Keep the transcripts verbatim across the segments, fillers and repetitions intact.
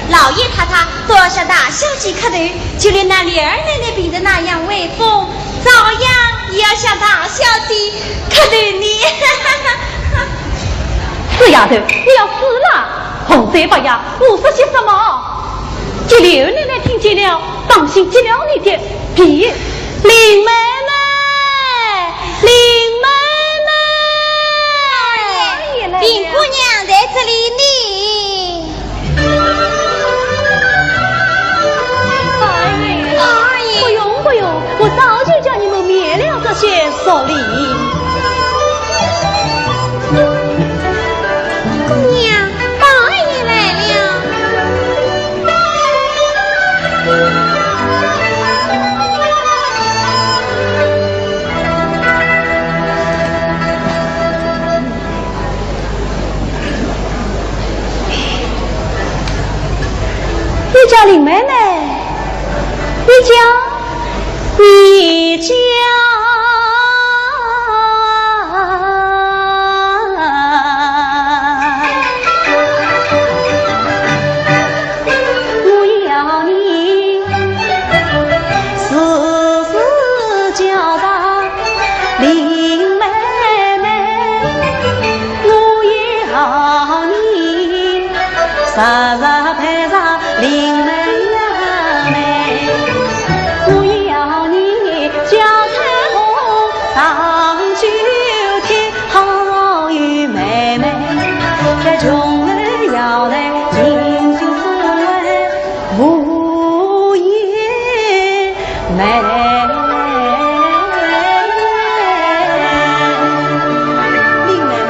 老爷太太都要向大小姐磕头，就连那琏二奶奶病得那样威风，照样也要向大小姐磕头呢。死丫头，你要死了！胡说八道，胡说些什么？叫琏二奶奶听见了，当心揭了你的皮。林妹妹，林妹妹，林姑娘在这里呢。 二爷，二爷。不用，不用，我早就叫你们免了这些俗礼。姑娘，宝二爷来了。 你叫林妹妹，你叫，你叫。我要你时时叫上林妹妹，我要你 日日陪上林妹呀妹，我要你叫彩虹上九天，好有妹妹，在穷人要来情深似海无言。 妹。林妹妹。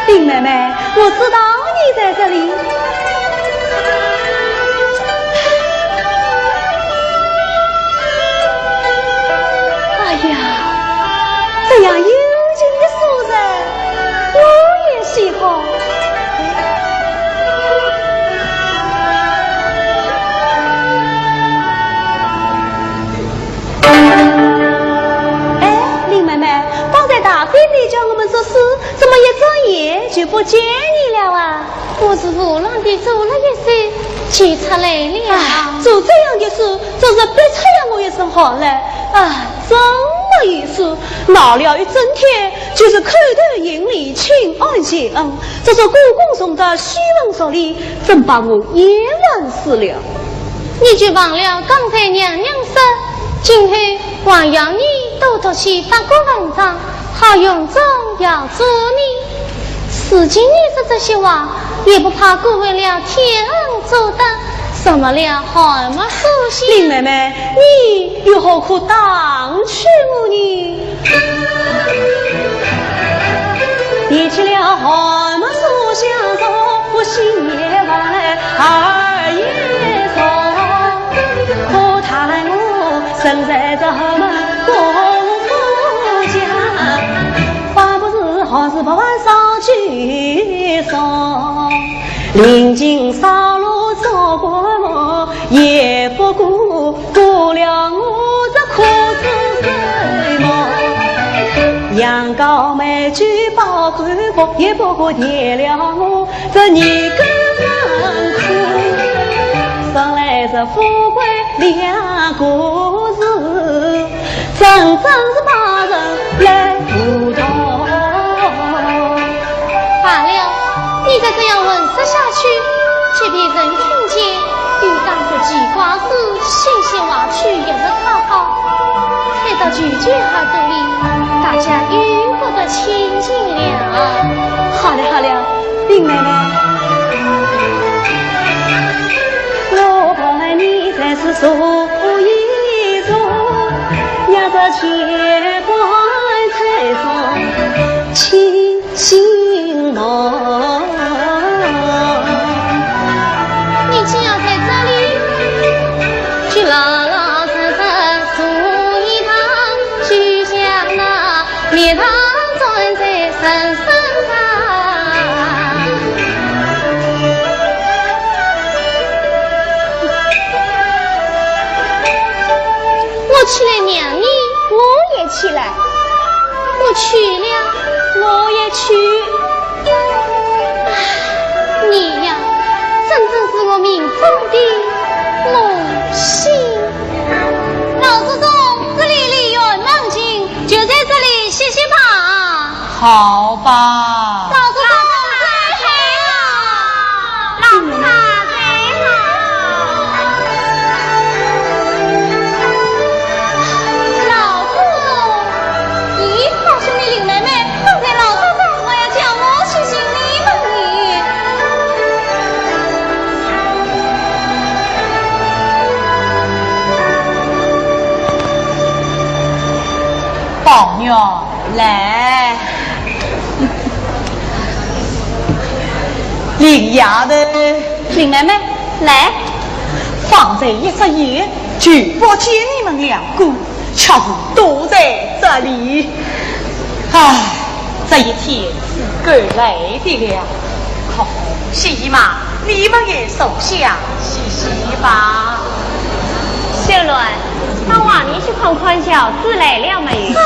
林妹妹，我知道你在这里。 哎呀，这样幽静的书人，我也喜欢。哎，林妹妹，方才大姐你叫我们作诗，怎么一转眼就不见你了啊？ 我是胡乱地做了一首，就出来了。哎，做这样的诗，真是逼出了我一身汗来。哎，真没意思，闹了一整天，就是叩头行礼，请安谢恩，这种歌功颂德、虚文俗礼，真把我厌烦死了。你就忘了刚才娘娘说，今后还要你多读些法国文章， 好荣宗耀祖呢。如今你说这些话，也不怕辜负了天恩祖德，辱没了寒门书香？林妹妹，你又何苦打趣我呢？提起了寒门书香，我心也烦，耳也聋。可叹我身在这寒门 公夫家，还不如好似百万少举手。临近烧炉做棺木，也不过过了我这苦子寿命。羊羔美酒报官复，也不过填了我 这年羹辛苦，生来是富贵两个字，真正是把人来糊涂。罢了，你再这样混说下去，被别人听见，又当是奇怪事，信手滑去也是讨好。 传到舅舅耳朵里，大家又不得清净了。好了好了，林妹妹。我看你在此坐一坐，让这乾坤在上清 醒目。你只要在这里，就老老实实坐一堂，就像那蜜糖装在人身上。我起来让你，我也起来。我去了，我也去。唉，你呀，真正是我命中的魔星。老祖宗，这里离园门近，就在这里歇歇吧。好吧。老祖宗，再会。老祖宗，再会。老祖宗。咦，宝兄弟林妹妹，刚才老祖宗还要叫我去寻你们呢。宝玉，来。林丫头。林妹妹，来。方才一眨眼，就不见你们两个，却是躲在这里。唉，这一天是够累的了。好，薛姨妈，你们也坐下歇歇吧。秀鸾，到外面去看看，小厮来了没有？唉。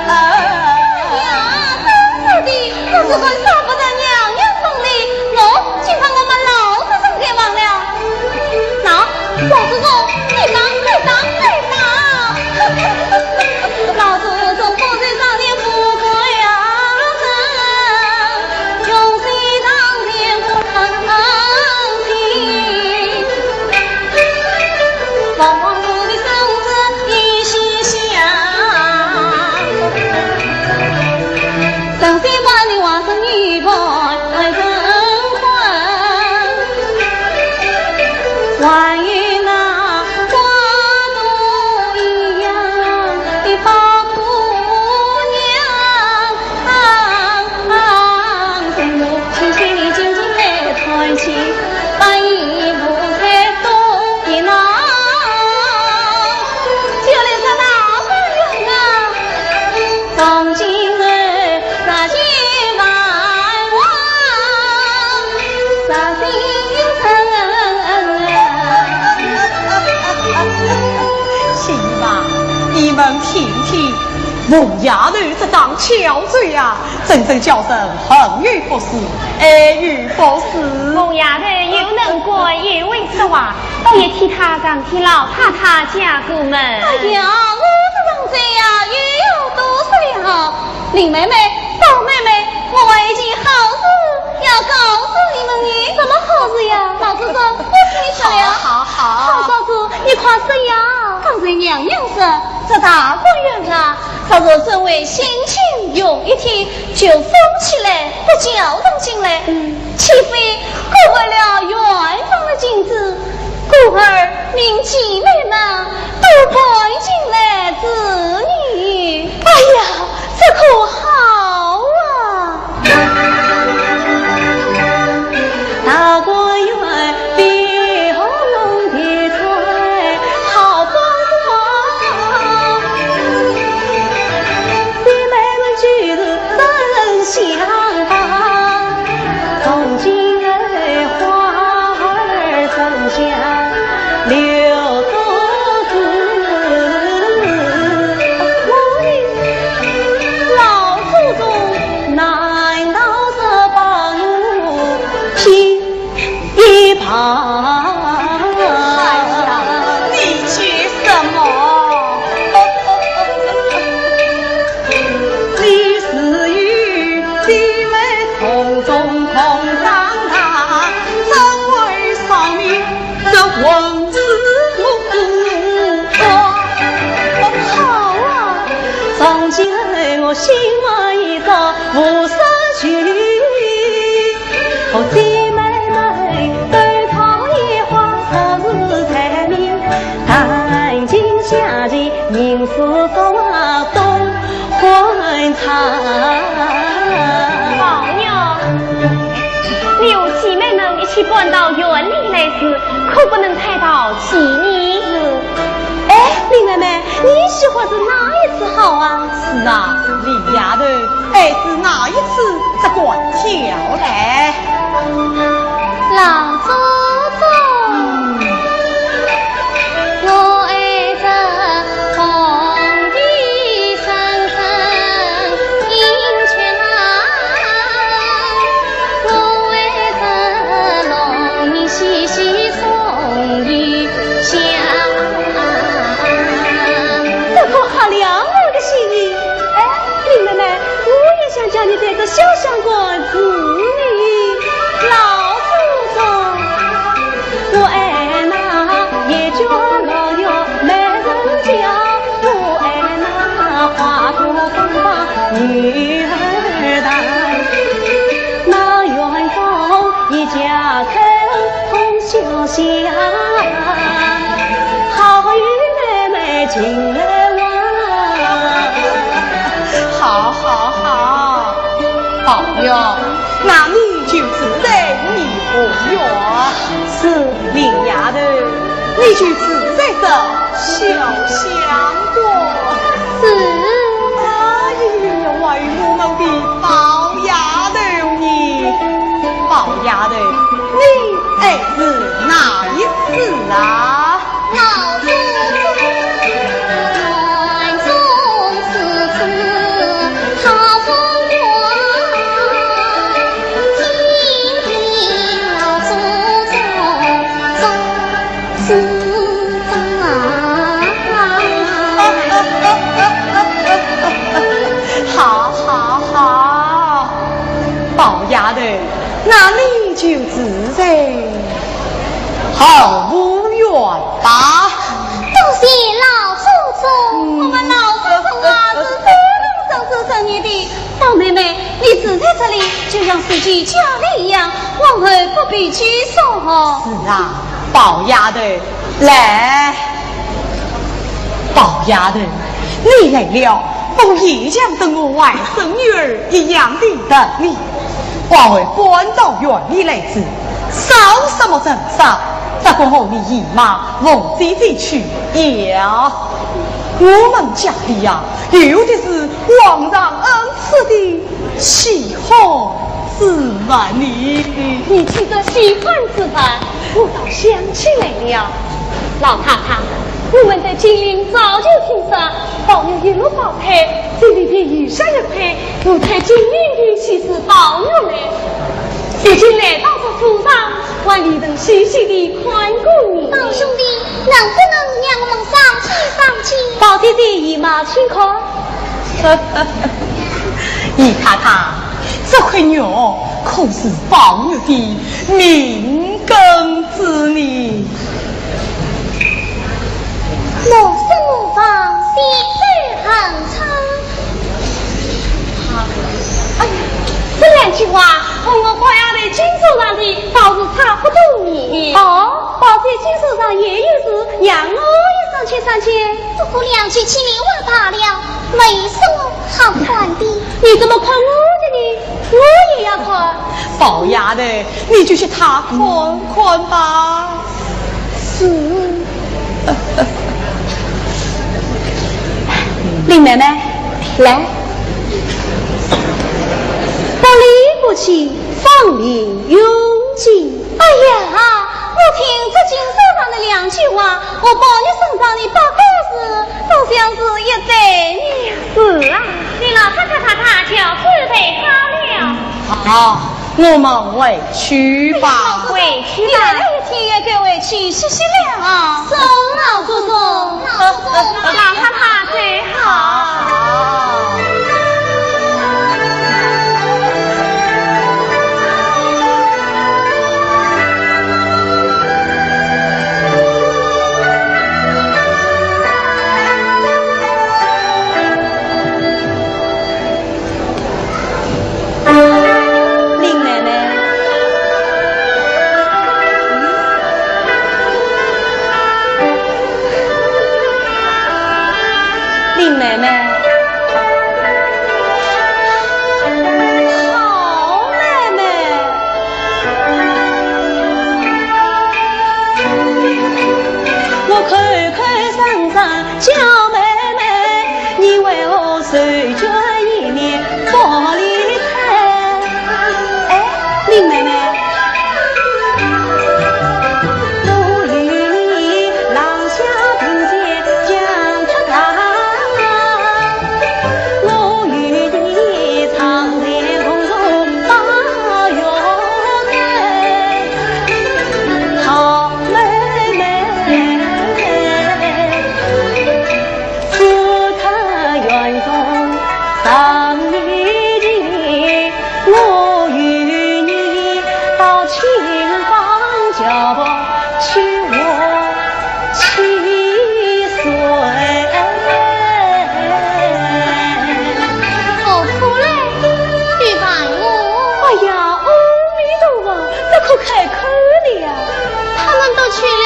哎呀，真是的，我是很舍不得娘娘送的，我竟把我们老祖宗给忘了。喏，老祖宗，你打，你打，你打！老祖宗不在，少年不在呀，穷水当前不能行。 请吧，你们听听，凤丫头这张巧嘴呀， 真正叫人恨与不死，爱与不死。凤丫头又能干又会说话，倒也替她上替老太太解过闷。哎呀，我这张嘴呀，又要多说了。林妹妹，宝妹妹，我还有一件好事要告诉你们呢。什么好事呀？老祖宗，我替你说了。好，好，好。好嫂子，你快说呀。刚才娘娘说，这大观园啊， 倘若尊位新亲用一天，就封起来，不叫人进来，嗯。岂非辜负了园中的景致？故而命姐妹们都搬进来住呢。哎呀，这可好啊！ 老祖宗。 哎呀，你急什么？ 好啊。宝玉，你和姐妹们一起搬到园里来住，可不能太淘气呢。是。哎，林妹妹，你喜欢住哪一处好啊？是啊，林丫头，爱住哪一处只管挑来。老祖宗，我爱这红地深深映着浪，我爱这梦里细细松雨香。这可合了我的心意。哎，林妹妹，我也想叫你在这潇湘馆住呢。老祖宗，我爱那一角落月美人娇，我爱那花朵芬芳女儿态。那园中一家人同潇湘，好与妹妹情来往。好，好，好。宝玉，那你就住在麋鹿园。是。林丫头，你就住在这潇湘馆。是。哎呀，还有我们的宝丫头呢？宝丫头，你爱住哪一处啊？ 老祖宗，园中是处好风光，听听老祖宗做主张。好，好，好，宝丫头，那你就住在 菡蒲园吧。多谢老祖宗。嗯。我们老祖宗啊，是多能掌事正义的。宝妹妹，你住在这里，就像自己家里一样，往后不必拘束哦。是啊，宝丫头，来。宝丫头，你来了，我也像等我外甥女儿一样的疼你。 往后搬到园里来住，少什么人少，只管和你姨妈、凤姐姐去要。我们家里呀，有的是皇上恩赐的稀罕之物呢。你提这稀罕之物，我倒想起来了。老太太，我们在金陵早就听说，宝玉一落胞胎， 这里边有下一块，我带金陵的稀世宝玉来。如今来到这府上，还未曾细细地看过呢。宝兄弟，能不能让我们上去上去？宝姐姐，姨妈，请看。姨太太，这块玉可是宝玉的命根子呢。莫失莫忘，细水恒春。哎呀，这两句话和我宝丫头金锁上的倒是差不多呢。哦，宝姐金锁上也有字，让我也赏鉴赏鉴。不过两句起名话罢了，没什么好看的。你怎么看我的呢？我也要看。宝丫头，你就替她看看吧。 是。林妹妹，来。不离不弃，芳龄永继。哎呀，我听这金锁上的两句话，我宝玉身上的八个字，都像是一对呢。是啊，你老太太她她就准备好了。好。 我们回去吧。回去吧。你来了一天也该回去歇歇了啊。是，老祖宗。老祖宗，老太太最好。林妹妹。妹妹，好妹妹。我口口声声叫妹妹，你为何手脚一面不离开？哎，林妹妹。 何苦嘞？你烦我？哎呀，阿弥陀佛，这可开口了呀！他们都去了，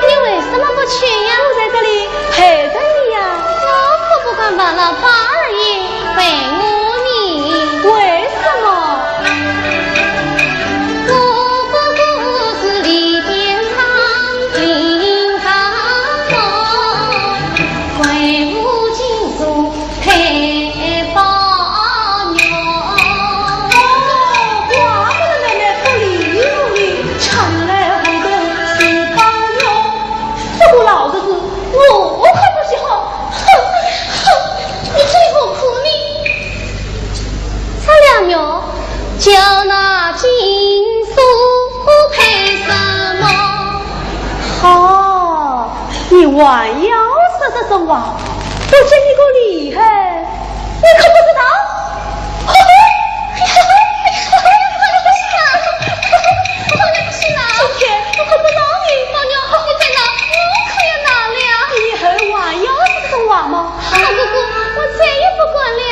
你为什么不去呀？我在这里陪着你呀。我可不敢烦了八二爷陪我呢。为什么？我不过是里边唱情唱梦，怪不清楚 配宝玉。哦，怪不得妹妹不理睬你，原来后头是宝玉。不过老实说，我可不喜欢。哼，哼，你最不苦命。这两月叫那金锁配什么？好，你还要说这种话？ 我真个厉害，你可不知道。嘿嘿，嘿嘿，嘿嘿，嘿嘿，嘿嘿，嘿嘿，嘿嘿，嘿嘿，今天我可不饶你。宝玉，你再闹，我可要恼了。你以后还要说这种话吗？好哥哥，我再也不敢了。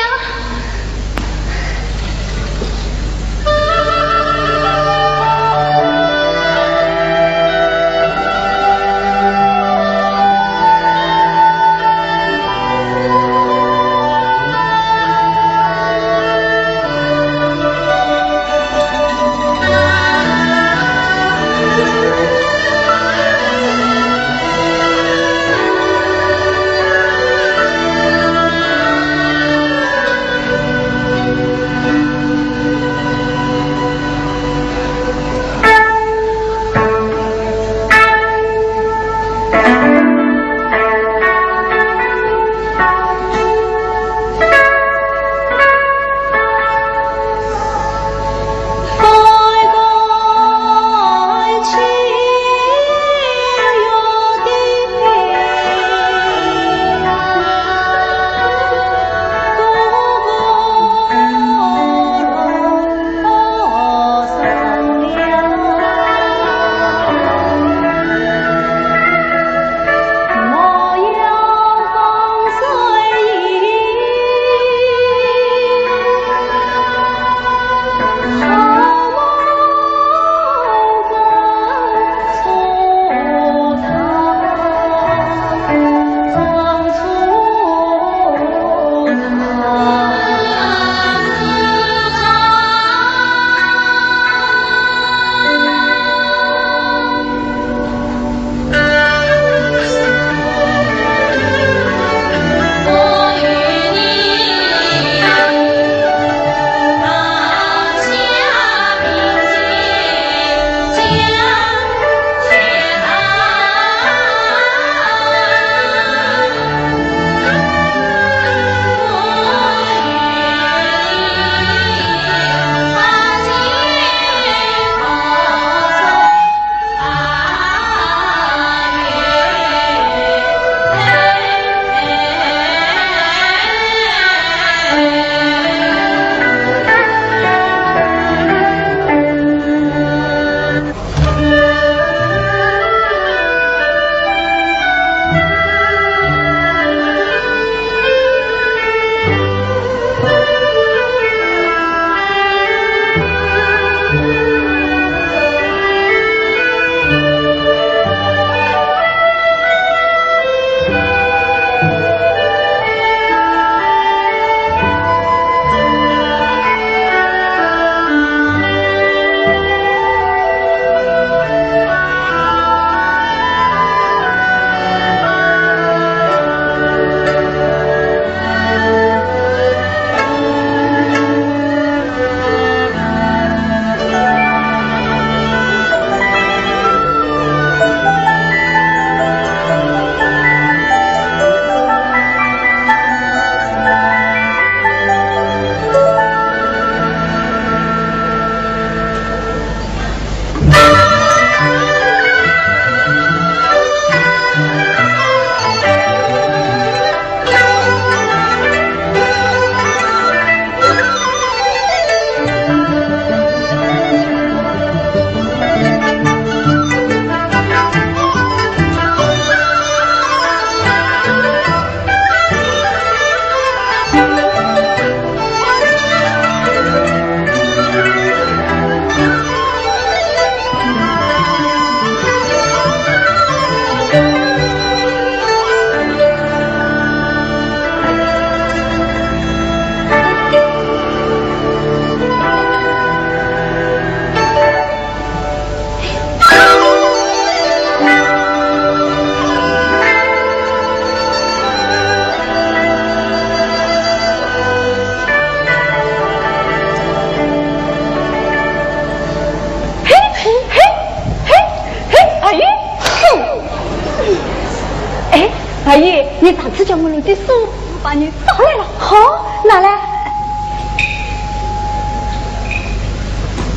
二爷，你上次叫我弄的书，我帮你找来了。好，拿来。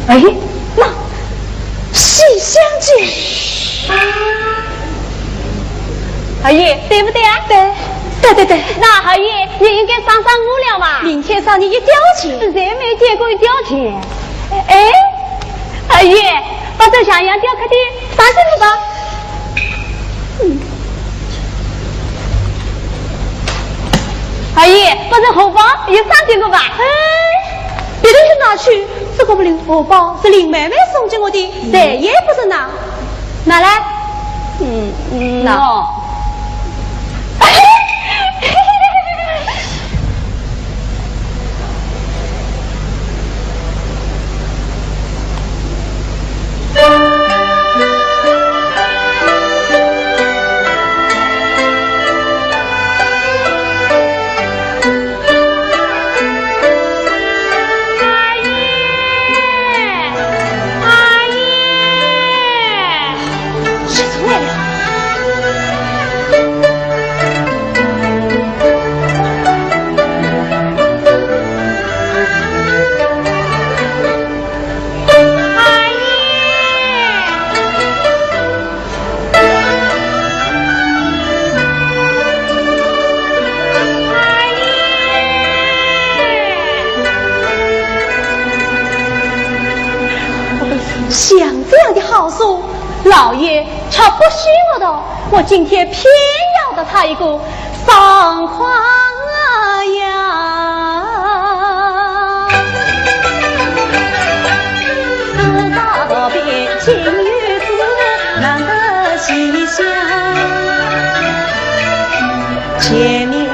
二爷，那《西厢记》。二爷，对不对啊？对，对对对。那二爷，你应该赏赏我了嘛。明天赏你一吊钱。谁没见过一吊钱？哎，二爷，把这襄阳雕刻的赏给我吧。嗯。二爷，把这荷包也赏给我吧。哎，别人去拿去，这个不灵，荷包是林妹妹送给我的，谁也不准拿。拿来。嗯，嗯，那。像这样的好书，老爷却不许我读，我今天偏要读它一个爽快呀！四大道边尽有书，难得西厢。前面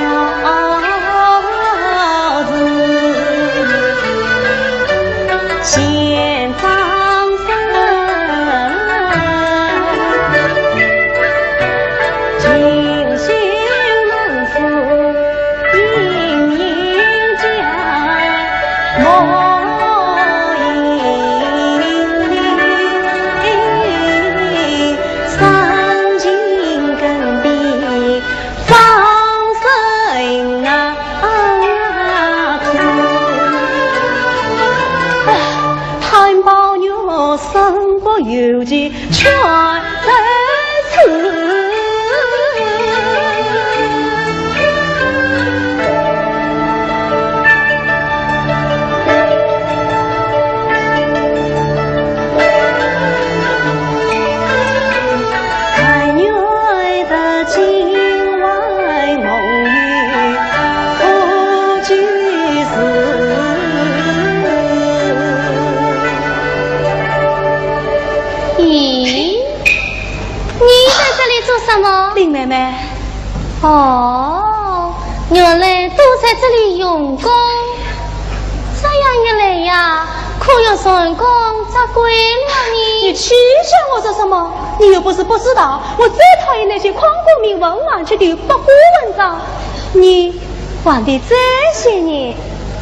咦，你在这里做什么？林妹妹。哦，原来都在这里用功。这样一来呀，可要成功折桂了呢。你取笑我做什么？你又不是不知道，我最讨厌那些诓功名、混饭吃的八股文章。你 还的这些呢？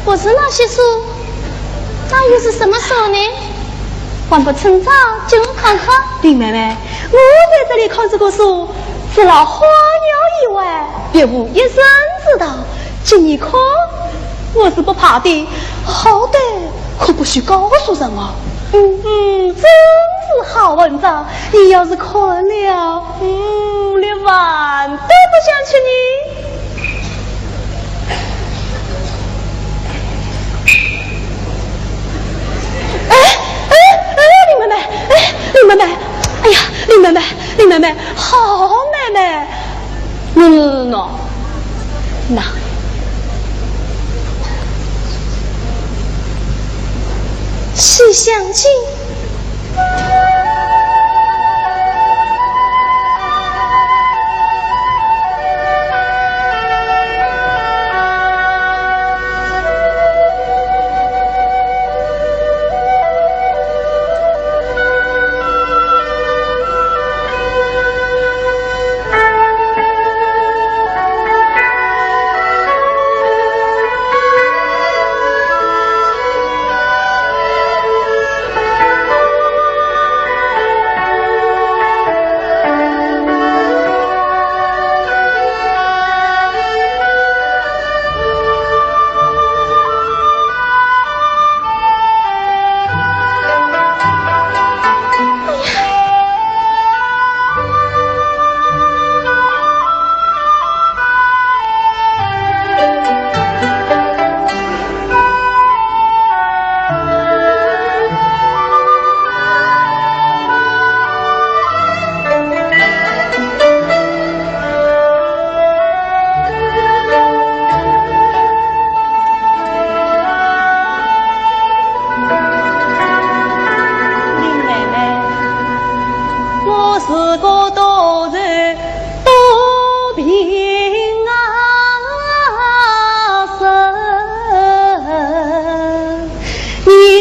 不是那些书，那又是什么书呢？还不趁早给我看看。林妹妹，我在这里看这个书，除了花鸟以外，别无一人知道。给你看，我是不怕的，好歹可不许告诉人啊。嗯，嗯，真是好文章，你要是看了，嗯，连饭都不想吃呢。 哎，哎，哎，林妹妹，哎，林妹妹，哎呀，林妹妹，林妹妹，好妹妹，嗯喏，那，《西厢记》。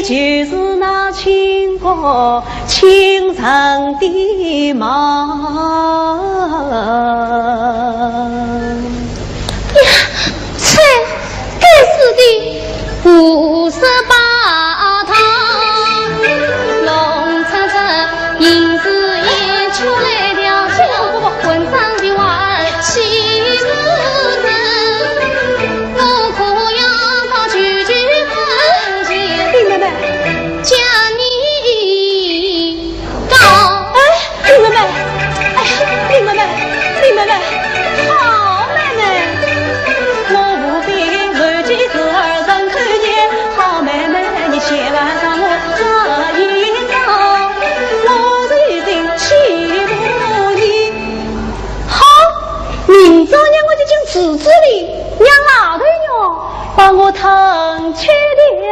就是那清国清朝的梦。呀，切，该死的！胡说八道！弄成这银子也出来了，这个混账的娃儿，岂不是我可要到舅舅跟前，林妹妹。将你告。哎，林妹妹，哎呀，林妹妹，林妹妹，好妹妹。我无非为几个儿人口念，好妹妹，你千万让我这一招，我一定去不你。好，明朝让我就进池子里，让老头娘把我烫去掉。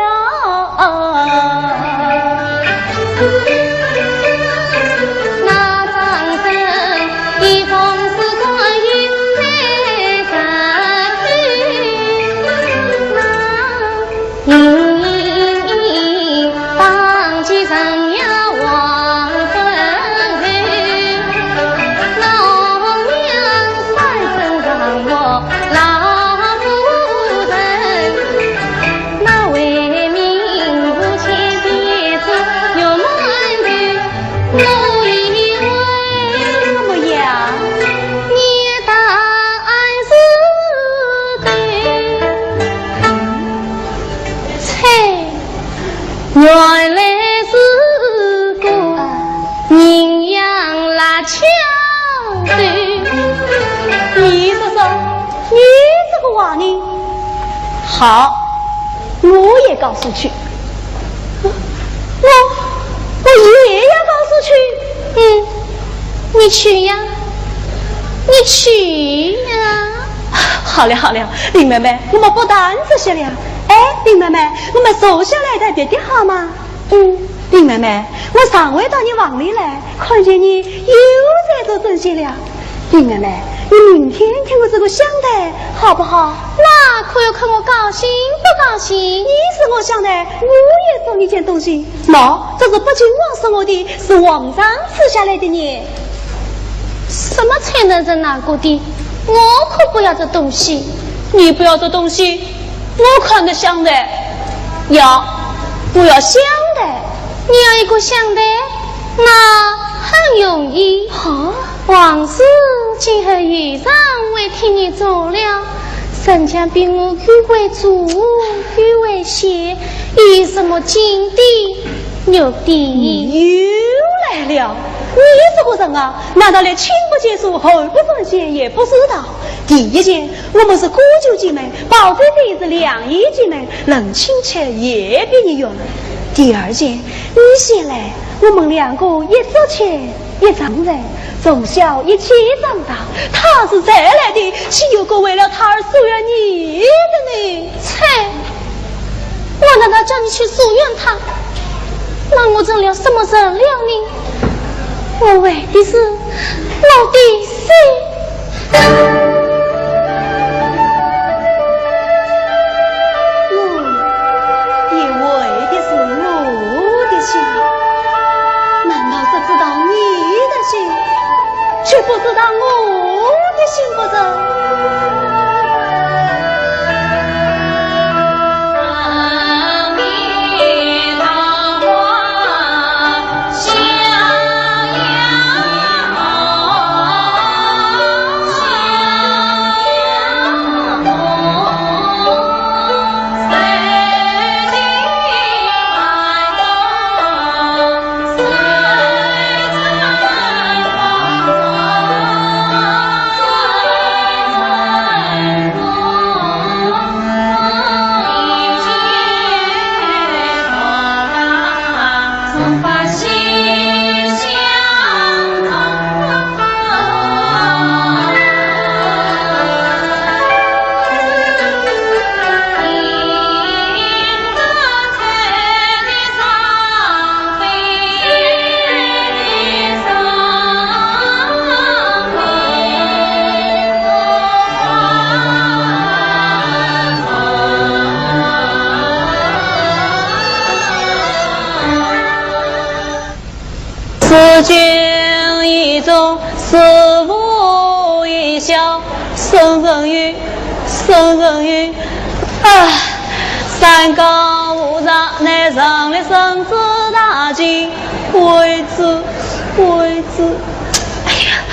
那张生一封是关于在在。 怎么样？切，原来是个人养辣椒的。你说说，你这个话呢？好，我也告诉去。我，我，我也要告诉去。嗯，你去呀，你去呀。好了好了，林妹妹，我们不谈这些了。哎，林妹妹，我们坐下来谈别的好吗？嗯，林妹妹，我上回到你房里来，看见你又在做针线了。林妹妹，你明天替我做个香袋，好不好？那可要看我高兴不高兴。你是我香袋，我也送你件东西。喏，这是北静王送我的，是皇上赐下来的呢。什么才能人拿过的？我可不要这东西。你不要这东西，我看的香袋。要，我要香袋。你要一个香袋，那很容易。啊？王氏今后有人会替你做了，人家比我又会做又会写，有什么金的、玉的。又来了，你这个人啊，难道连亲不间疏、后不转先也不知道？第一件，我们是姑舅姐妹，宝贝姐是两姨姐妹，论亲戚也比你远。第二件，你先来，我们两个一桌吃一张嘴，从小一起长大，他是才来的，岂有个为了他而疏远你的呢？切，我难道叫你去疏远他？那我成了什么人了呢？我为的是我的心。 我也为的是我的心，难道只知道你的心，却不知道我的心不成？子君以忠，子父以孝，圣人有，圣人有。啊，三纲五常，乃成立圣旨大计，为子，为子，哎呀，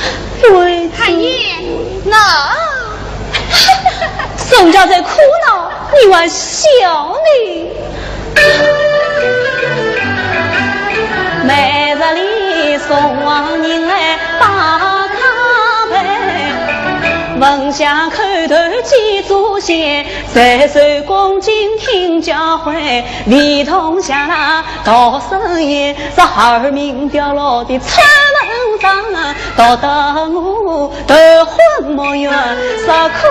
为子。二爷，那……人家在苦恼，你还笑呢？ 每日里送往人来把咖啡，问下叩头见祖先，再受恭敬听教诲，唯独下那道生言，是孩儿名掉落的出门上， 到得我头昏目眩，啥可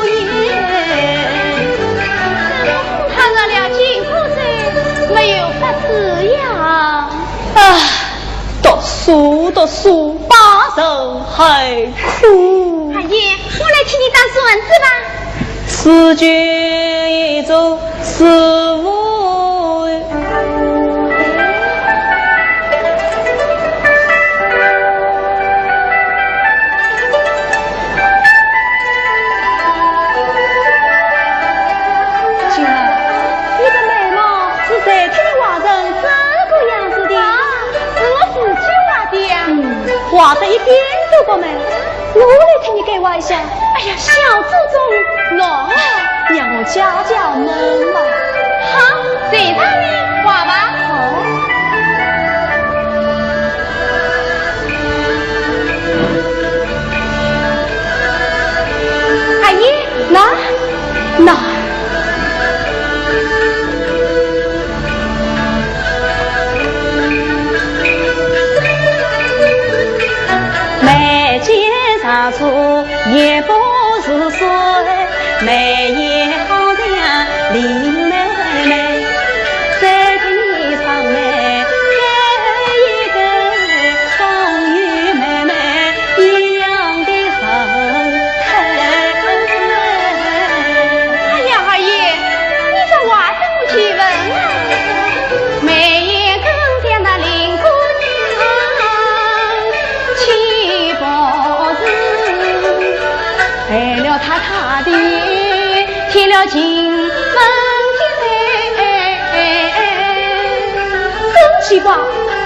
以？他若了紧苦哉，没有法子呀。唉，读书，读书，把人害苦。二爷，我来替你打算子吧。 子君以忠，子父……秀儿，你的眉毛是谁替你画成这个样子的？啊，是我自己画的呀。嗯，画得一点都不美。 我来替你改画一下。哎呀，小祖宗，喏，让我解解闷吧。好，随他你画吧。好。二爷，喏，喏。 眉间长出一把如水，眉眼好像林妹妹，再添一双眉，再一对，方与妹妹一样的神态。哎呀，二爷，你这话怎么去问啊？眉眼更像那林姑娘，岂不是害了她她的，添了金粉添彩。真奇怪，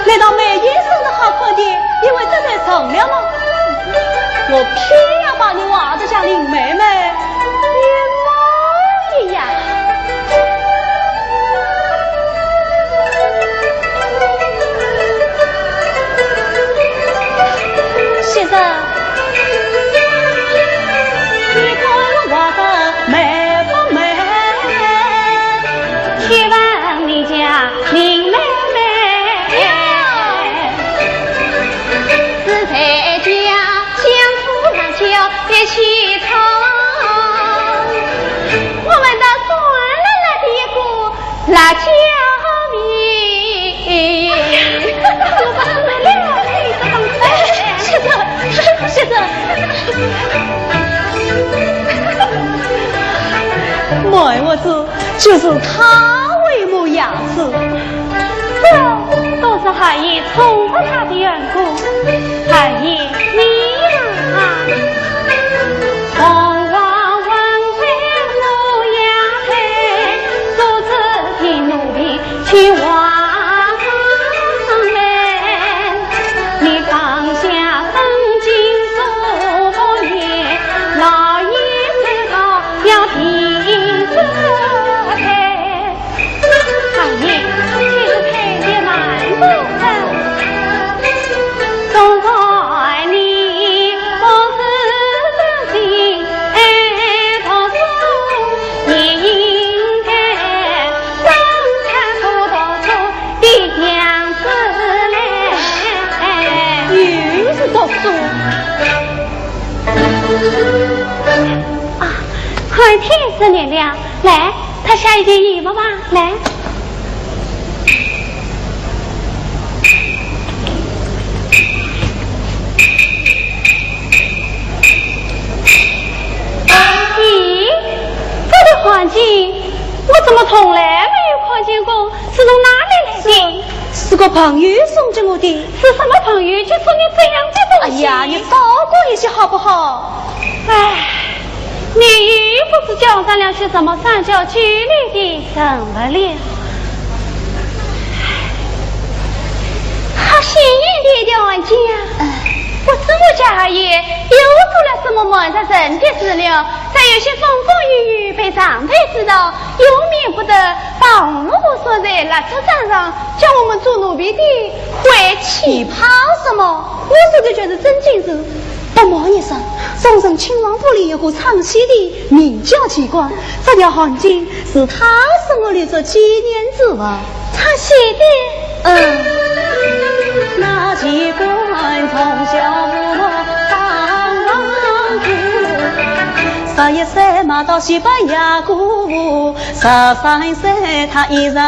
难道眉眼生得好看的，因为得罪人了吗？我偏要把你画得像林妹妹一模一样。 先生，你看我画得美不美？请问你家林妹妹，是谁家乡土辣椒别起头？我们的酸辣辣的一个 辣椒面。哎，先生，先生，没有子，就是他为母养子。这都是二爷宠着他的缘故。二爷，你呀， 二爷，请你慢走。 又是读书。啊，快天色暗了，来，脱下一件衣服吧，来。 咦，这个环境，我怎么从来没有看见过？是从哪里来的？是，是个朋友送给我的。是什么朋友，就送你这样的东西？哎呀，你照顾一些好不好？唉，你又不是交上了些什么三教九流的人物了。好心眼的冤家，我是我家二爷，又做了什么瞒着人的事了？再有些风风雨雨被上头知道，又免不得把红萝卜说在蜡烛上，叫我们做奴婢的回去。你怕什么？我说的就是正经事。不瞒你说，忠顺亲王府里有个唱戏的名叫奇官，这条汗巾是他送我留作纪念之物。唱戏的？嗯。那奇官从小我当当子，十一岁嘛到西班牙过，十三岁他已是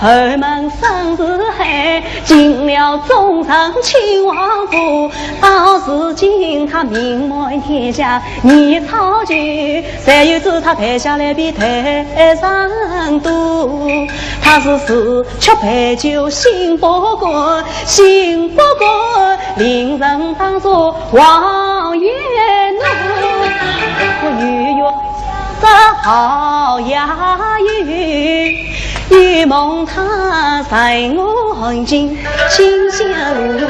后门生子海，进了忠顺亲王府，到如今他名满天下，你操心，谁又知他退下来比退上多？他是死 吃白酒心不甘，心不甘，令人当作王爷奴。我有缘相识好呀有，又蒙他在我红巾心下留。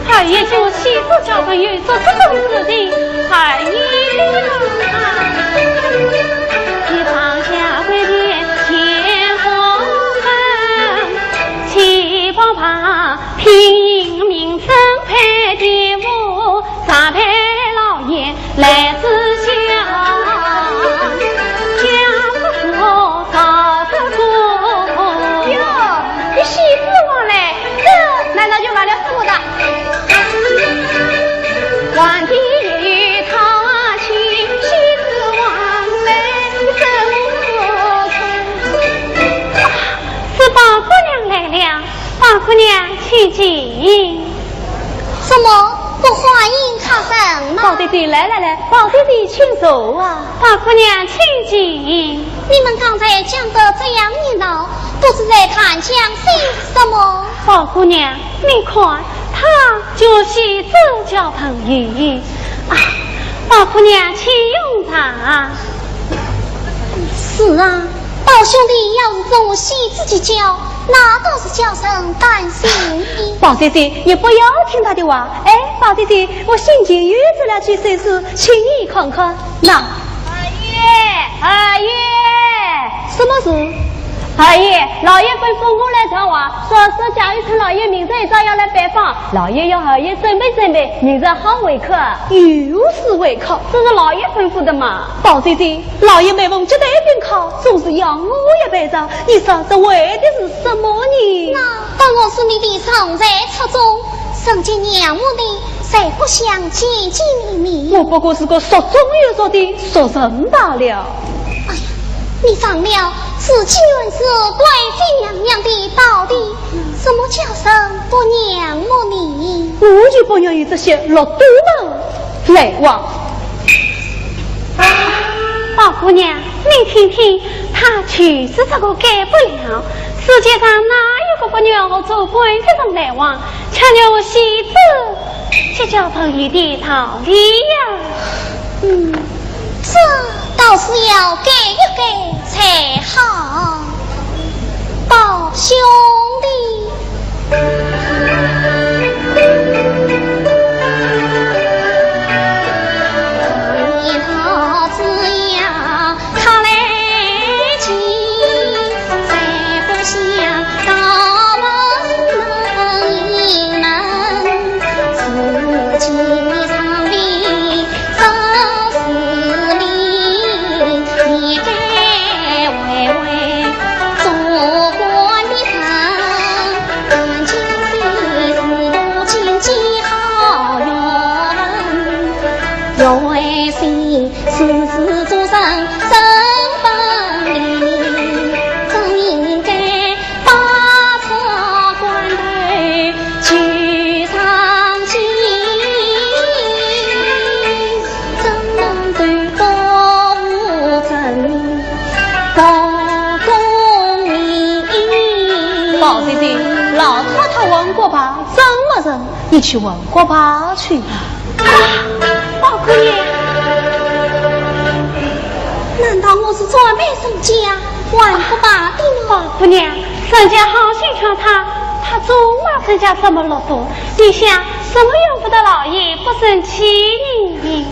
二爷，这戏子交朋友做这种事情，二爷呀！一旁下跪的天公公，七宝牌，拼命正配的舞，上配老爷 来自家，家不和，道不和。哟，你喜事王来，这难道就完了事了？皇帝也与他亲，喜事王来，什么可？啊，是宝姑娘来了，宝姑娘请进。 什么？不欢迎客人吗？宝姐姐，来来来，宝姐姐请坐啊。宝姑娘请进。你们刚才讲得这样热闹，不知在谈讲些什么？宝姑娘，你看，他就喜着交朋友。啊，宝姑娘请用茶。是啊，宝兄弟要是真喜着结交， 那倒是叫人担心的。宝姐姐，你不要听他的话。哎，宝姐姐，我先前又做了几首诗，请你看看。那。二爷，二爷。什么事？二爷，老爷吩咐我来传话，说是贾雨村老爷明日一早要来拜访，老爷要二爷准备准备，明日好会客。又是会客？这是老爷吩咐的嘛。宝姐姐，老爷每逢接待宾客，总是要我也陪着， 你说这为的是什么呢？那当我是你的常在侧中，人家仰慕你，才不想见见你面。我不过是个俗中有俗的俗人罢了。哎呀，你长了自己原是贵妃娘娘的道理，怎么叫人不仰慕你？我就不愿与这些禄蠹们来往。 宝姑娘，你听听，他就是这个改不了。世界上哪有个不愿和做官的人来往？恰有喜子结交朋友的道理呀。嗯，这倒是要改一改才好。宝兄弟，老太太问过吧，怎么人？你去问过吧去吧。啊，宝姑娘，难道我是专卖人家，问过吧的吗？宝姑娘，人家好心劝她，她总骂人家什么啰嗦，你想，什么用不得老爷不生气呢？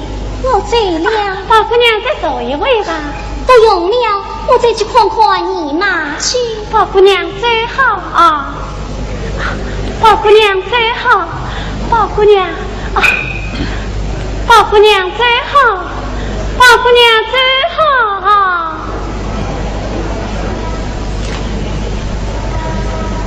我走了。宝姑娘，再坐一会吧。不用了，我再去看看姨妈去。宝姑娘，走好啊。 宝姑娘走好，宝姑娘啊，宝姑娘走好，宝姑娘走好啊。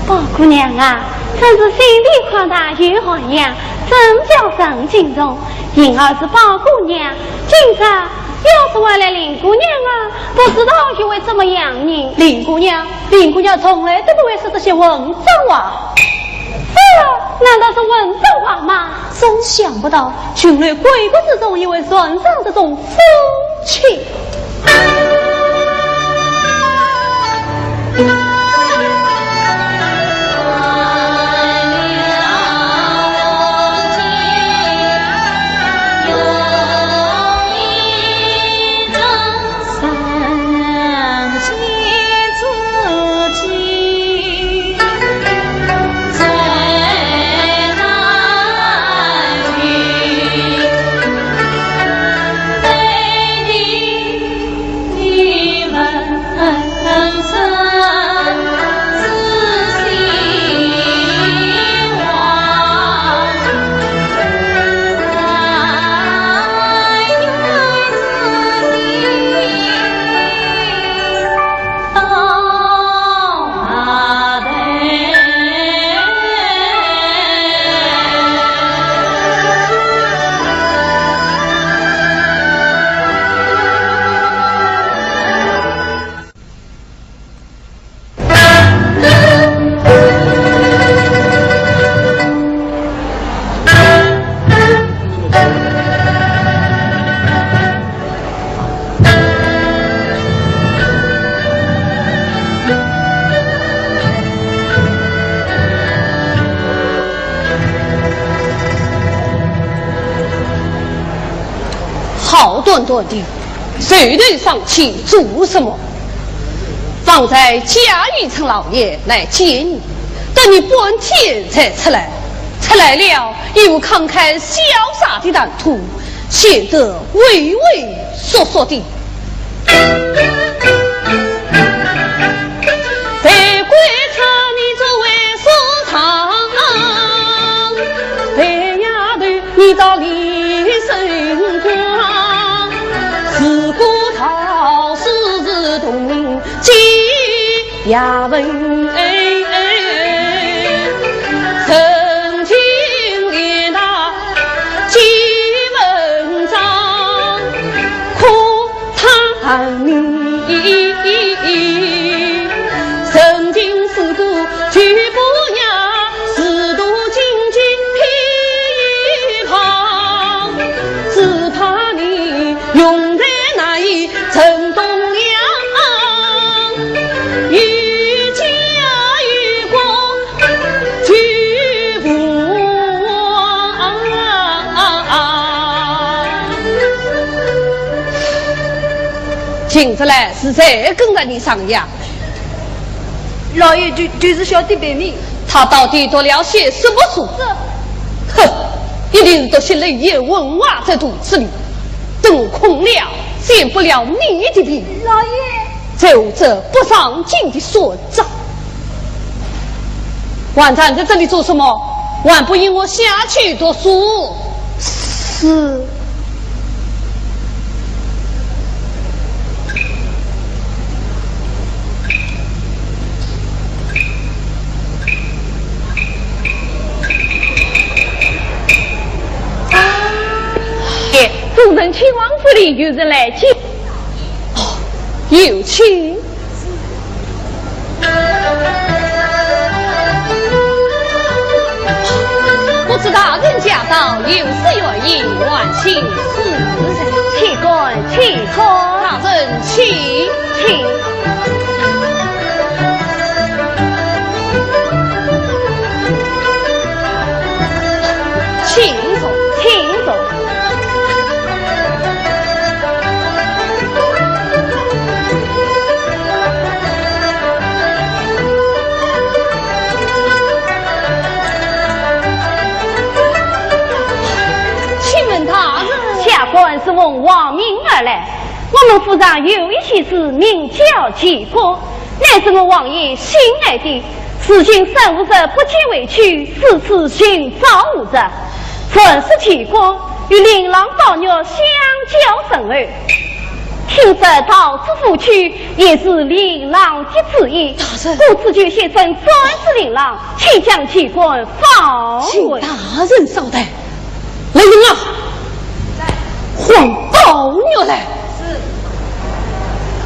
宝姑娘啊，真是心地宽大又涵养，真叫人敬重。幸而是宝姑娘，今朝 要是换了林姑娘啊，不知道又会怎么样呢？林姑娘，林姑娘从来都不会说这些混账话。这难道是混账话吗？真想不到，群流闺阁之中也会传上这种风气。 好端端的，垂头丧气做什么？方才贾雨村老爷来见你，等你半天才出来，出来了又慷慨潇洒的谈吐， 显得畏畏缩缩的。才归出你这位所长，白丫头，你到里身光，如果道士是同名， 见也问，曾经练那几文章，可叹你曾经是个举步呀，仕途荆棘偏旁，只怕你永在那一 城东阳，有家有国，举步啊。今日来是谁跟着你商量？老爷，就，就是小的白面。他到底读了些什么书？这，哼，一定是读些流言混话在肚子里。 等我空了，见不了你的面。老爷。再有这不上进的孙子，还站在这里做什么？还不与我下去读书？是。 哎，众人请往府里，有人来请。哦，有请。不知大人驾到，有失远迎，还请恕罪。岂敢，岂敢。大人请。请。王命而来，我们府上有一喜事，名叫奇观，乃是我王爷心爱的。如今三五日不见回去，四处寻找无着。传说奇观与令郎宝玉相交甚厚，听说到此府去也是令郎的主意。大人。故此就现身专制令郎，请将奇观放回。请大人稍待。 来人啊！唤宝玉来。是。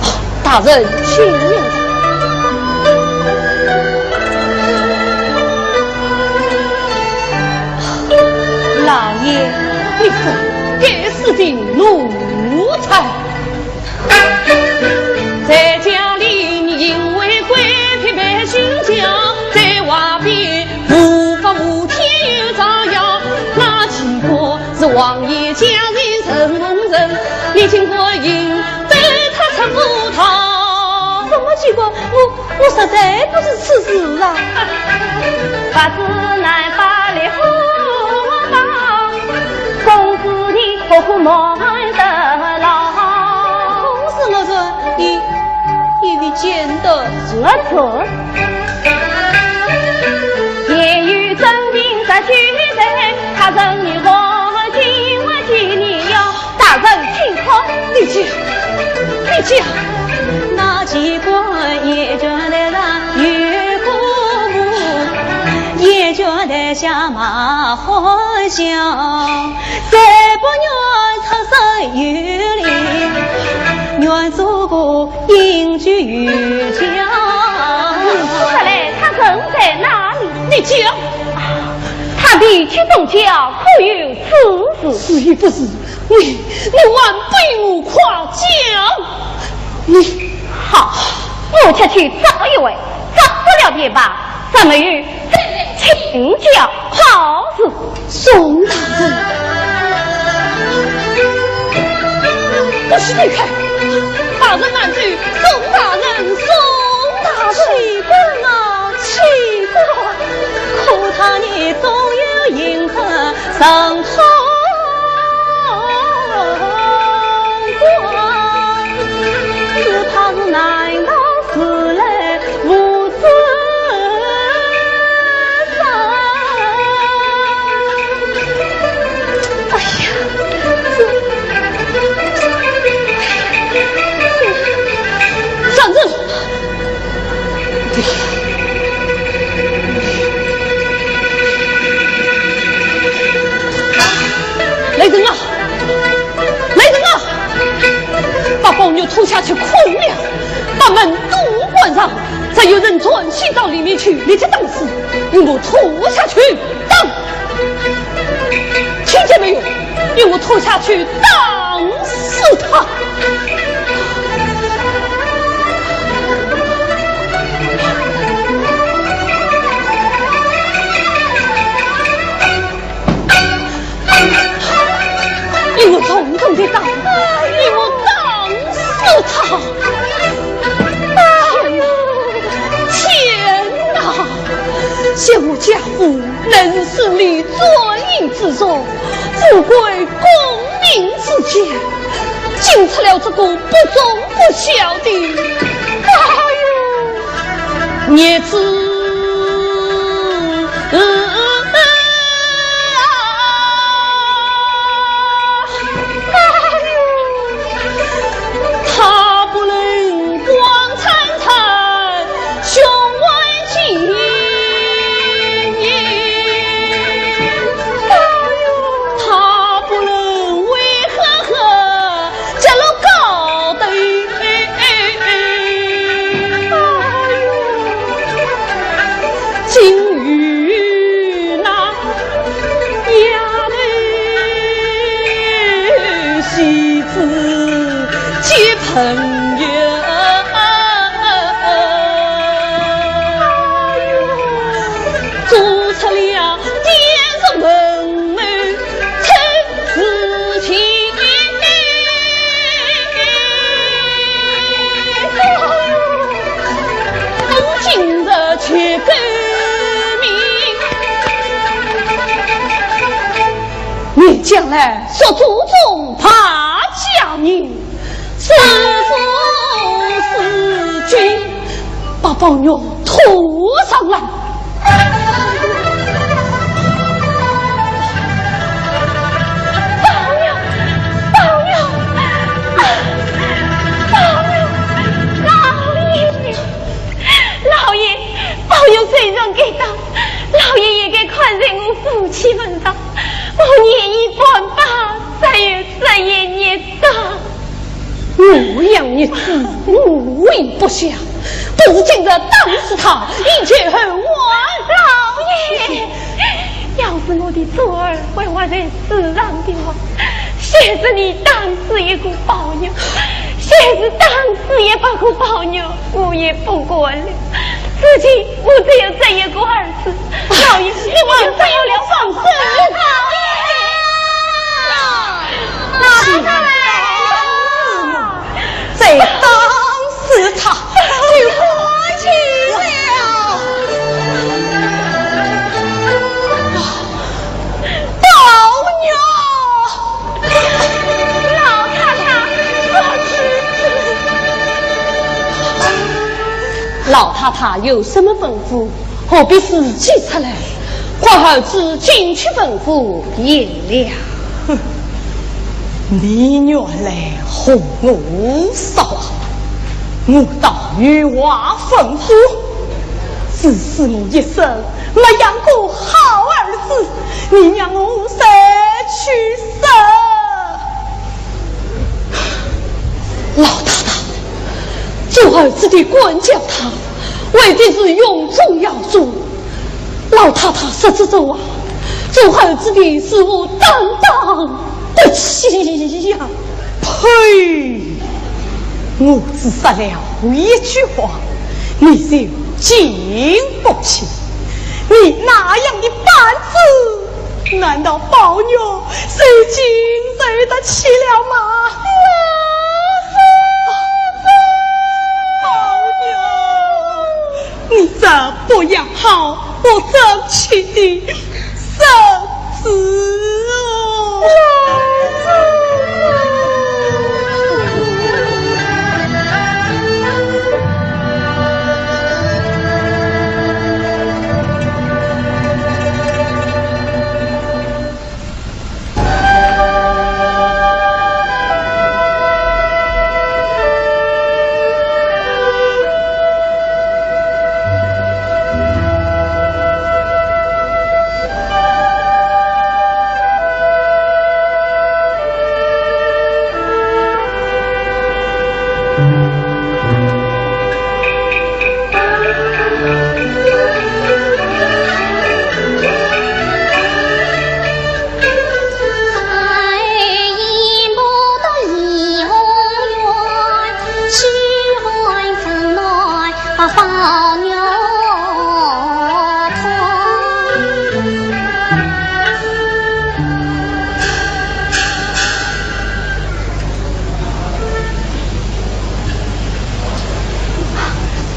啊，大人，请。老爷，你这该死的奴才！ 在家里你因为贵嫔被休教，在外边无法无天又张扬，那奇观是王爷家人任人，你竟敢硬对他出不逃。什么奇观？我，我实在不知此事啊。法子难把烈火放，公子你何苦瞒得牢？可是我说 你，你未见得。我错。也有真情实举头，他人与我情我与你哟。大人请看。你讲，你讲。那奇观鄢桥台上有个墓，鄢桥台下卖欢笑。 谁不愿出师有名，愿做个应举有将。你说出来，他人在哪里？你讲。啊，他的去东郊，可有此事？是与不是，你，你还不与我快讲。你，好，我且去找一回，找不了便罢，咱们又再来请教好事。 宋大人。不许推开！大人慢走，宋大人，宋大人。奇观啊，奇观，可叹你终有一日成痛官，只怕是难逃时来无 哎呀，这，站住！来人啊！来人啊！把宝玉拖下去捆了，把门都关上。 再有人钻进到里面去，立即打死，与我拖下去打！听见没有？与我拖下去打死他！ 与我重重地打，与我打死他！哎呦，天哪！想我家父乃是势力专营之中，富贵功名之家，竟出了这个不忠不孝的，哎呦！ 孽子。他不能光惨惨胸怀金印，他不能威吓吓 这路高头，竟与那丫头戏子结朋友，做出了奸贼文谋 出自己。今日去革命，你将来做祖宗怕家宝玉拖上来。宝玉，宝玉，啊，宝玉，老爷，老爷，宝玉虽然该打，老爷也该看在我福气份上，我年已半百，再有十一日大。 我养你子，无为不孝，不如今日打死他，以绝后患。老爷，要是我的珠儿还活在世上的话，谢谢你打死一个宝玉，谢谢打死一百个宝玉，我也不管了。如今我只有这一个儿子，老爷，你我只有了放手。老爷！ 老太太来了！再打死他，就不去了。宝玉！老太太，老太太有什么吩咐？ 何必自己出来？快儿子进去吩咐便了。哼，你原来和我说话，我倒有话吩咐。自是我一生没养过好儿子，你让我谁去说？老太太，做儿子的管教他， 为的是荣宗耀祖。老太太说这种话，做儿子的是我担当不起呀。呸！我只说了一句话，你就经不起。你那样的板子，难道宝玉受经受得起了吗？ 你这不养好不争气的孙子哦！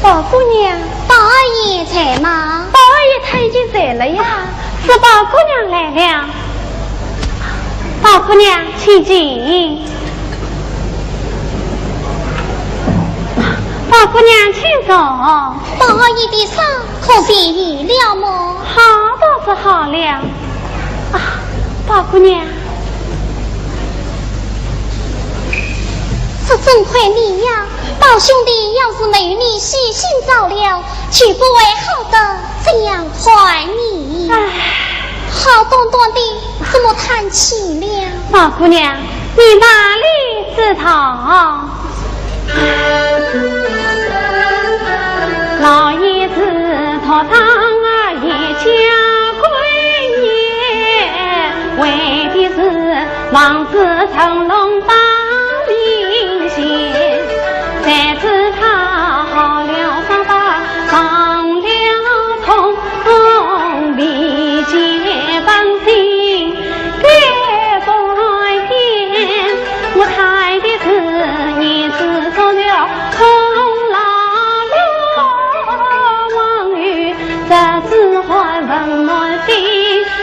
宝姑娘。宝二爷在吗？宝二爷他已经走了呀。是宝姑娘来了。宝姑娘，请进。宝姑娘，请坐。宝二爷的伤可痊愈了么？好倒是好了。啊，宝姑娘。这真亏你呀，宝兄弟要是没有你悉心照料， 就不会好得这样欢喜。唉。好端端的，怎么叹气了？宝姑娘，你哪里知道？老爷是托生儿一家闺女，为的是望子成龙保民心，谁知他好了伤疤 伤了痛，未解本性该不该？我太的是年事早了，空劳碌，望有这子还温暖心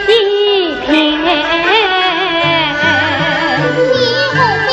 一片。你何必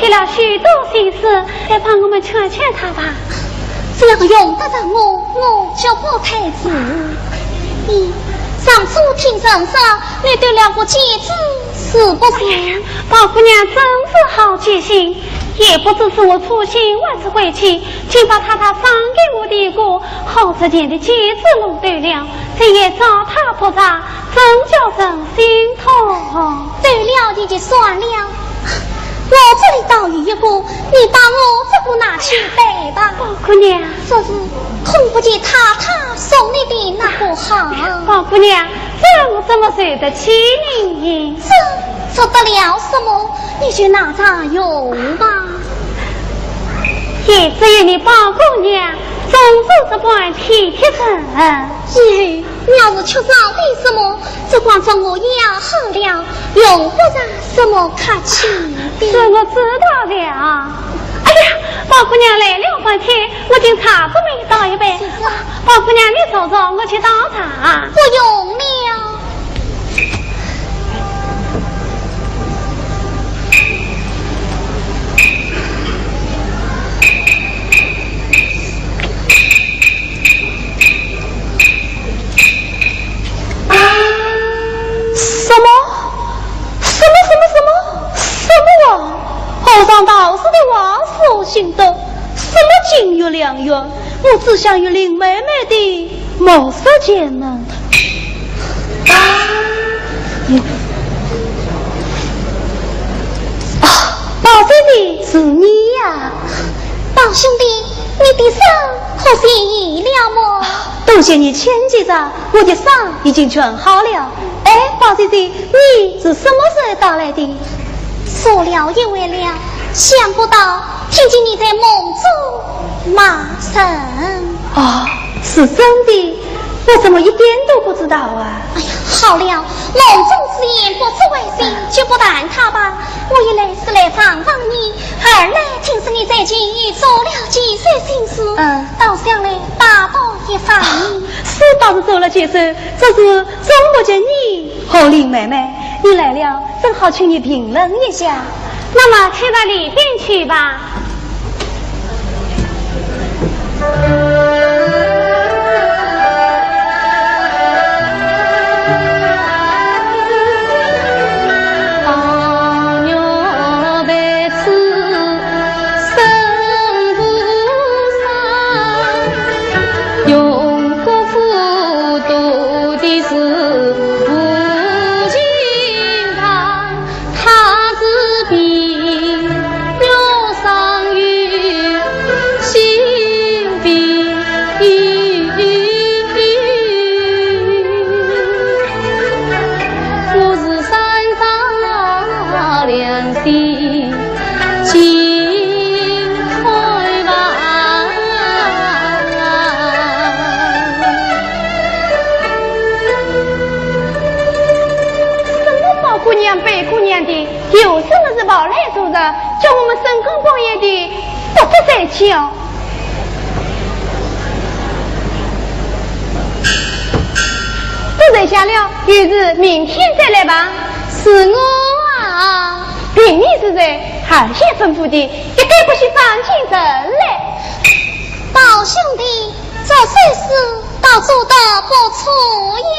费了许多心思，来帮我们劝劝他吧。只要用得着我，我绝不推辞。咦，上次听人说，你得了个戒指，是不是？哎呀，宝姑娘真是好记性，也不知是我粗心还是晦气，竟把太太赏给我的一个好值钱的戒指弄丢了，这也找她不着，真叫人心痛。丢了也就算了，我这里倒有一个，你把我这个拿去戴吧。宝姑娘。说是恐不及太太送你的那个好。宝姑娘，这我怎么受得起呢？这，这得了什么？你就拿着用吧。也只有你宝姑娘，总是这般体贴人。咦，要是缺少点什么，只管说我要好了，用不着什么客气的。这我知道了。哎呀，宝姑娘来了半天，我竟茶都没倒一杯。是啊。宝姑娘，你坐坐，我去倒茶。不用了。什么？什么什么什么什么啊？和尚道士的话是我信的，什么金玉良缘，我只想与林妹妹的 貌似贱人。啊，宝姐姐，是你呀？宝兄弟，你的伤可痊愈了么？多谢你牵记着，我的伤已经全好了。哎，宝姐姐，你是什么时候到来的？坐了一会了，想不到听见你在梦中骂人。哦，是真的，我怎么一点都不知道啊？哎呀，好了，梦中之言不足为信，就不谈它吧。我一来是来望望你，二来听说你最近又做了几番心事，嗯。倒想来拜托一番。是倒是做了几番，只是总不及你 和林妹妹，你来了，正好请你评论一下。那么，请到里边去吧。什么宝姑娘、白姑娘的，有什么事跑来做啥，叫我们深更半夜的不得再叫。都坐下了，有事明天再来吧。是我啊。凭你是谁，二爷吩咐的，一概不许张进人来。宝兄弟，这算是 倒做得不错呀。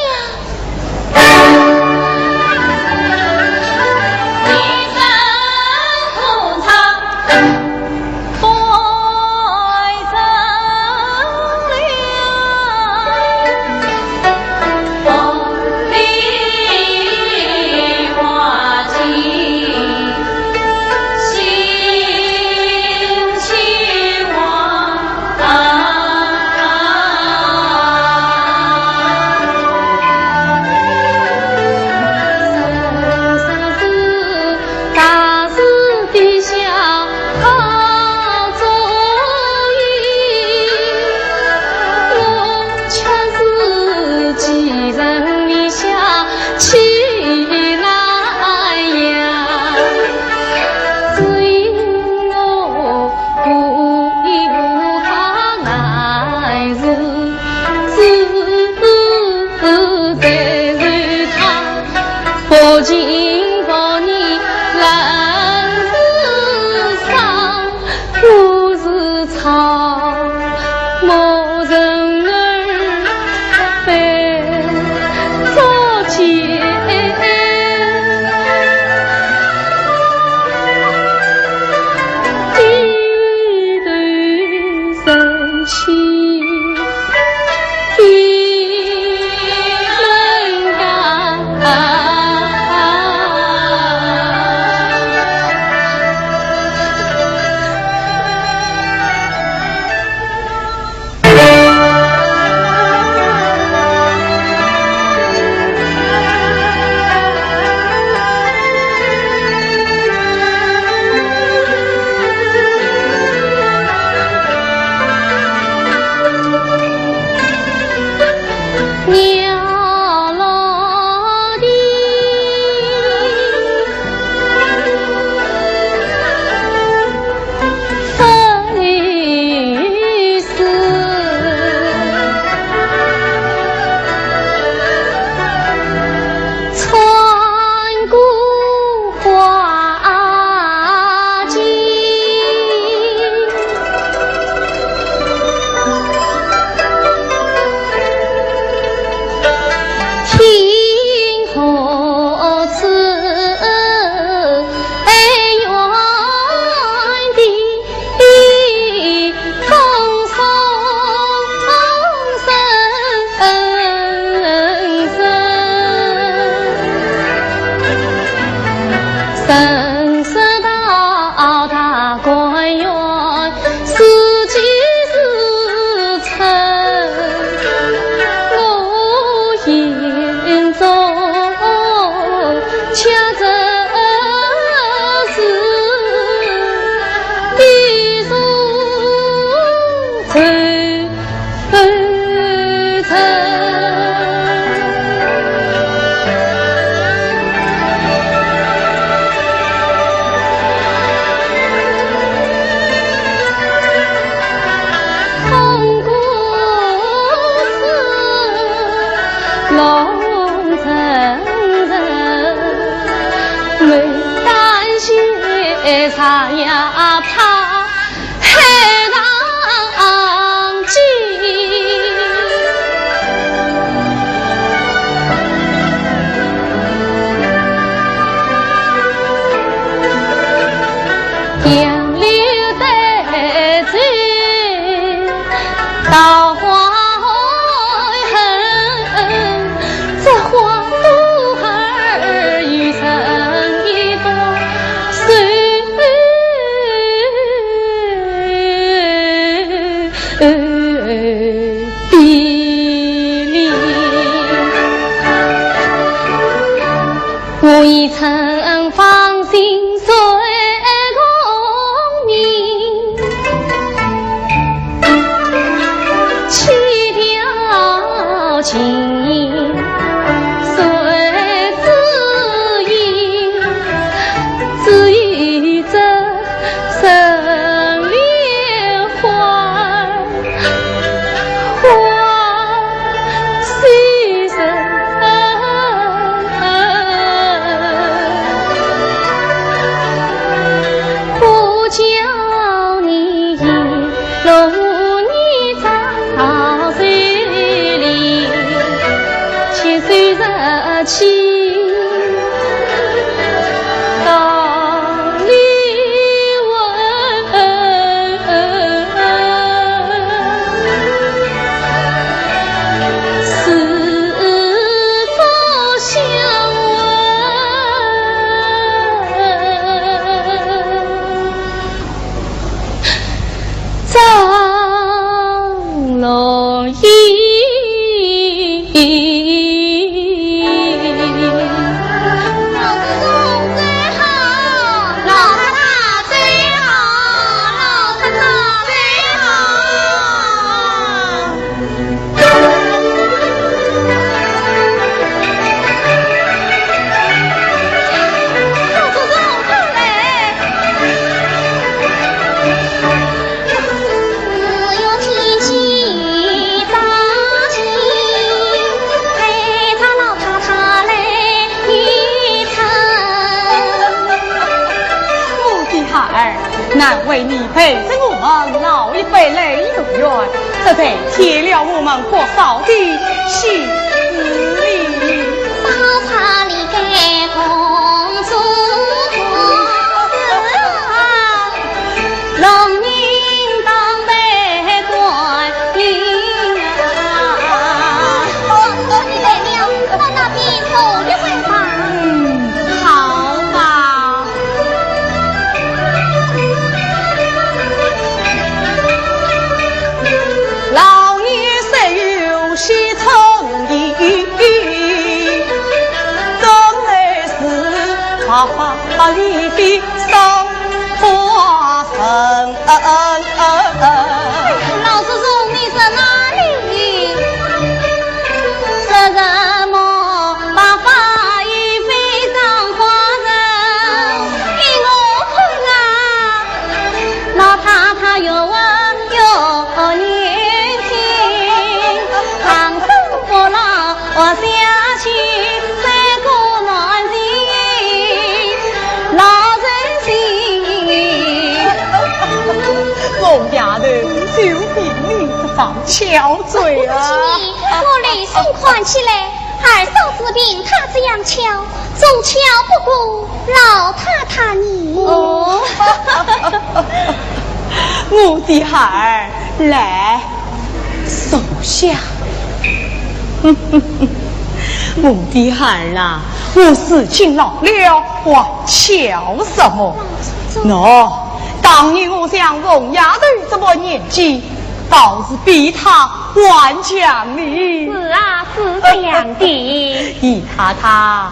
登上到大观园，自己是春。我眼中却只是地中走 杨柳带走桃花恨，这花朵儿有人一般。 别离。我已曾放心随功名，弃掉情随知音，只有这 人留花，花虽人。我叫你一路你早走离，且虽然 情到离恨，似作相问。 张龙英。老祖宗走好，老太太走好，老太太走好。 我的孩儿， 难为你陪着我们老一辈来游园，这才添了我们不少的喜事哩。 嗯，好吧。 老祖宗，你在哪里？ 我丫头，就凭你这张巧嘴啊！我内心看起来，二嫂子凭她这样巧，总巧不过老太太呢。哦，我的孩儿，来，坐下。我的孩儿啊，我如今老了，还巧什么？喏，当年我像凤丫头这把年纪，倒是比她还强呢。是啊，是这样的。姨太太，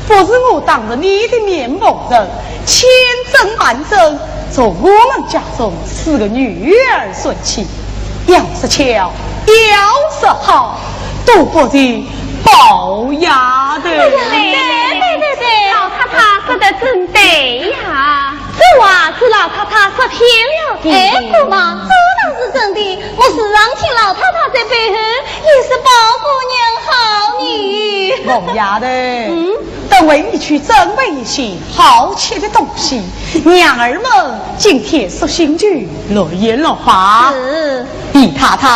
不是我当着你的面蒙人，千真万真，从我们家中四个女儿说起，要说巧，要说好，都不及宝丫头。对对对对对，老太太说得真对呀。这话是老太太说偏了的。哎，姑妈，这倒是真的，我时常听老太太在背后也是宝姑娘好呢。凤丫头，嗯？等为你去准备一些好吃的东西，娘儿们今天说心就乐意了吧？是。姨太太，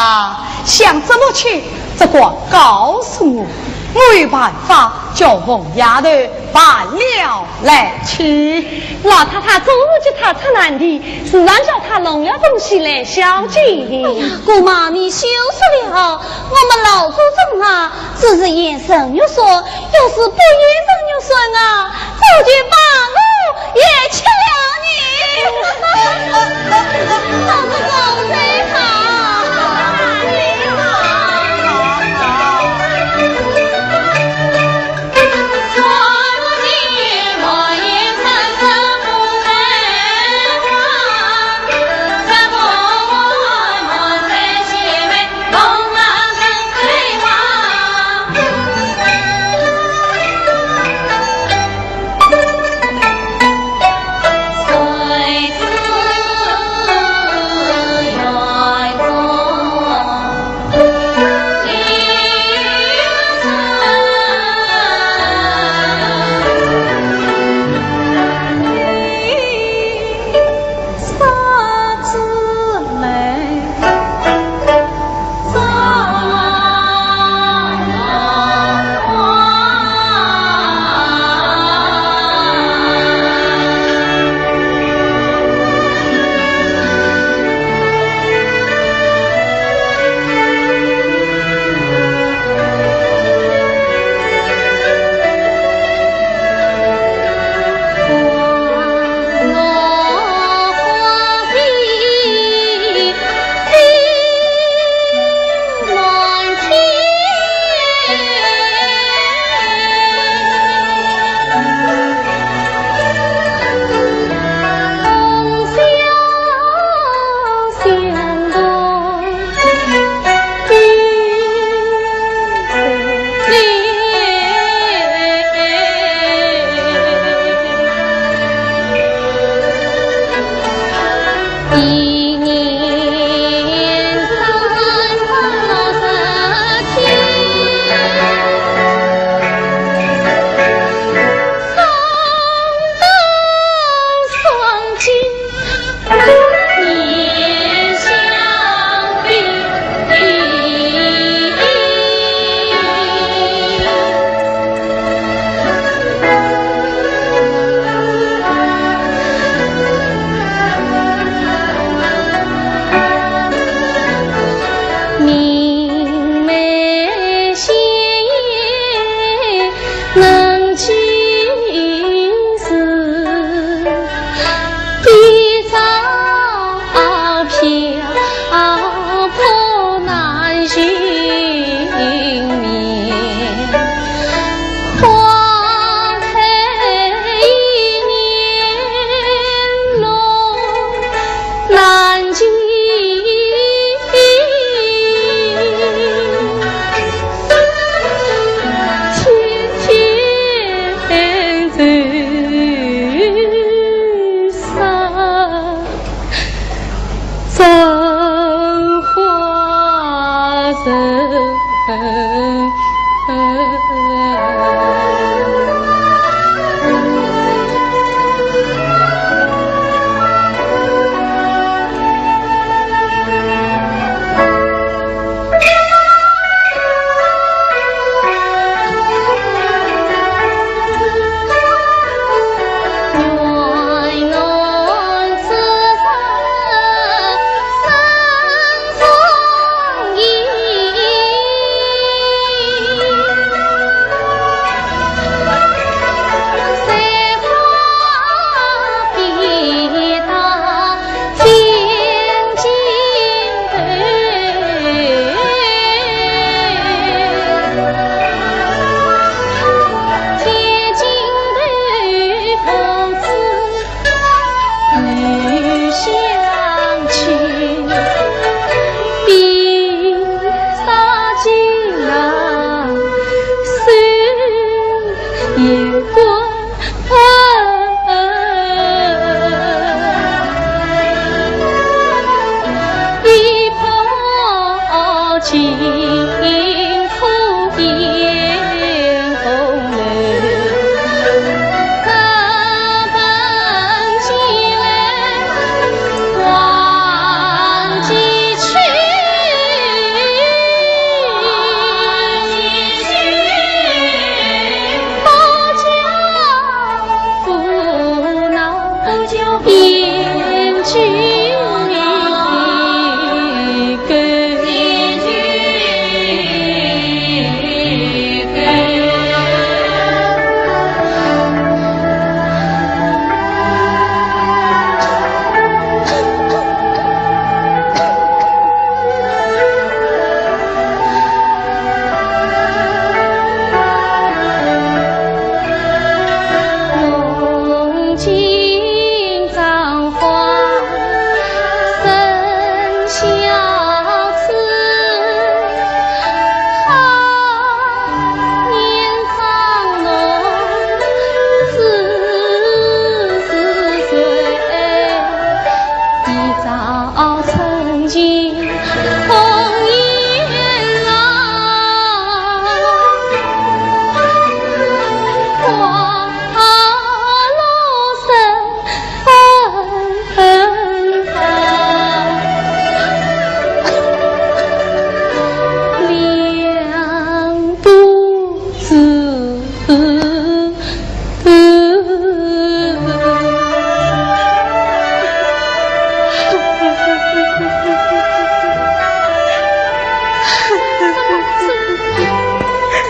想怎么去，只管告诉我，我有办法叫凤丫头 办了来去。老太太总是给她出难题，时常叫她弄了东西来孝敬。哎呀，姑妈，你休说了，我们老祖宗啊，只是言承玉顺，要是不言承玉顺啊，早就把我也吃了呢。老祖宗，谁好？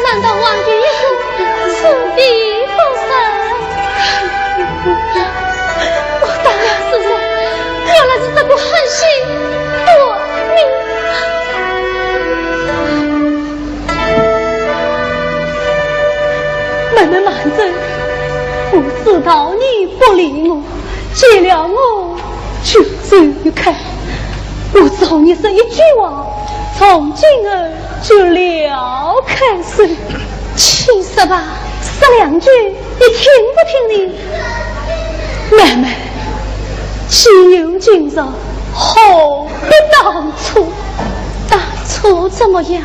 难道王爷也是此地府人？我当了是谁，原来是这个狠心夺命。慢慢慢走，我知道你不理我，见了我就走开。我只和你说一句话，从今后就了开手。请说吧。说两句，你听不听呢？慢慢，既有今日，何必当初？当初怎么样？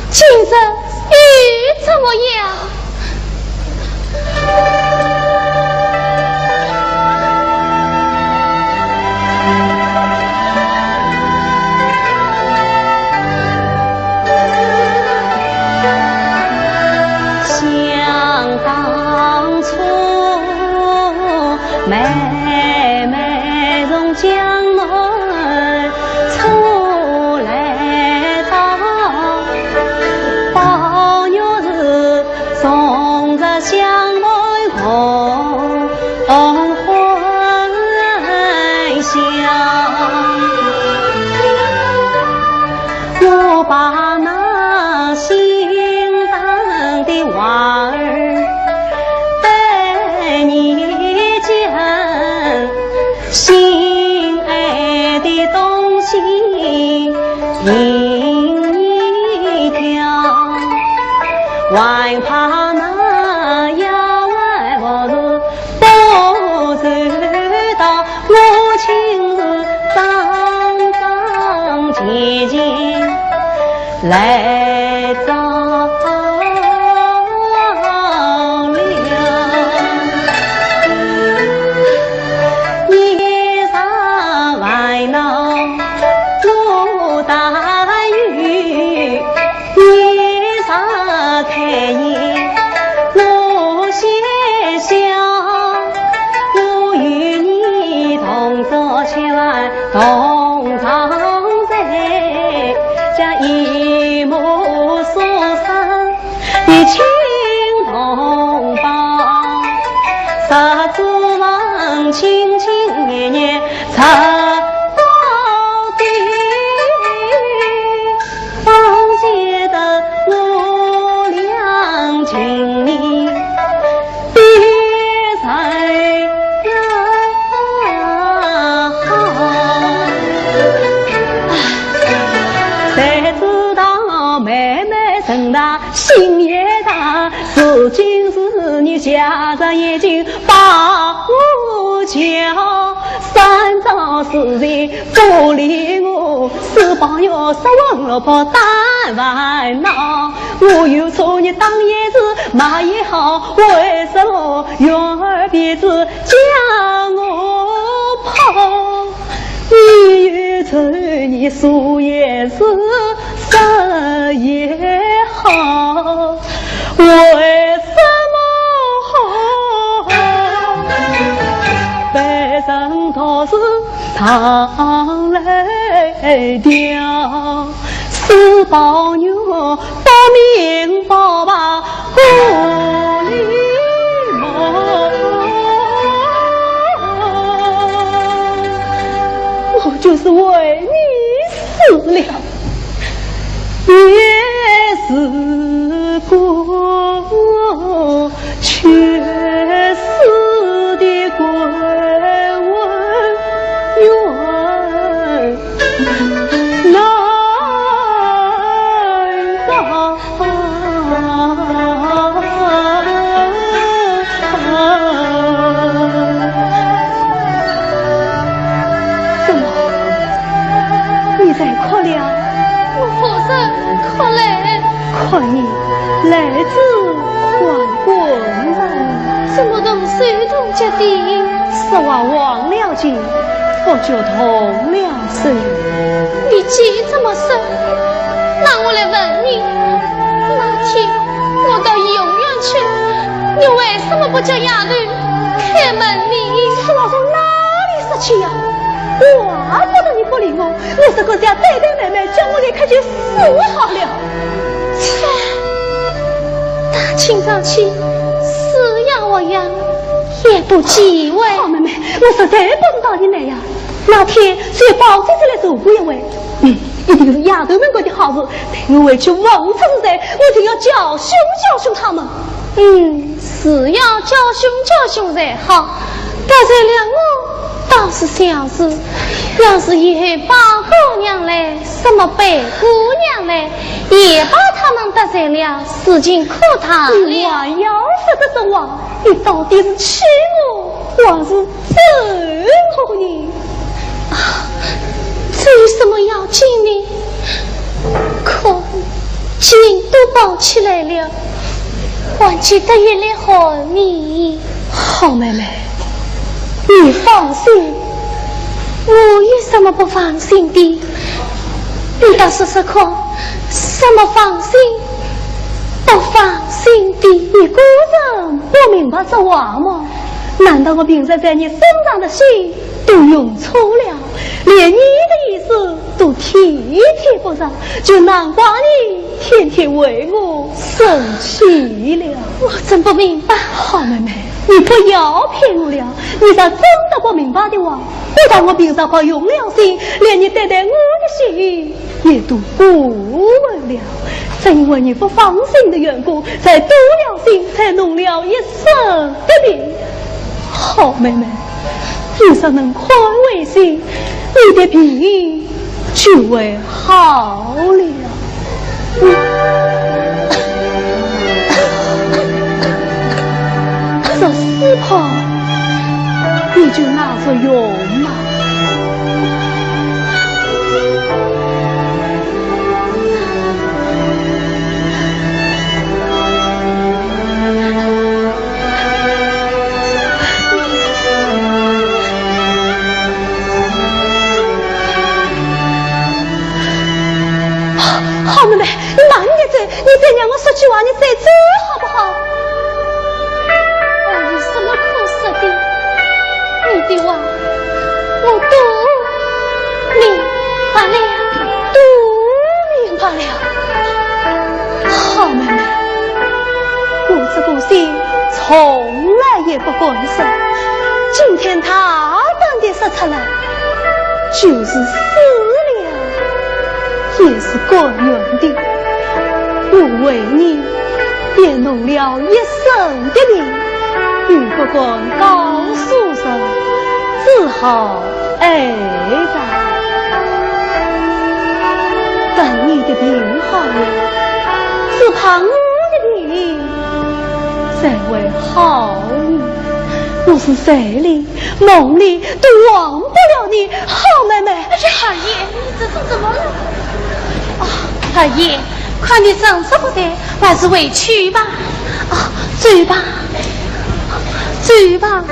今日又怎么样？想当初，妹妹从江南 出来到，宝玉是送着香盘红欢笑。我把那心上的话儿对你讲， 心爱的东西听你讲，还怕那丫鬟不是不知道，我亲自桩桩件件 来找了。你啥烦恼我担忧，你啥开心我先笑，我与你同坐船 同床睡，这一梦所生的亲同胞，十指肠亲亲热热，直到底，方觉得我俩情意 的人呀好。谁知道妹妹人大心也大，如今是你家大着眼睛把我叫，三朝四日不理我，四宝肉色黄萝卜蛋烦恼。我有错你当也是骂也好，为什么圆儿鼻子将我泡？你有罪你说也是，说也好，为什么被人都是上来吊？四宝肉不明白吧，不理我。我就是为你死了，也是个缺失的官文员。 难道。怎么，你在哭了？我不曾哭嘞。看你来自王官人。怎么动手动脚的？是我忘了情，我就动了 是。你既这么说，那我来问你，那天我到怡红院去，你为什么不叫丫头开门呢？是我从哪里说起呀？怪不得你不理我，我是个想对对妹妹，叫我来开就死好了。切，大清早起，死呀活呀，也不忌讳。好妹妹，我实在不知道你来呀。 那天只有宝姐姐来坐过一回，嗯，一定是丫头们干的好事，待我回去问出是谁，我一定要教训教训他们。嗯，是要教训教训才好，得罪了我倒是小事，要是以后宝姑娘来，什么贝姑娘来，也把他们得罪了，事情可大了。你还要说这种话，你到底是气我，还是 这个呢？啊，这有什么要紧呢？可金都包起来了，还记得一粒汗呢。好妹妹，你放心。我有什么不放心的？你倒说说看，什么放心不放心的？你果然不明白这话吗？难道我平日在你身上的心 都用错了，连你的意思都体贴不上，就难怪你天天为我生气了。我真不明白。好妹妹，你不要骗我了，你若真的不明白的话，不但我平常不用了心，连你对待我的心意 也都不问了，正因为你不放心的缘故，才多了心，才弄了一身的病。好妹妹，你若能宽慰些，你的病就会好了。这四泡，你就拿着用吧。 好妹妹，你慢点走，你再让我说句话，你再走好不好？我有什么可说的？你的话我都明白了，都明白了。好妹妹，我这个心从来也不敢说，今天大胆地说出来，就是死了 也是甘愿的。我为你也弄了一身的病，又不敢告诉人，只好挨着。等你的病好了，只怕我的病才会好呢。我是睡里梦里都忘不了你，好妹妹。哎呀，二爷，你这是怎么了？啊，二爷，看你神色不对，还是回去吧。啊，走吧，走吧。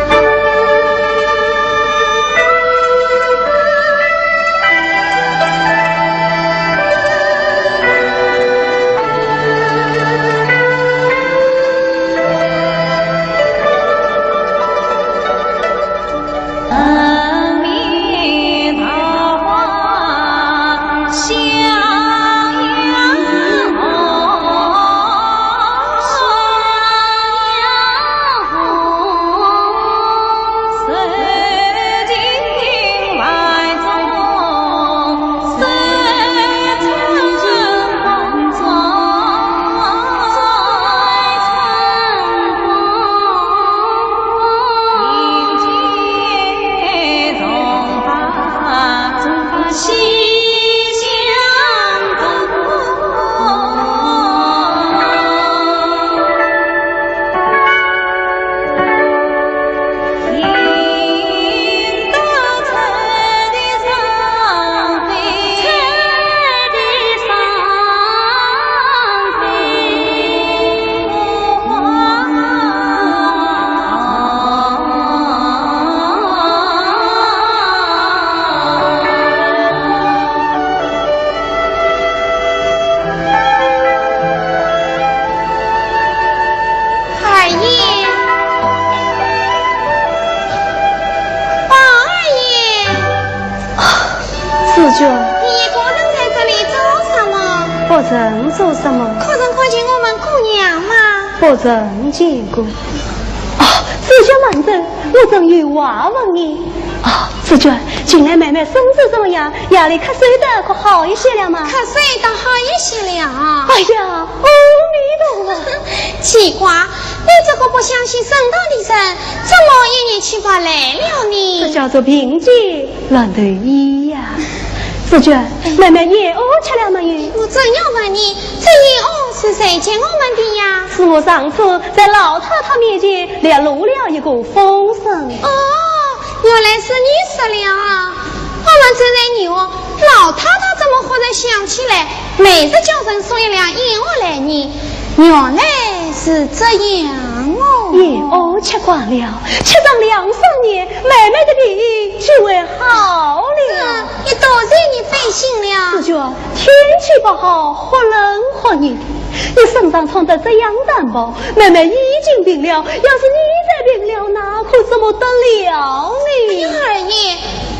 二爷，宝二爷。紫鹃。你一个人在这里做什么？不曾做什么。可曾看见我们姑娘吗？不曾见过。啊，紫鹃慢走，我正有话问你。啊，紫鹃，近来妹妹身子怎么样？夜里咳嗽得可好一些了吗？咳嗽倒好一些了。哎呀，阿弥陀佛！奇怪，你这个不相信神道的人，怎么一年七八来了呢？这叫做病急乱投医呀。紫鹃，妹妹燕窝吃了没有？我正要问你，这燕窝是谁给我们的呀？是我上次在老太太面前泄露了一个风声。哦，原来是你说了啊。我们正在疑惑，老太太怎么忽然想起来，每日叫人送一两燕窝来呢？原来是这样哦。燕窝吃光了，吃上两三年，妹妹的病就会好了。嗯，也多谢你费心了。紫鹃，天气不好，忽冷忽热的，你身上穿得这样单薄，妹妹已经病了，要是你再病了，那可怎么得了呢？哎呀，二爷，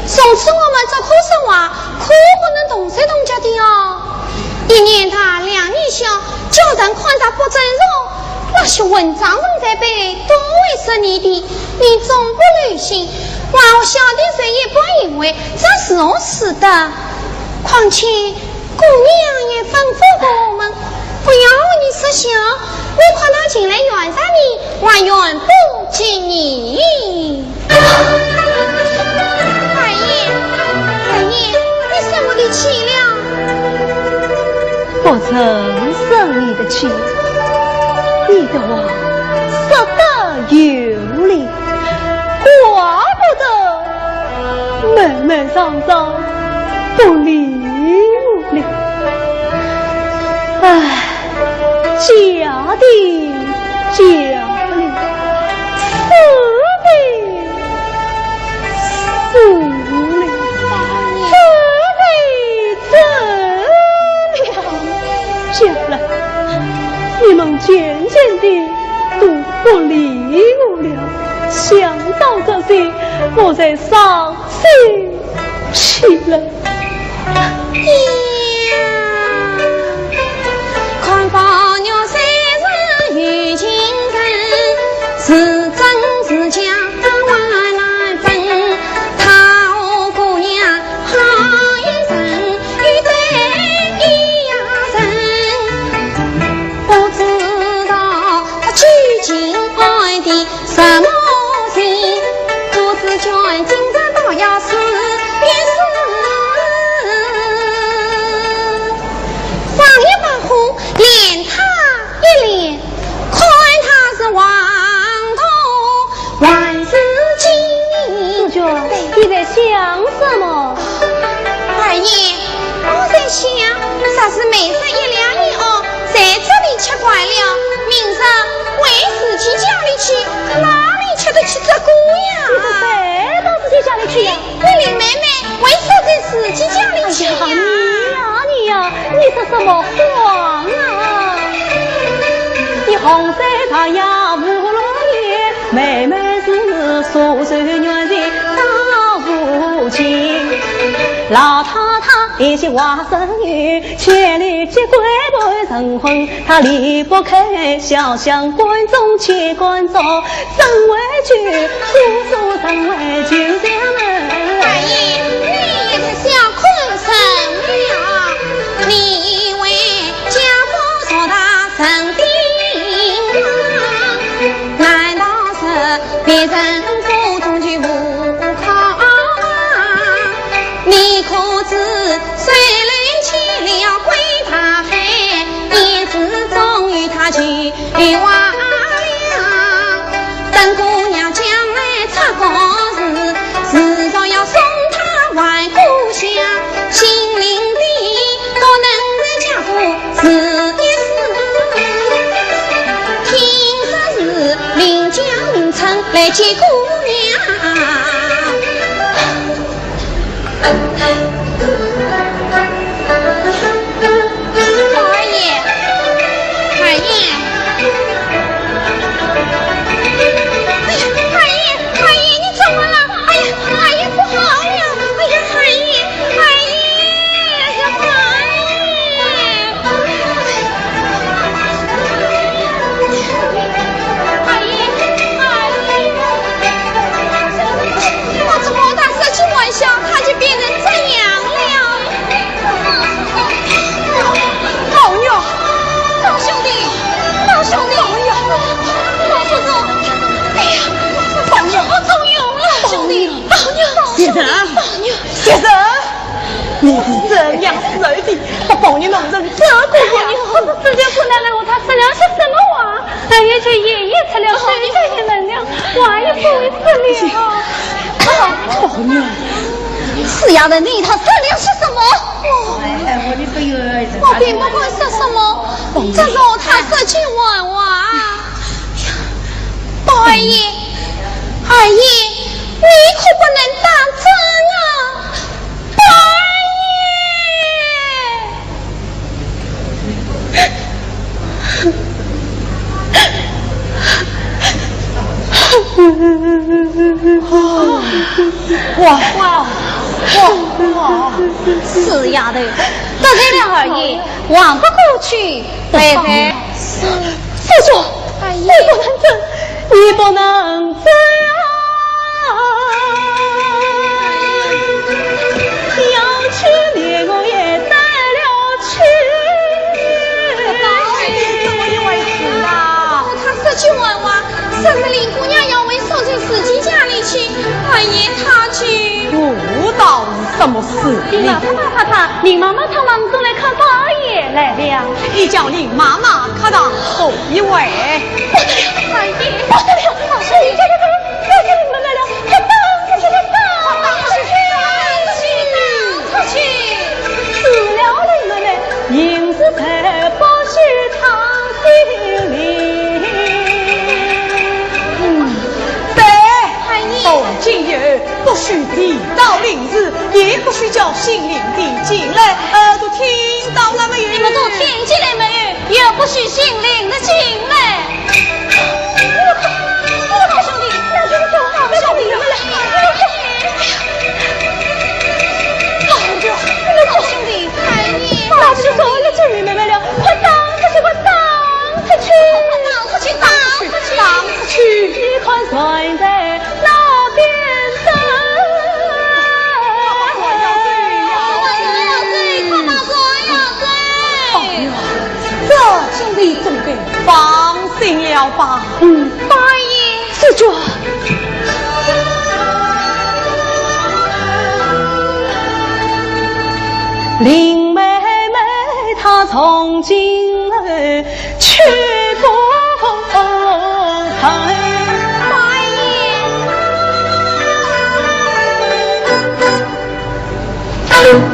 从此我们做科生话，可不能动手动脚的哦。一年大，两年小，叫人看着不尊重，那些混账混在背后都会说你的，你总不忍心。 我晓得谁也不以为这是我死的。况且姑娘也吩咐过我们，不要你说笑，我怕她近来怨着你，还怨不及你。二爷，二爷，你生我的气了。不曾生你的气，你的话说得有理。 怪不得妹妹常常不理我了。唉，嫁的嫁了，死的死了，走的走了。家人，你们渐渐地都不理我了。想到这些，我才伤心起来。呀，看风月三十有情人，是真是假还难分。她和姑娘好一生，一对一呀人，不知道她究竟爱的 什么心？我只觉今朝倒要死一死。你在想什么？二爷，我在想，若是每日一两银哦，在这里吃惯了，明日回自己家里去，哪里吃得起这个呀？你是回到自己家里去呀？你林妹妹回到在自己家里去呀？哎呀，你呀，你呀，你说什么话啊？你红山大爷无路也，妹妹是苏州人的大无情。老太太一些话生语，千里之归不成婚，她离不开小巷观众，且观众怎为酒，姑苏怎为酒家门。二爷，你也太小看人了。你以为家中做大人的王，难道是别人口中的无靠吗？你可知水流去了归大海，也只终于他去忘了。等姑娘将来出嫁时，迟早要送她还故乡。心灵的不能在家父试一试，听说是临江名村来见姑娘。二爷，二爷，哎呀，二爷，二爷，你怎么了？哎呀，二爷不好了！哎呀，二爷，二爷，哎呀，二爷！ 二爷，二爷，我怎么打这句玩笑，他就变成这样了？宝玉，宝兄弟，宝兄弟，宝叔叔，哎呀，宝玉，我中用了，兄弟，宝玉，宝兄弟，宝玉。 先生，你是怎样死的？把宝玉弄成这个样子。哎呦，这个姑奶奶和他说了些什么话？二爷就爷爷出了手，就爷们了，我也不会死了。宝玉，死丫头，你他说了些什么？我并不敢说什么，只是他说起玩话。宝二爷，二爷，你可不能当真啊！ 哇哇哇哇！死丫头，得罪了二爷，还不过去拜拜。 叔叔，你不能走，你不能走啊！要去连我也带了去。这到底怎么一回事啊？他说起玩话，说是林姑娘要回苏州自己家里去，二爷他去。我倒 什么事呢？林妈妈、太太，林妈妈她忙中来看宝二爷来了。你叫林妈妈看到后一位。不得了，二爷，不得了，二爷，这这这这这林妹妹了，快打出去，快打出去，打出去，打出去！除了林妹妹， 应是在不许他心里。嗯，对，二爷。从今以后不许提到林氏，也不许叫姓林的进来，耳朵听到了没有？你们都听见了没有？也不许姓林的进来。你们看，你们看，兄弟，那边的走好，兄弟，你们来，你们看。哎呀，老兄弟， 那不就说了这里妹妹了，快打出去，快打出去！打出去，打出去，打出去！你看谁在那边走？快把关要对，快把关要对！哎呀，这兄弟总该放心了吧？嗯，大爷。 叔叔。林妹妹她从今后去不回。大爷。都明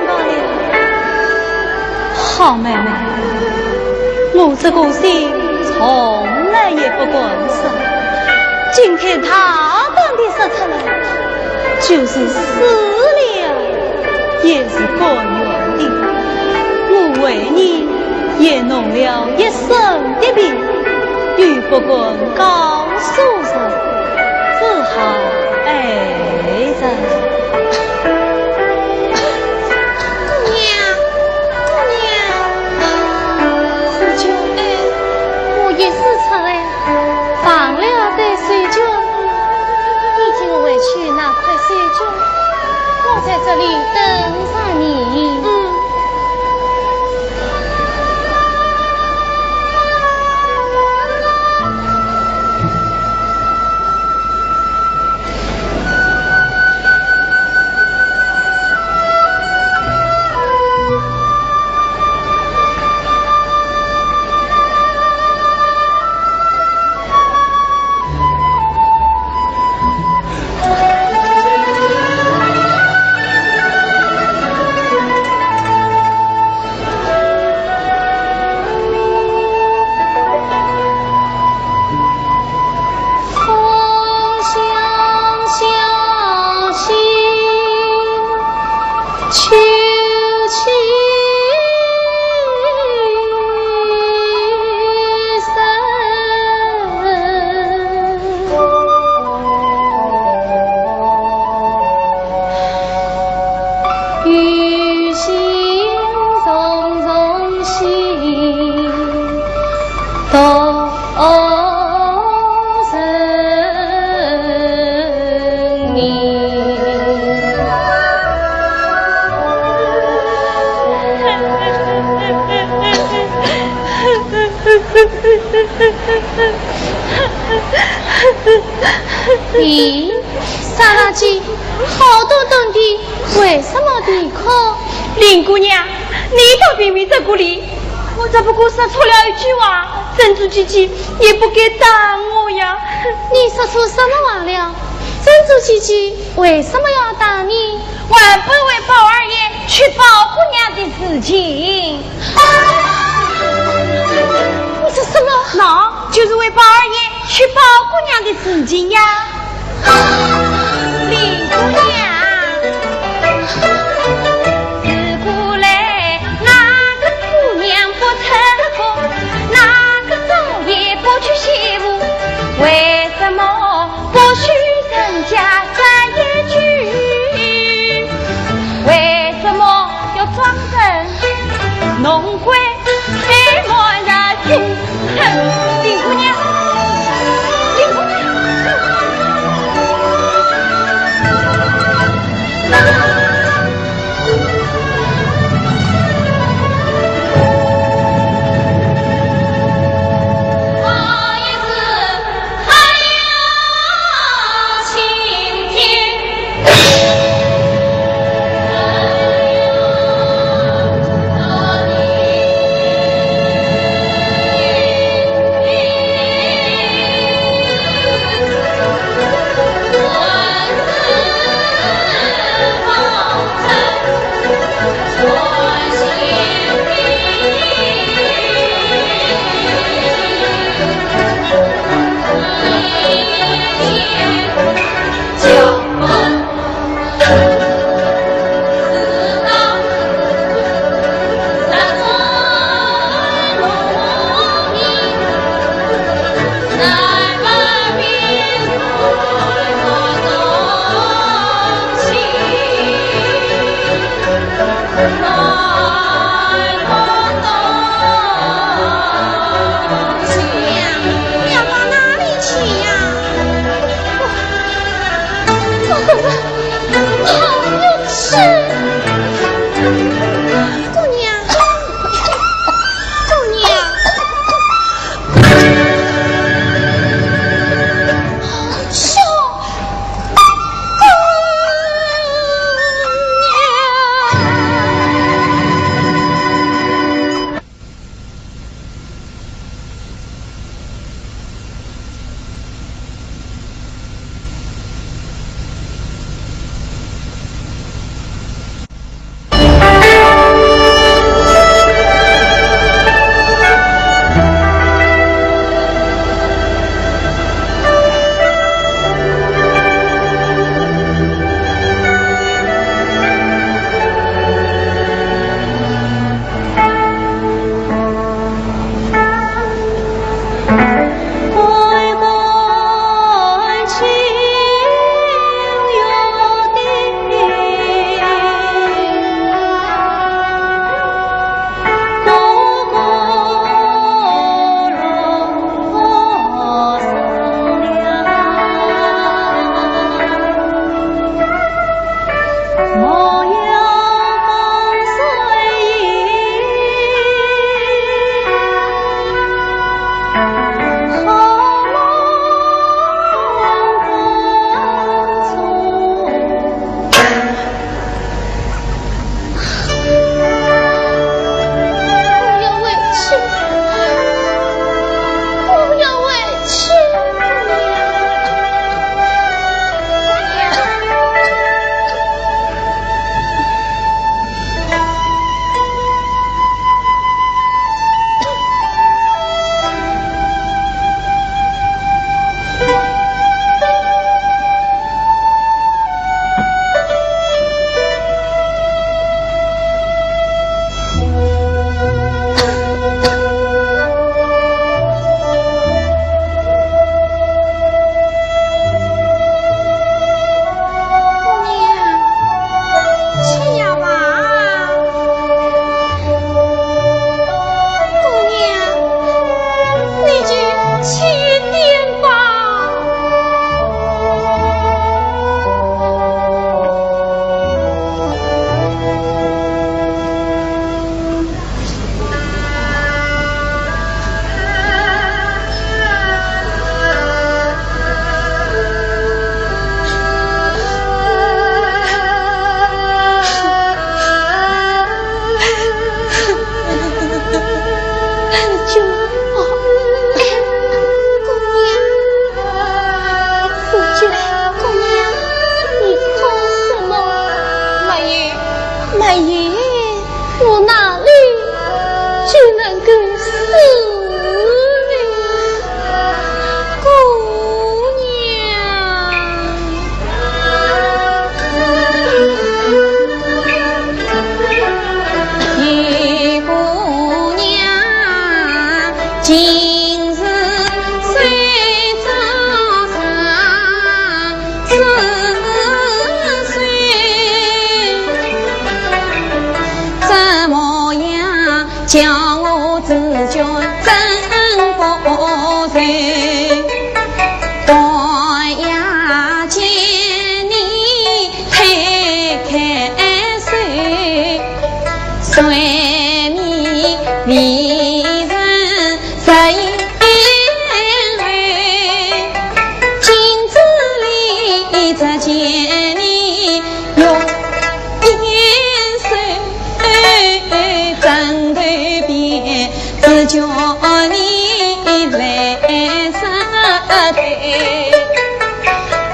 白了。好妹妹，我这个心从来也不敢说，今天大胆地说出来，就是死了也是甘愿的。我为你也弄了一身的病，又不敢告诉人，只好挨着。姑娘，姑娘，手绢，哎，我一时出来，忘了带手绢。你替我回去拿块手绢，我在这里等着你。嗯。咦，啥垃圾？好端端的，为什么啼哭？林姑娘，你倒评评这个理，我只不过说错了一句话，珍珠姐姐也不该打我呀。你说错什么话了？珍珠姐姐为什么要打你？ 还不为宝二爷娶宝姑娘的事情。你说什么？喏，就是为宝二爷娶宝姑娘的事情呀。林姑娘，自古来哪个姑娘不出阁，哪个少爷不娶媳妇？为什么 不许人家这一句，为什么要装成弄鬼？谁莫热心？哼，林姑娘，林姑娘。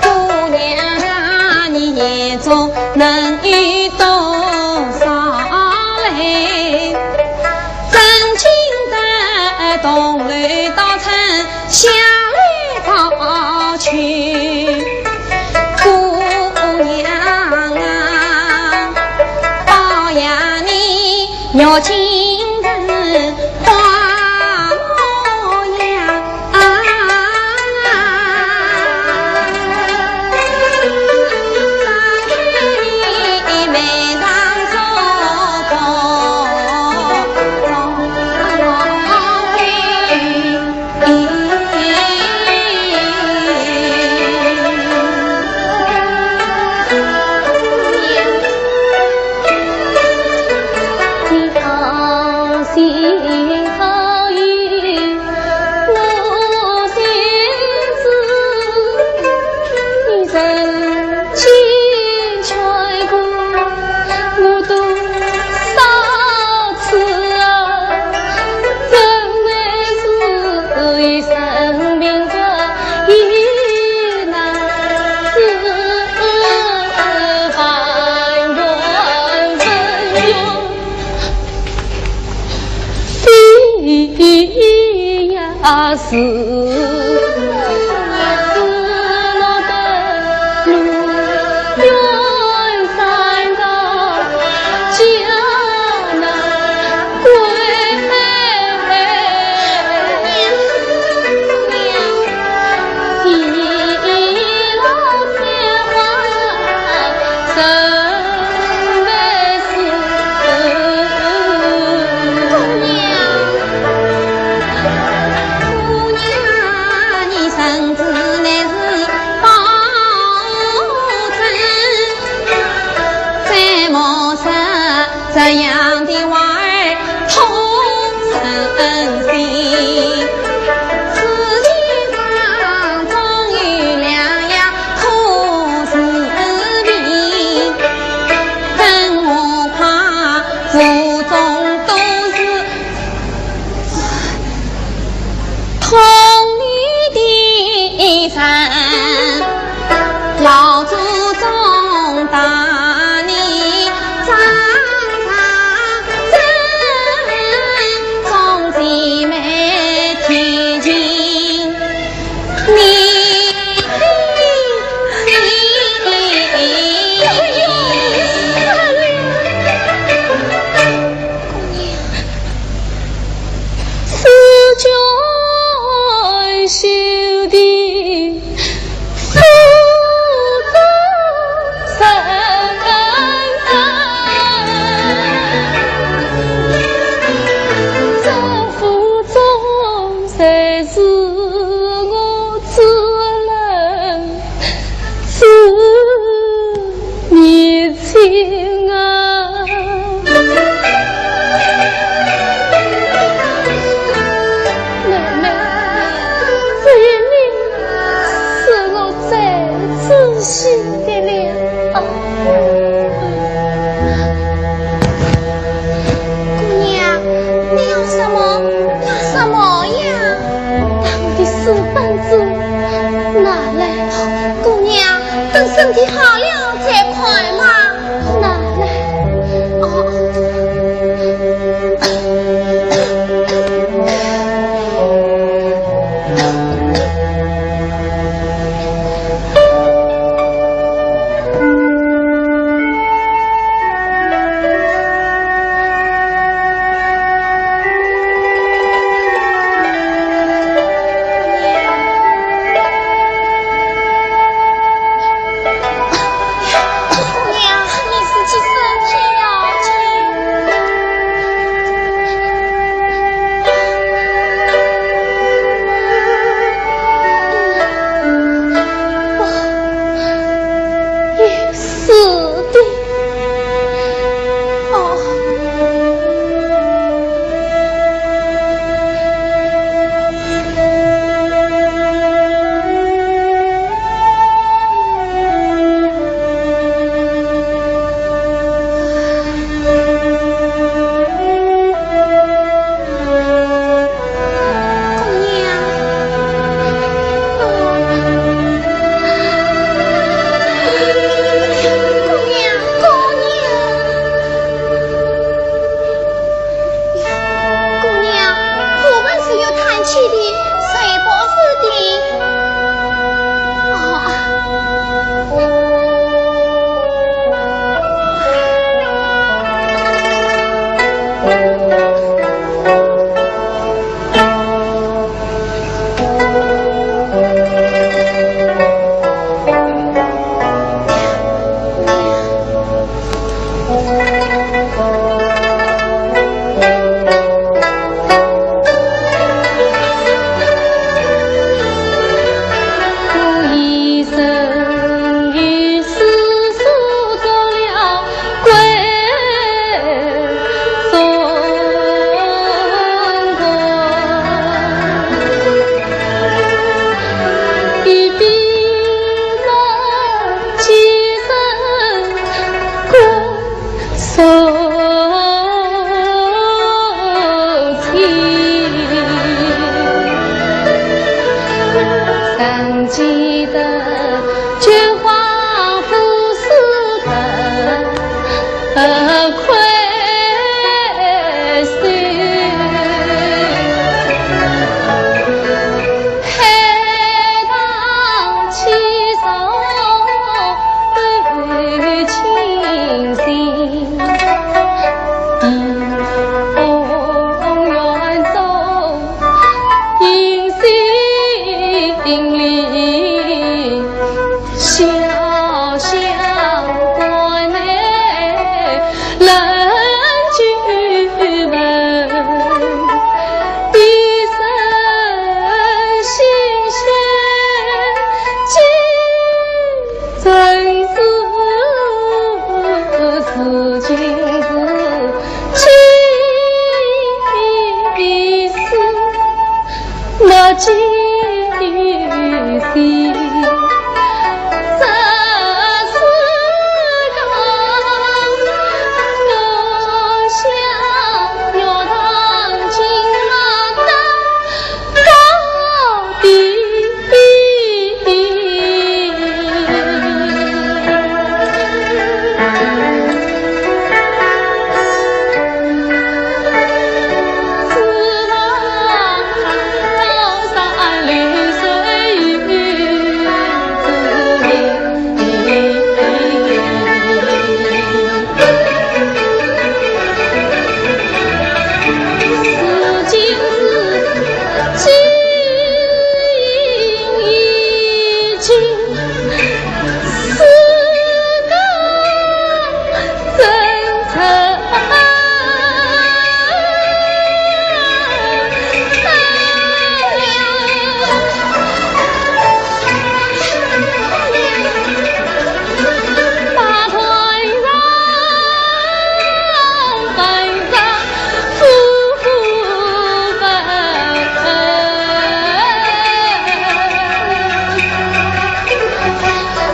姑娘，你眼中能有多少泪？真情的同流到春夏来到秋。姑娘啊，保养你月经的花模样。 姑娘，你要什么？要什么呀？把我的书本子拿来。姑娘，等身体好了再看嘛。拿来。哦。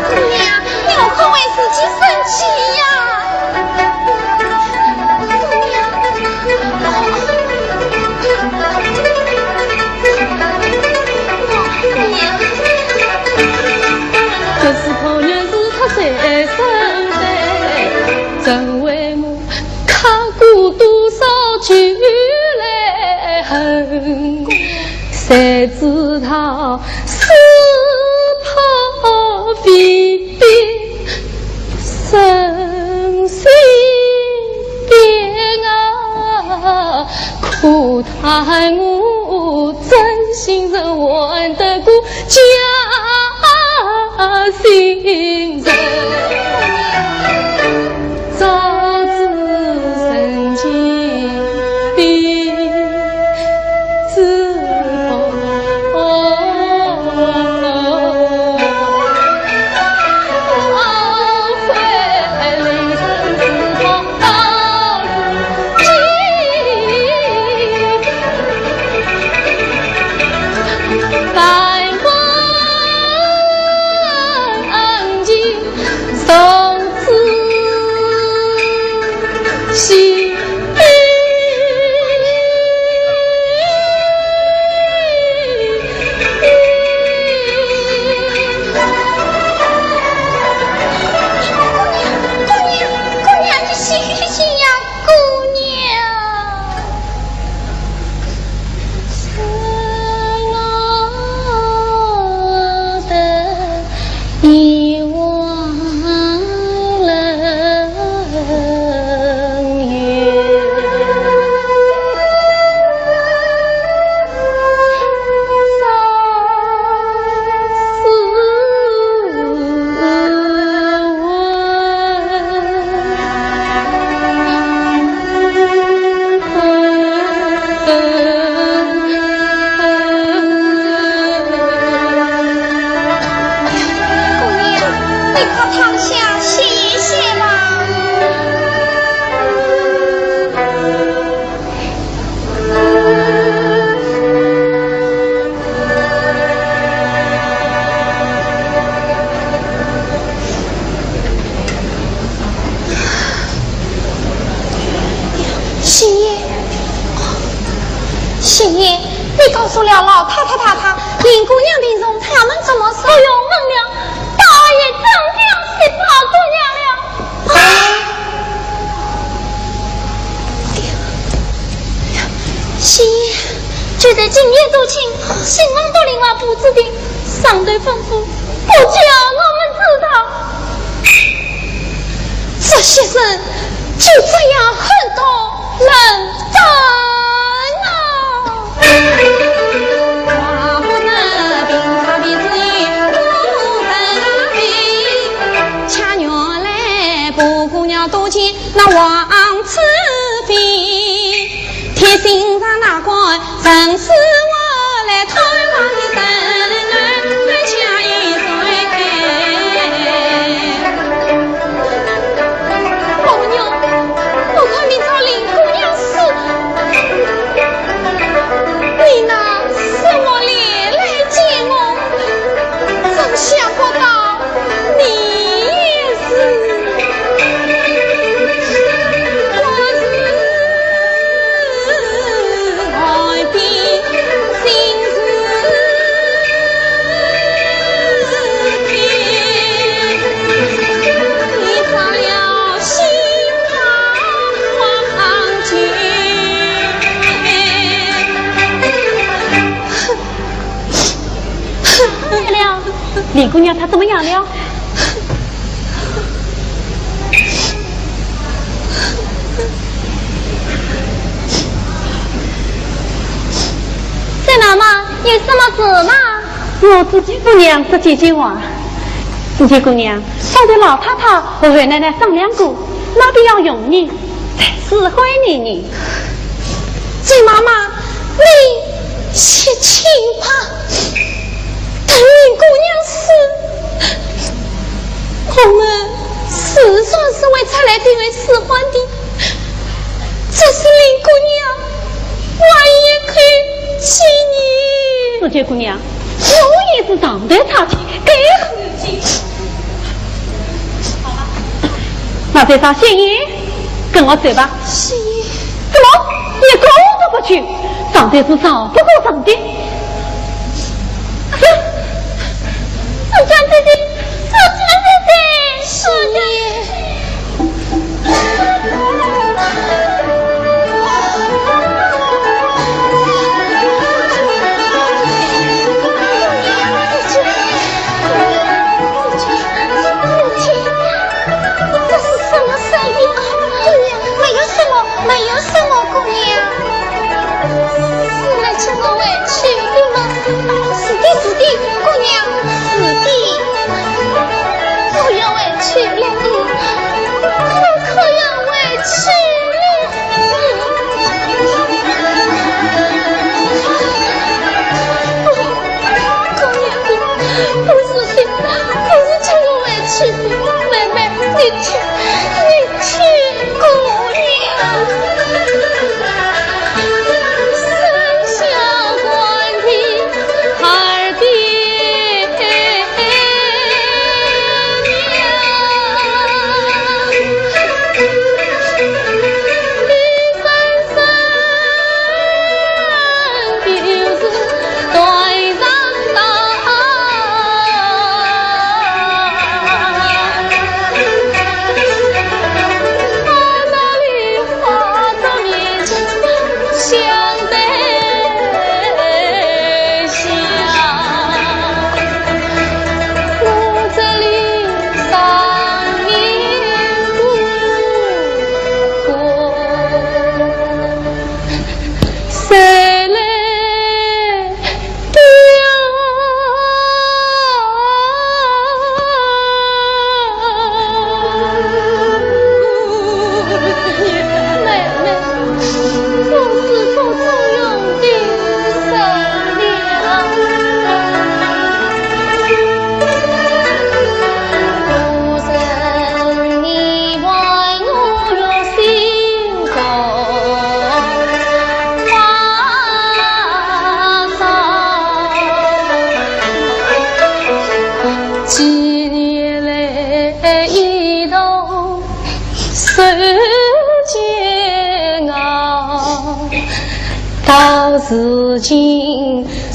姑娘，你可为自己生气呀！姑娘，这是可能是他最深的，怎为我 看过多少酒来恨，谁知他似炮非兵，人心变啊！可叹我真心是还得过家心人。 早知曾经的知否，后悔临深似火到如今。 姑娘，姑娘，你醒醒呀，姑娘！姑娘，你快躺下歇一歇吧。 新爷，新爷，你告诉了老太太她，她林姑娘病重，他们怎么说？不用问了，宝二爷早就去找姑娘了。啊！新爷，就在今夜做亲，新郎到林外布置的，上头吩咐，不叫我们知道。这些人就这样狠毒冷淡啊！我看明朝林姑娘死，你拿什么脸来见我？真想不到你也是。怎么样了？林姑娘她怎么样了？ 三老妈，有什么事吗？我自己姑娘说几句话。自己姑娘，方才老太太和二奶奶商量过，那边要用你，再使唤你呢。金妈妈，你去请吧，等林姑娘死，我们自然是会出来替你使唤的。 这是林姑娘，我也可以请你。紫鹃姑娘，我也是上头差去，该何解？那再找新爷，跟我走吧。新爷。怎么？一个都不去？上头是吵不过床的。 紫鹃姐姐，紫鹃姐姐，紫鹃姐姐。这是什么声音啊？姑娘，没有什么，没有什么，姑娘。 是来接我回去的吗？是的，是的，姑娘，是的。我要回去了，我可要回去了。姑娘，不是的，不是接我回去的，妹妹，你听，你听。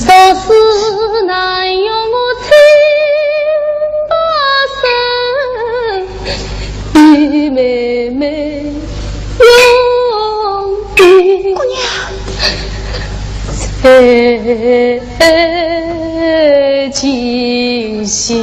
倒是难容我情不深，与妹妹永别。姑娘。在今宵。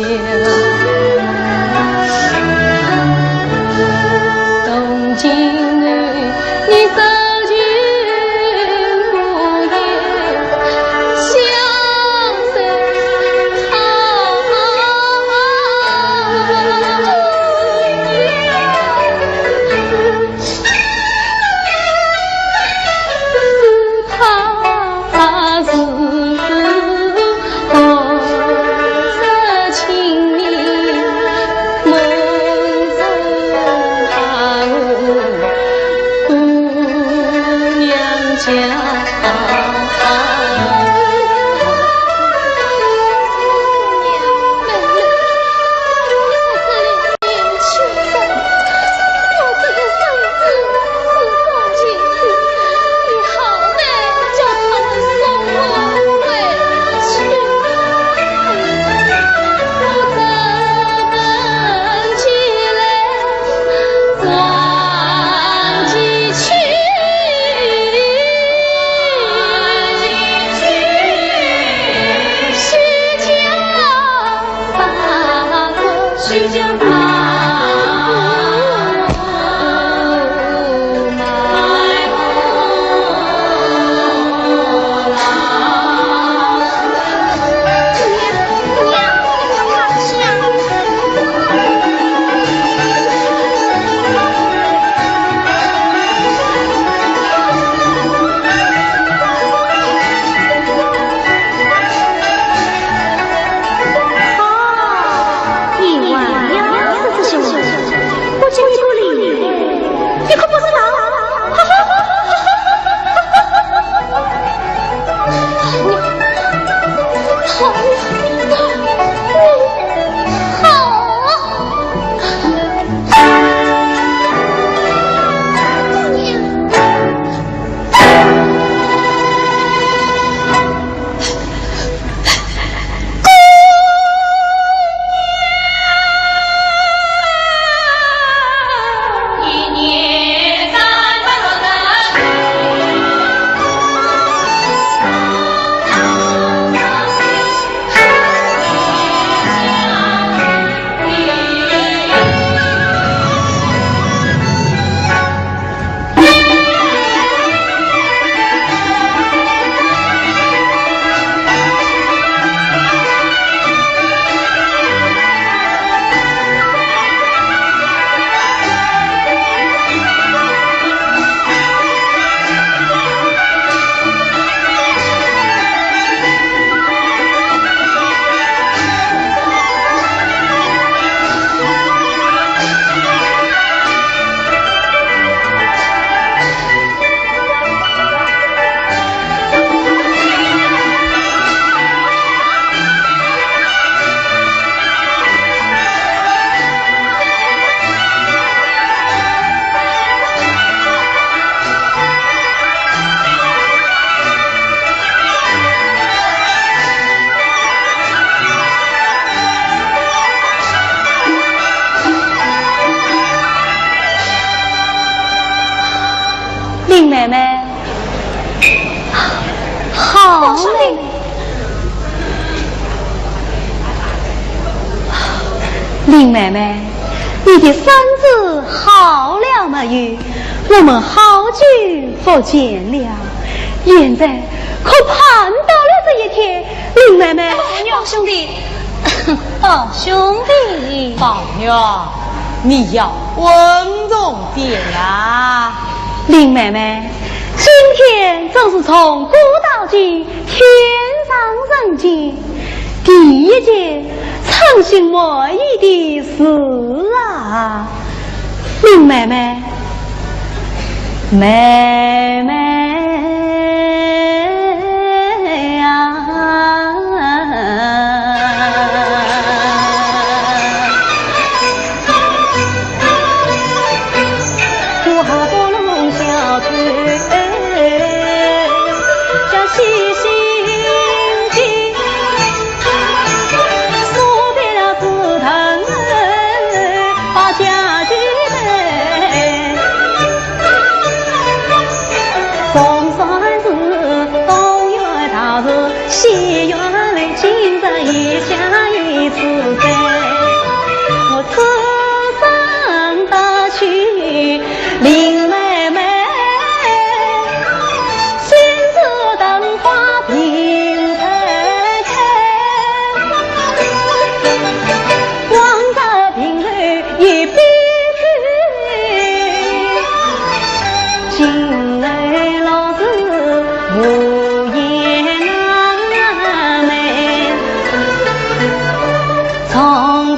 林妹妹，好嘞。林妹妹，你的身子好了没有？我们好久不见了，现在可盼到了这一天。林妹妹，宝兄弟，宝兄弟，宝玉，你要稳重点呀。林妹妹，今天真是从古到今，天上人间第一件称心满意的事啊！林妹妹，妹妹啊！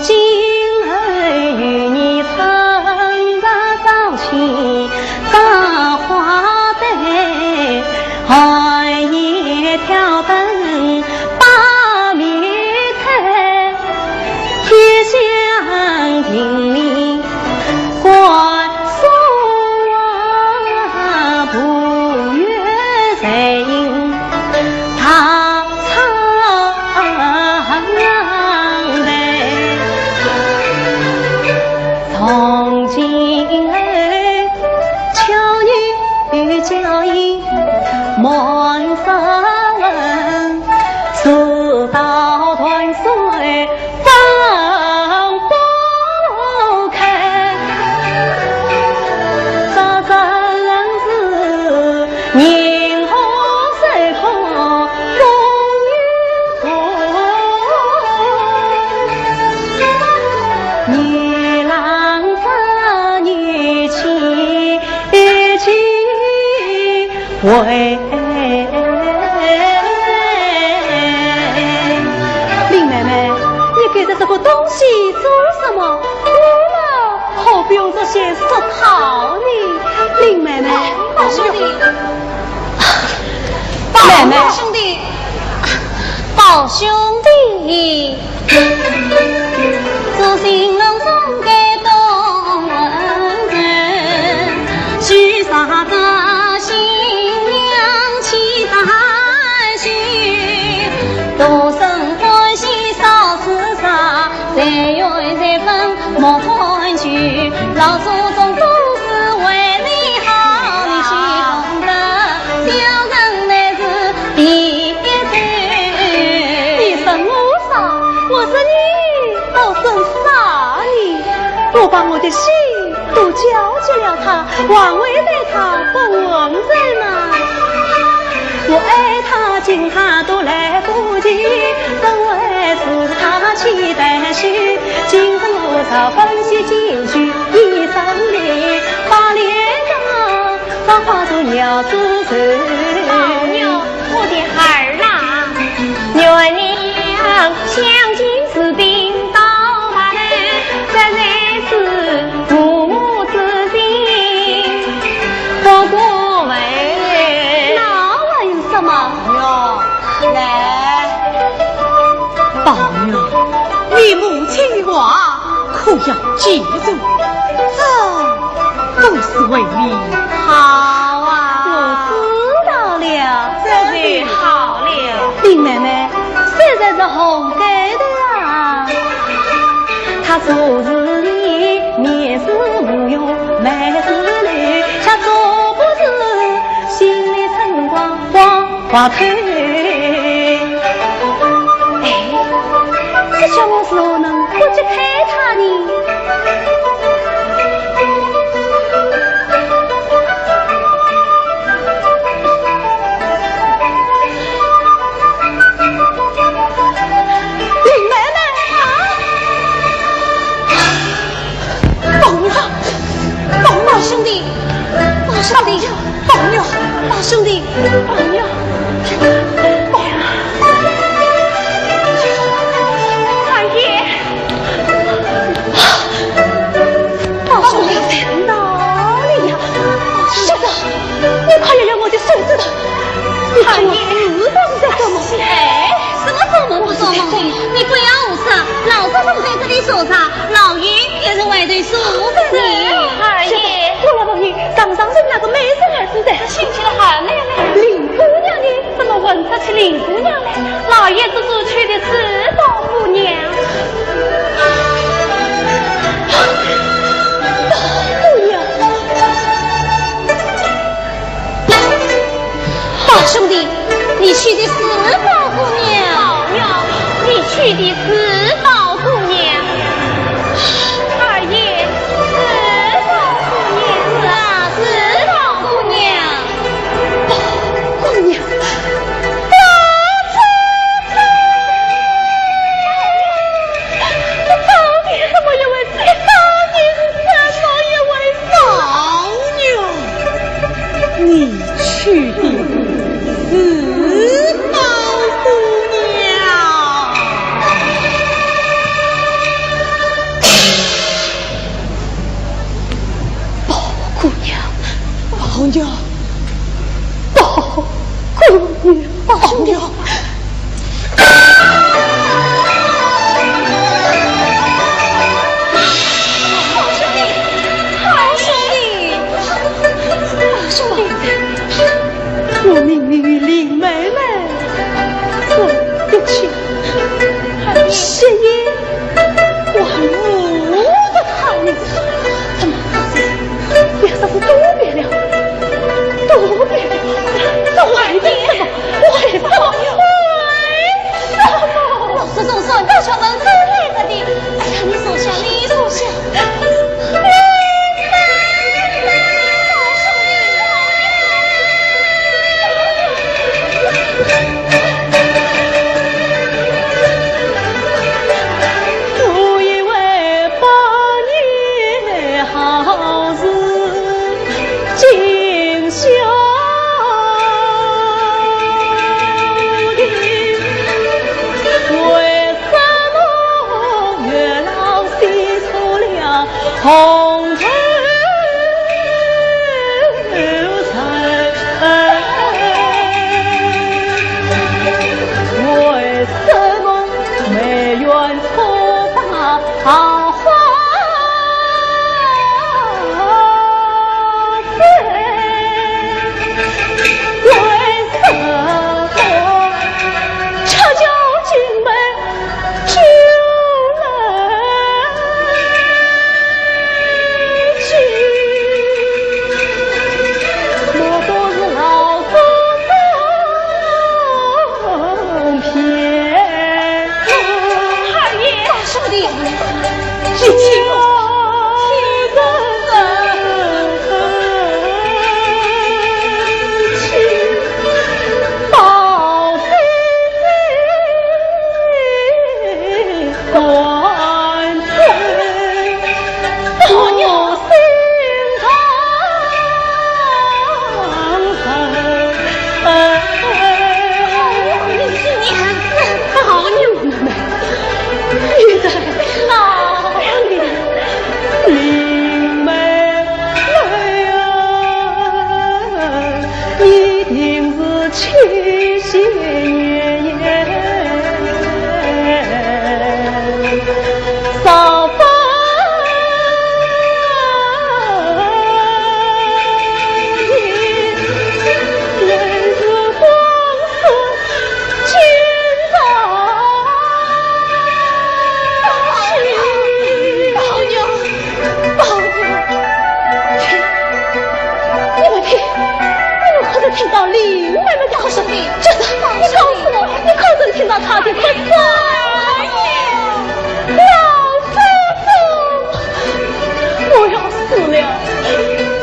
今后与你春茶朝夕，赏花对寒夜挑灯把米炊，天下情迷 喂，林妹妹，你盖着这个东西做什么？我嘛，可不用这些俗套呢。林妹妹，宝兄弟，妹妹，宝兄弟，宝兄弟。 你说我啥，我说你，我说啥呢？我把我的心都交给了他，还会对他不温存吗？ 宝玉，我的孩儿啊。那还有什么？来。宝玉，你母亲的话 可要记住，这都是为你好啊。我知道了。这就好了。林妹妹，谁人是红盖头啊？他做事的面是无用，眉是柳，下做不是心里春光光。 花开。哎，这叫我如何能不去看他呢？林妹妹啊！宝玉，宝兄弟，宝兄弟。 宝玉，宝兄弟，宝玉，宝玉。二爷，宝兄弟在哪里呀？小子，你快要咬我的手指头！你看我知道你在做梦。哎，什么做梦不做梦的？你不要胡说，老祖宗在这里坐着，老爷也在外头坐着呢。二爷。 我老朋友常常是那个美人儿子的。他姓什么好呢？林姑娘呢？怎么混出去林姑娘来？老爷只说娶的是宝姑娘。宝姑娘。宝兄弟，你娶的是宝姑娘。宝玉，你娶的是宝姑娘。 二爷，是宝姑娘。是啊，是宝姑娘。宝姑娘，宝钗，宝钗，宝玉怎么又会死？宝玉怎么又会死？宝玉，你 娶的是宝姑娘。我的天哪！怎么回事？别说是多变了，多变了，这为什么？为什么？为什么？老祖宗说，高桥门走来的。哎呀，你坐下，你坐下。二爷，大兄弟，你听我，听我。你们听到林妹妹的哭声，就是，你告诉我，你可曾听到她的哭声？老祖宗，我要死了，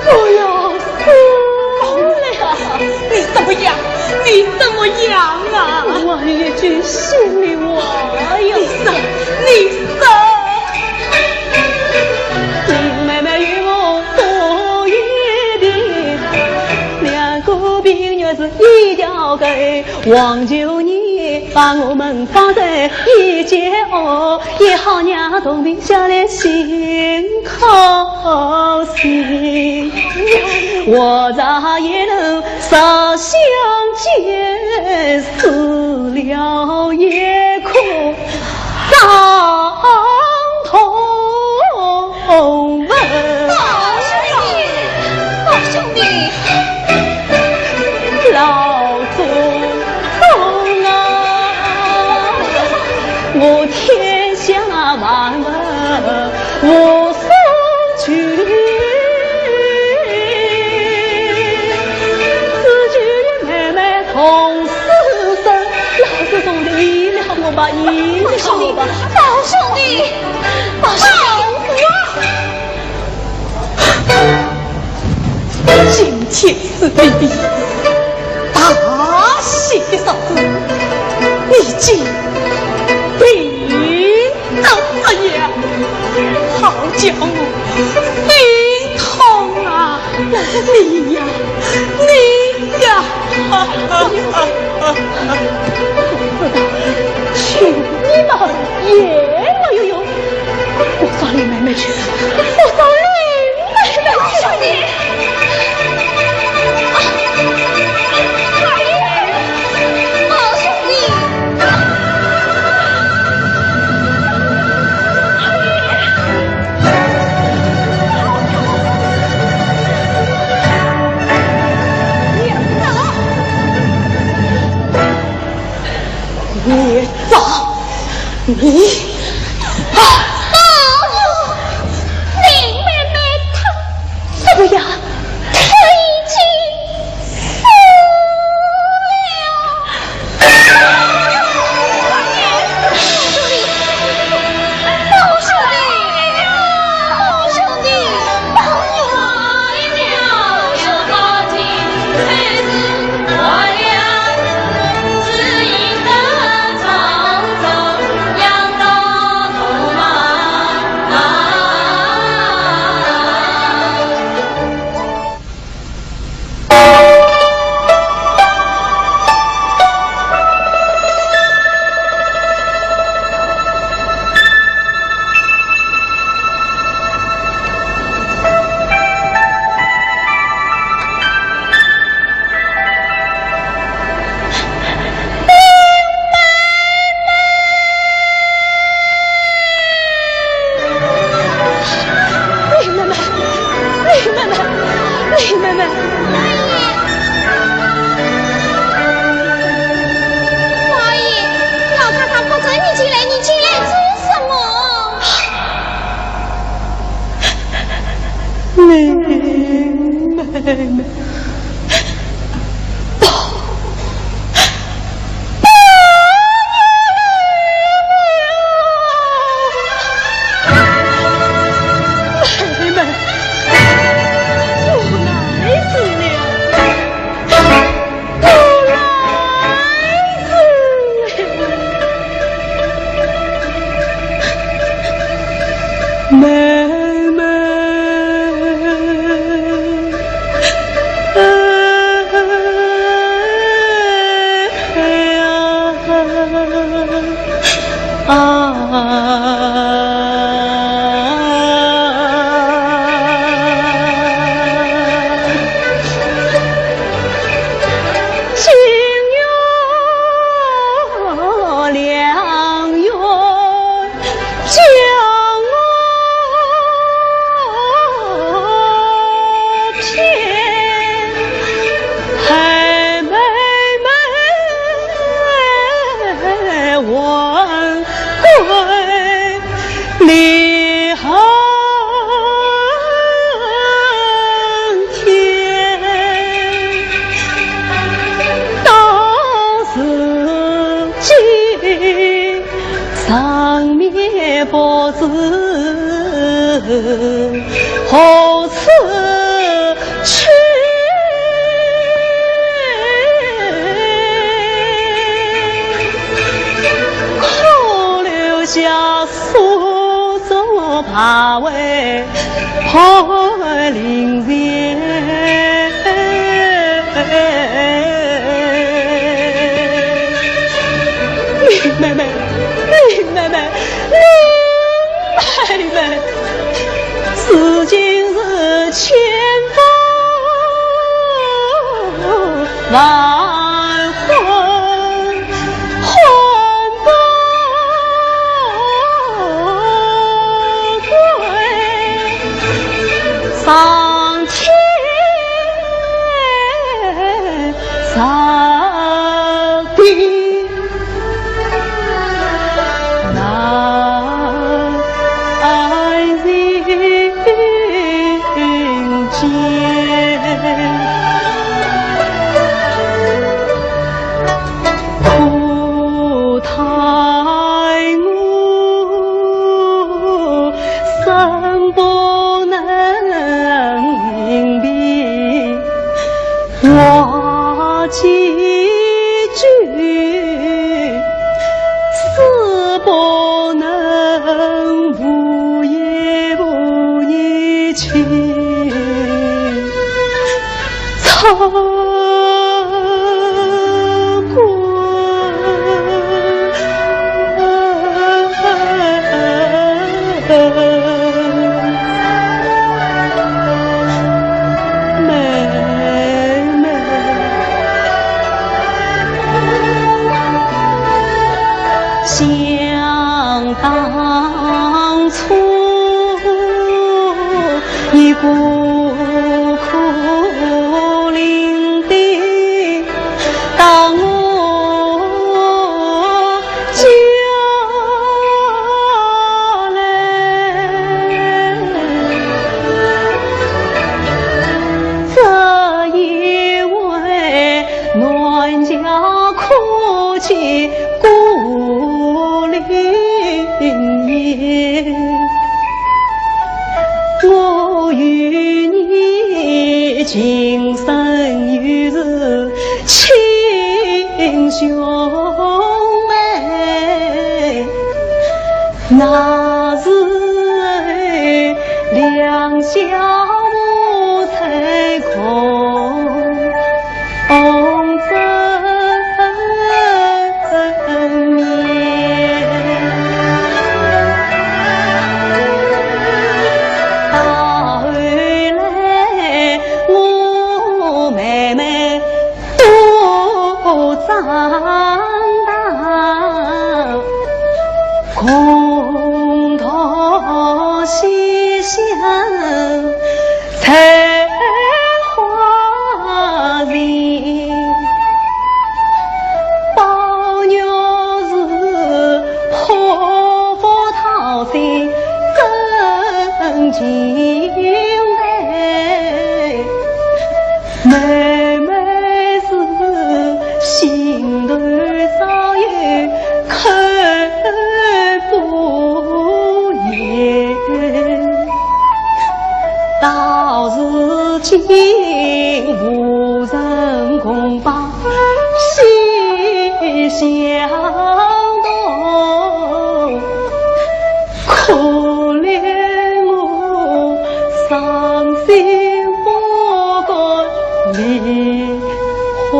我要死了！你怎么样？你怎么样啊？我一句心里话呀。你说，你说。林妹妹与我多一定，两个病院是一条根。 望求你把我们放在一间哦，也好让同病相怜心靠心。我在一路上相见，死了也可当同 红粉。宝兄弟，宝兄弟。老祖宗啊，我天下万物无所求，只求与妹妹同死生。老祖宗，你医了我吧，医了我吧。宝兄弟，宝兄弟。 今天是你大喜的日子，你竟病倒这样，好叫我心痛啊！你呀，你呀！ 我知道，求你们也没有用。我找林妹妹去，我找林妹妹去。兄弟，啊，二爷，宝兄弟。 孽障，你！啊！妹妹，妹妹。妹妹，我来迟了。 妹妹。啊。 林妹妹，林妹妹，林妹妹。如今无人共把心相通，可怜我伤心不敢梨花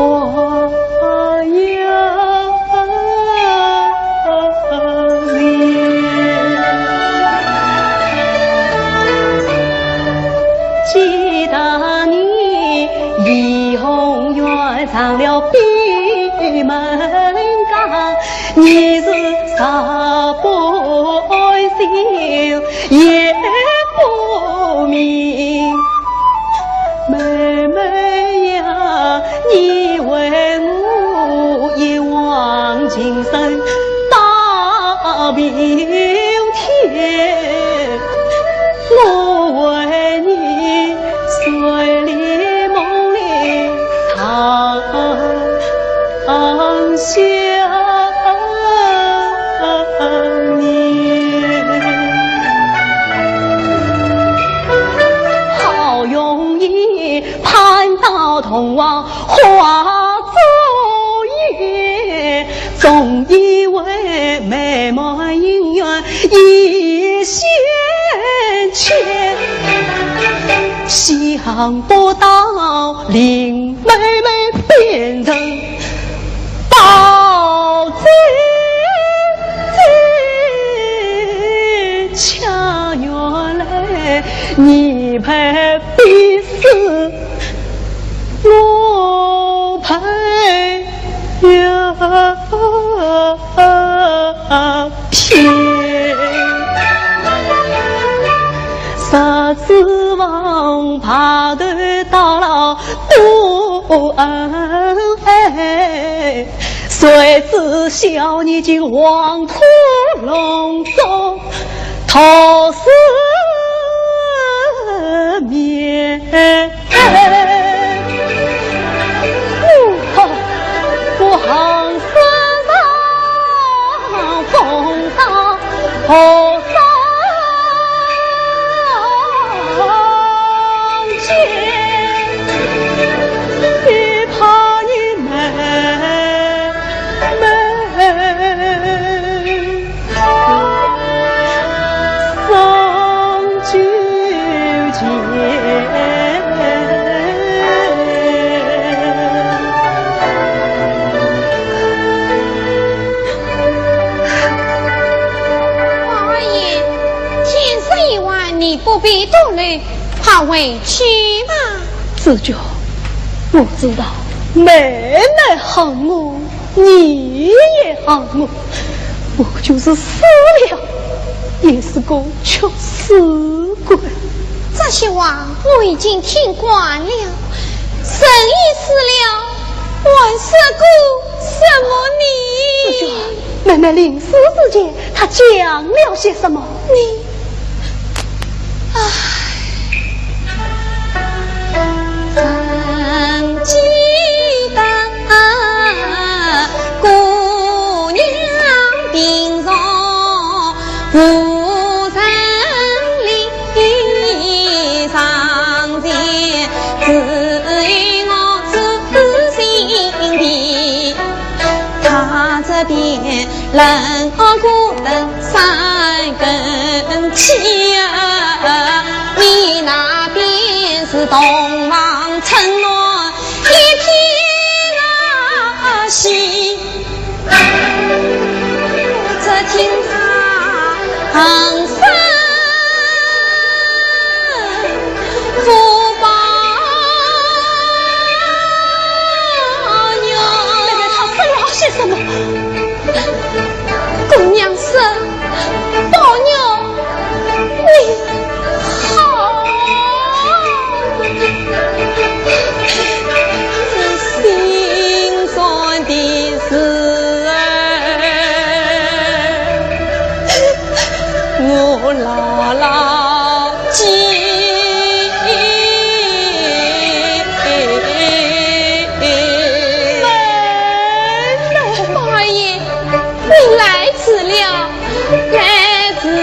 记得你怡红院上了闭门羹，你是啥不安心也不明。妹妹呀，你为我一往情深到明天，我为你睡里梦里长相念。好容易 攀到洞房花烛夜，总以为美满姻缘已现前，想不到林妹妹变成 到最最恰原来你配比死我配呀，偏。啥指望白头到老 不恩爱，谁知晓你竟黄土弄中头是面。我横死在风上 菩萨见，只怕你妹妹伤筋。 王二爷，天色已晚，你不必多留，快回去吧。紫鹃，我知道妹妹恨我，你也恨我，我就是死了，也是个屈死鬼。这些话我已经听惯了，人已死了， 还说过什么呢？紫鹃，妹妹临死之前，她讲了些什么？你，唉。曾记得姑娘病重无人理， 上前只有我自心病，他这边冷我孤单三更天啊，你那边是洞房春暖一片啊喜。 只听他哼声不罢休。妹妹，她说了些什么？姑娘说，宝玉，你 好，心酸的事儿，我牢牢记。宝二爷， 你来迟了，来迟了。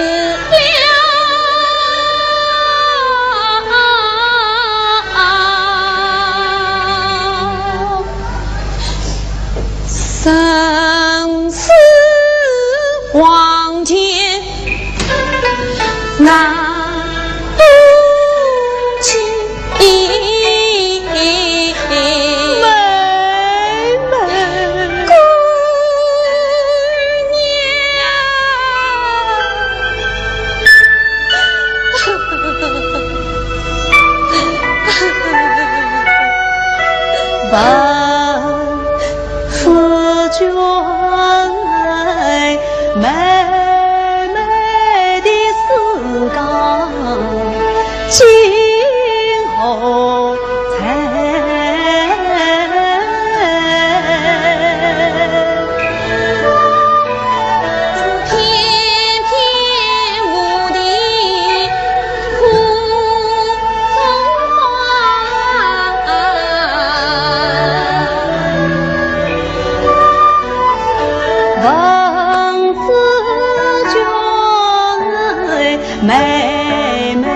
妹妹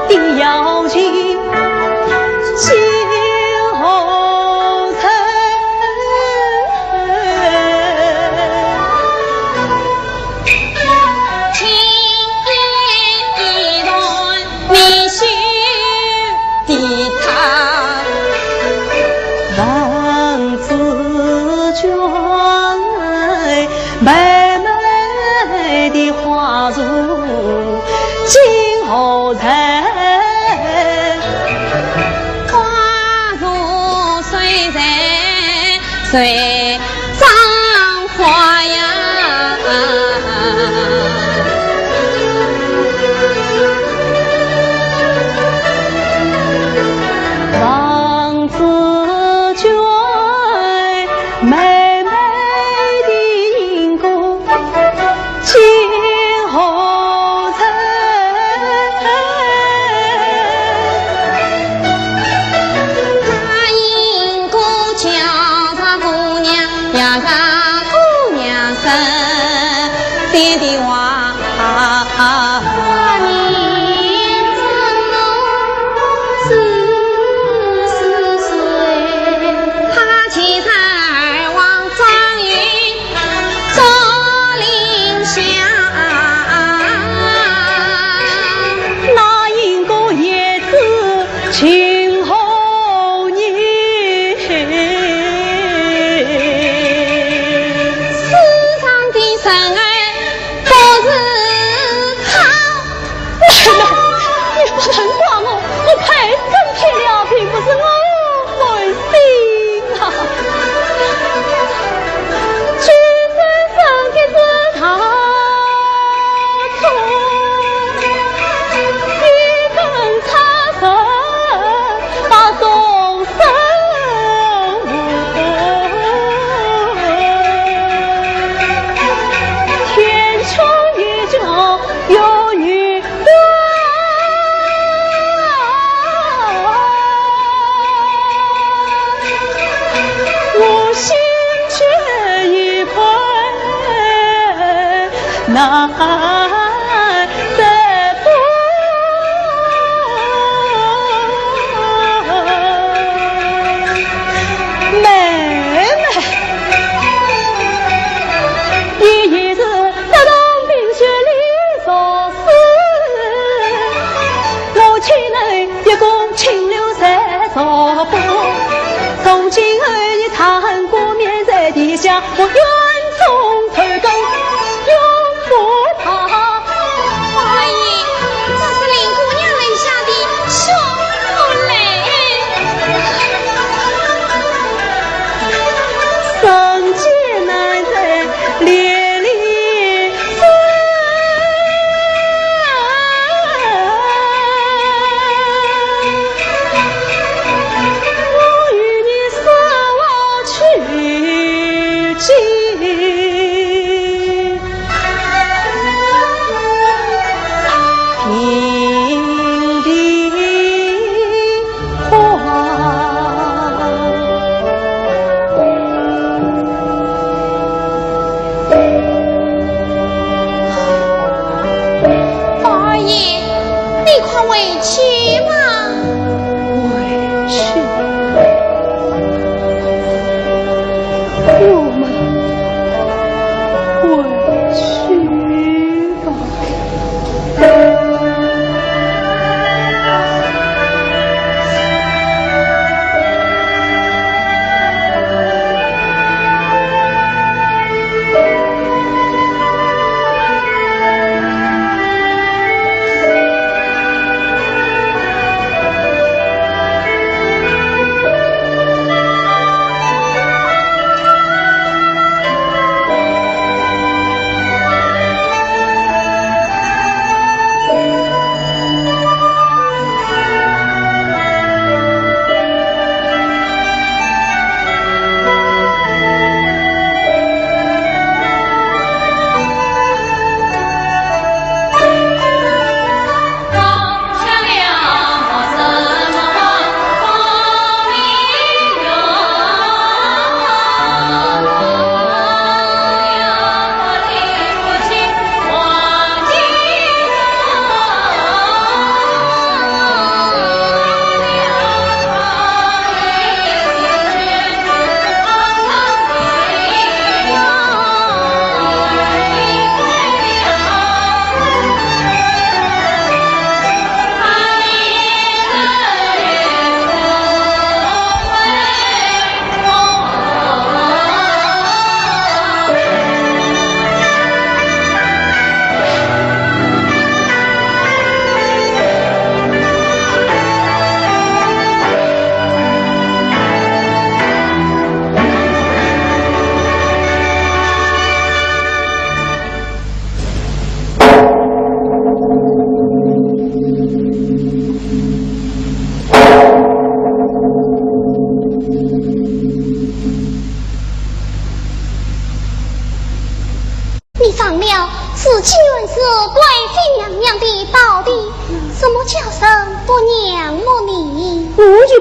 的要情，今后成。情意一段，你休提他。王子君，妹妹的花容今后成。花容虽在谁掌花呀？王子君，妹妹的银锅 今后成。那银锅叫着姑娘，要让姑娘身边的话。那银子是是谁？他骑在二王张云 竹林下，那银锅也是情何以堪？世上的人儿不是他。 你不能怪我，我太生气了，并不是我违心啊。君子生的是大错，一根插针把众生误。天长地久，有你 我心却已快难得不。妹妹，你也是不懂冰雪里 我岂能一顾清流在朝拜？从今后你长恨挂面在地下，我冤种仇恨永不报。二爷，这是令姑娘流下的血泪。人间难得 连理分，我与你守望去尽平地。 二爷，你快回去吧。回去？我们回去吧。 二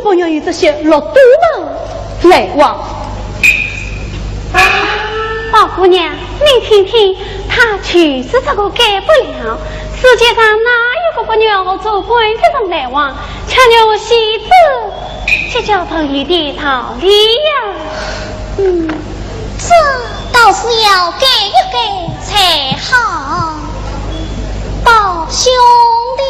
不愿与这些禄蠹们来往。宝姑娘，你听听，他就是这个改不了。世界上哪有个不愿和做官的人来往？ 强要我戏子，这叫成语的道理呀。嗯，这倒是要改一改才好。宝兄弟。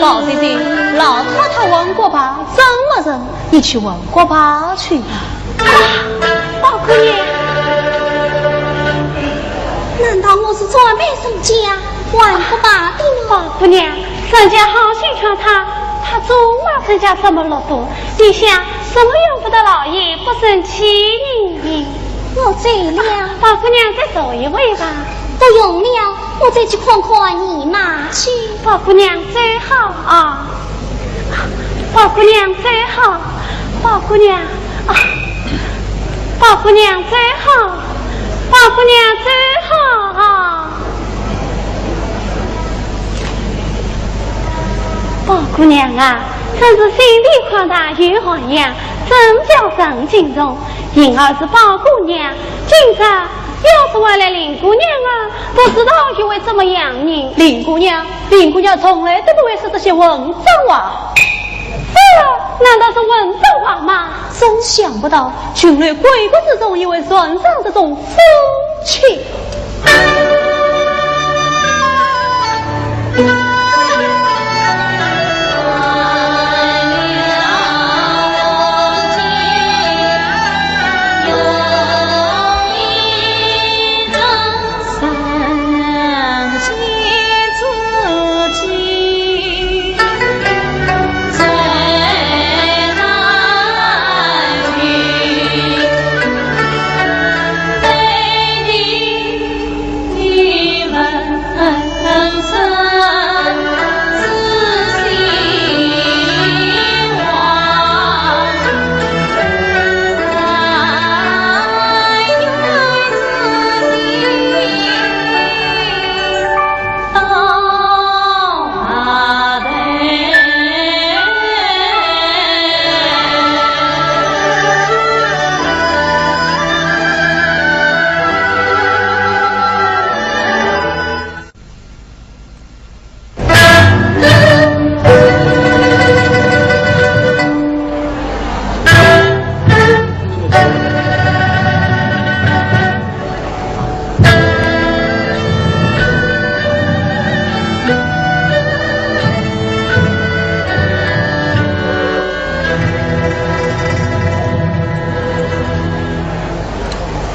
宝姐姐，老太太问过吧？怎么人？ 你去问过吧去吧。宝姑娘，难道我是专卖人家，还不罢的吗？宝姑娘，人家好心劝她，她总骂人家什么禄蠹，你想，什么用不得老爷不生气呢？我走了。宝姑娘，再坐一会吧。不用了，我再去看看姨妈去。宝姑娘，走好啊。 宝姑娘走好，宝姑娘啊，宝姑娘走好，宝姑娘走好啊。宝姑娘啊，真是心地宽大有涵养，真叫人敬重。幸而是宝姑娘，今朝 要是换了林姑娘啊，不知道又会怎么样呢？林姑娘，林姑娘从来都不会说这些混账话。这难道是混账话吗？真想不到，群楼闺阁之中也会传上这种风气。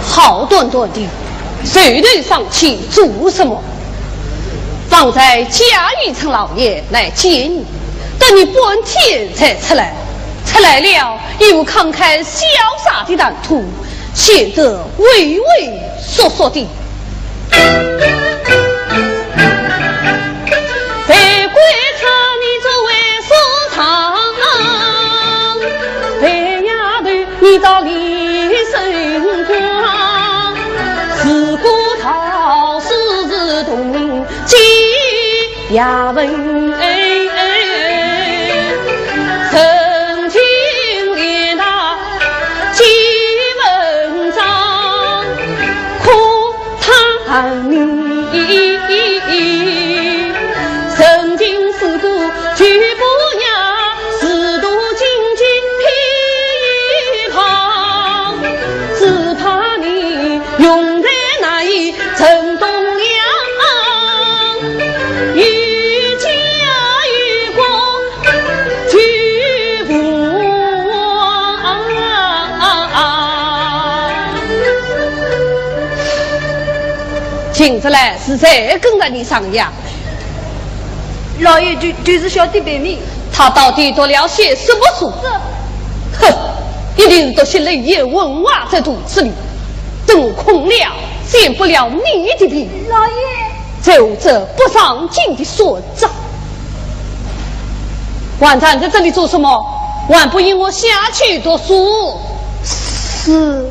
好端端的，谁人上去做什么？ 方才贾雨村老爷来见你，等你半天才出来，出来了又慷慨潇洒的谈吐，显得畏畏缩缩的。谁规劝你做为首长，陪丫头你到里身光，如果道士是同 计也问，曾经连打几文章，可叹你曾经是个穷婆娘，自度经济便寻出来是谁跟着你上呀？老爷，就，就是小弟白面。他到底读了些什么书？这，哼，一定是读些雷学文化在肚子里。等我空了，见不了你的面。老爷。走这不上进的孙子。还站在这里做什么？还不与我下去读书？是。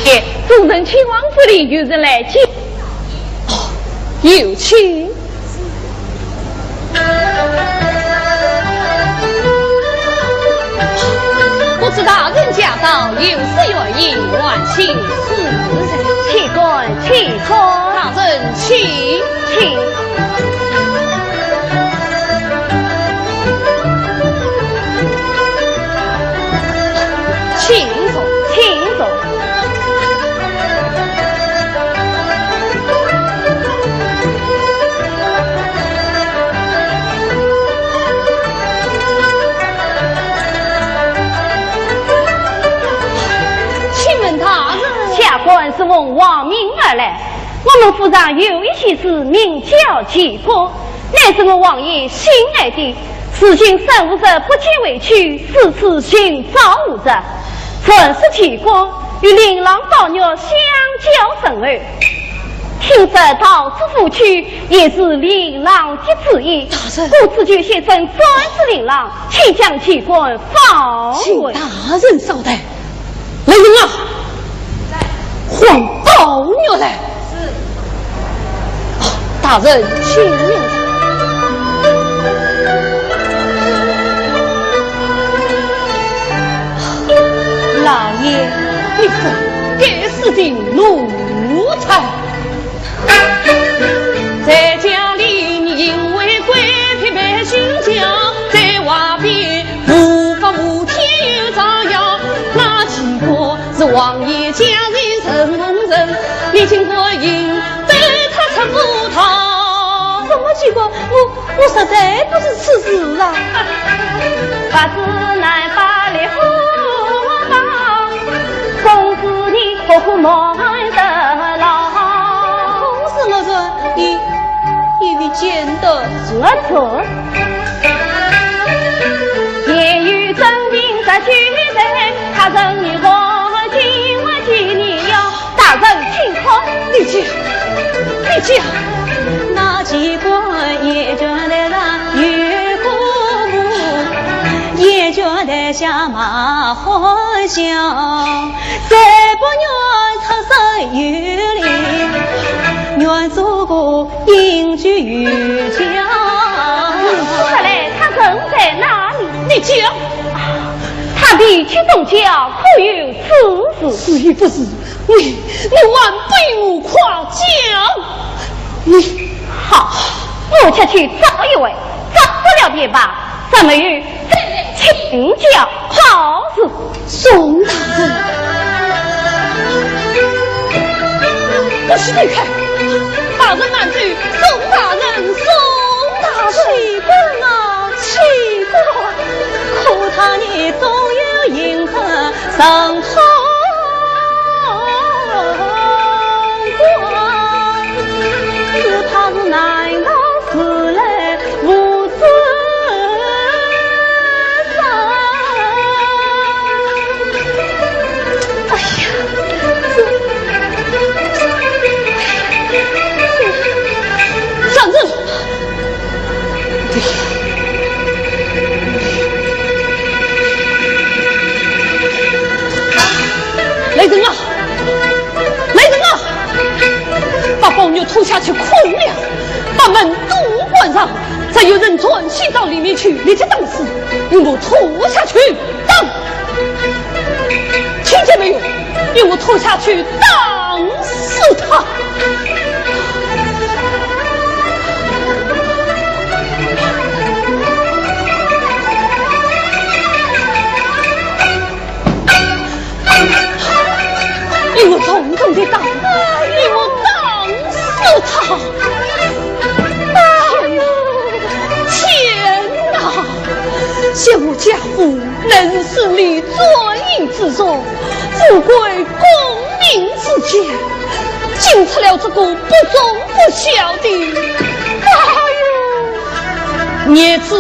耶，众人请往这里，有人来见。哦，有请。 不知大人驾到，有何远迎？还请恕罪。启官，启官。大人请。请。请坐。请坐。 请问大人。下官是奉王命而来，我们府上有一喜事，名叫奇官，乃是我王爷心爱的，如今身无日不见回去，四处寻找无着。传说奇官与令郎宝玉相交甚厚， 听说到此府去，也是令郎的主意。大人。故此求先生转世令郎，请将奇官放回。请大人稍待。来人啊，唤宝玉来。是。哦，大人，请。老爷，你这该死的奴才！ 在家里你因为贵体被训教，在外边无法无天又照耀。那奇官是王爷家人人人，你竟不应对他出府堂。什么奇官？我，我实在不是此事啊。 大人请看。你讲，你讲。 说来，他人在哪里？你讲。他的七宗教可有此事？是与不是，你，你还不与我快讲。你。好，我且去找一回，找不了便罢， 咱们有再来请教好事。宋大人，不许离开！大人慢走，宋大人，宋大人。奇官啊，奇官！可他年终有银子上堂。 只怕是难道是来无知者。哎呀，这，站住！ 来人啊！来人啊！把宝玉拖下去捆了，把门都关上，再有人钻进到里面去，立即打死，与我拖下去打！听见没有？与我拖下去打死他！ 与我重重地打，与我打死他！将我家父乃是势力专营之中，富贵功名之家，竟出了这个不忠不孝的，哎呦，孽子。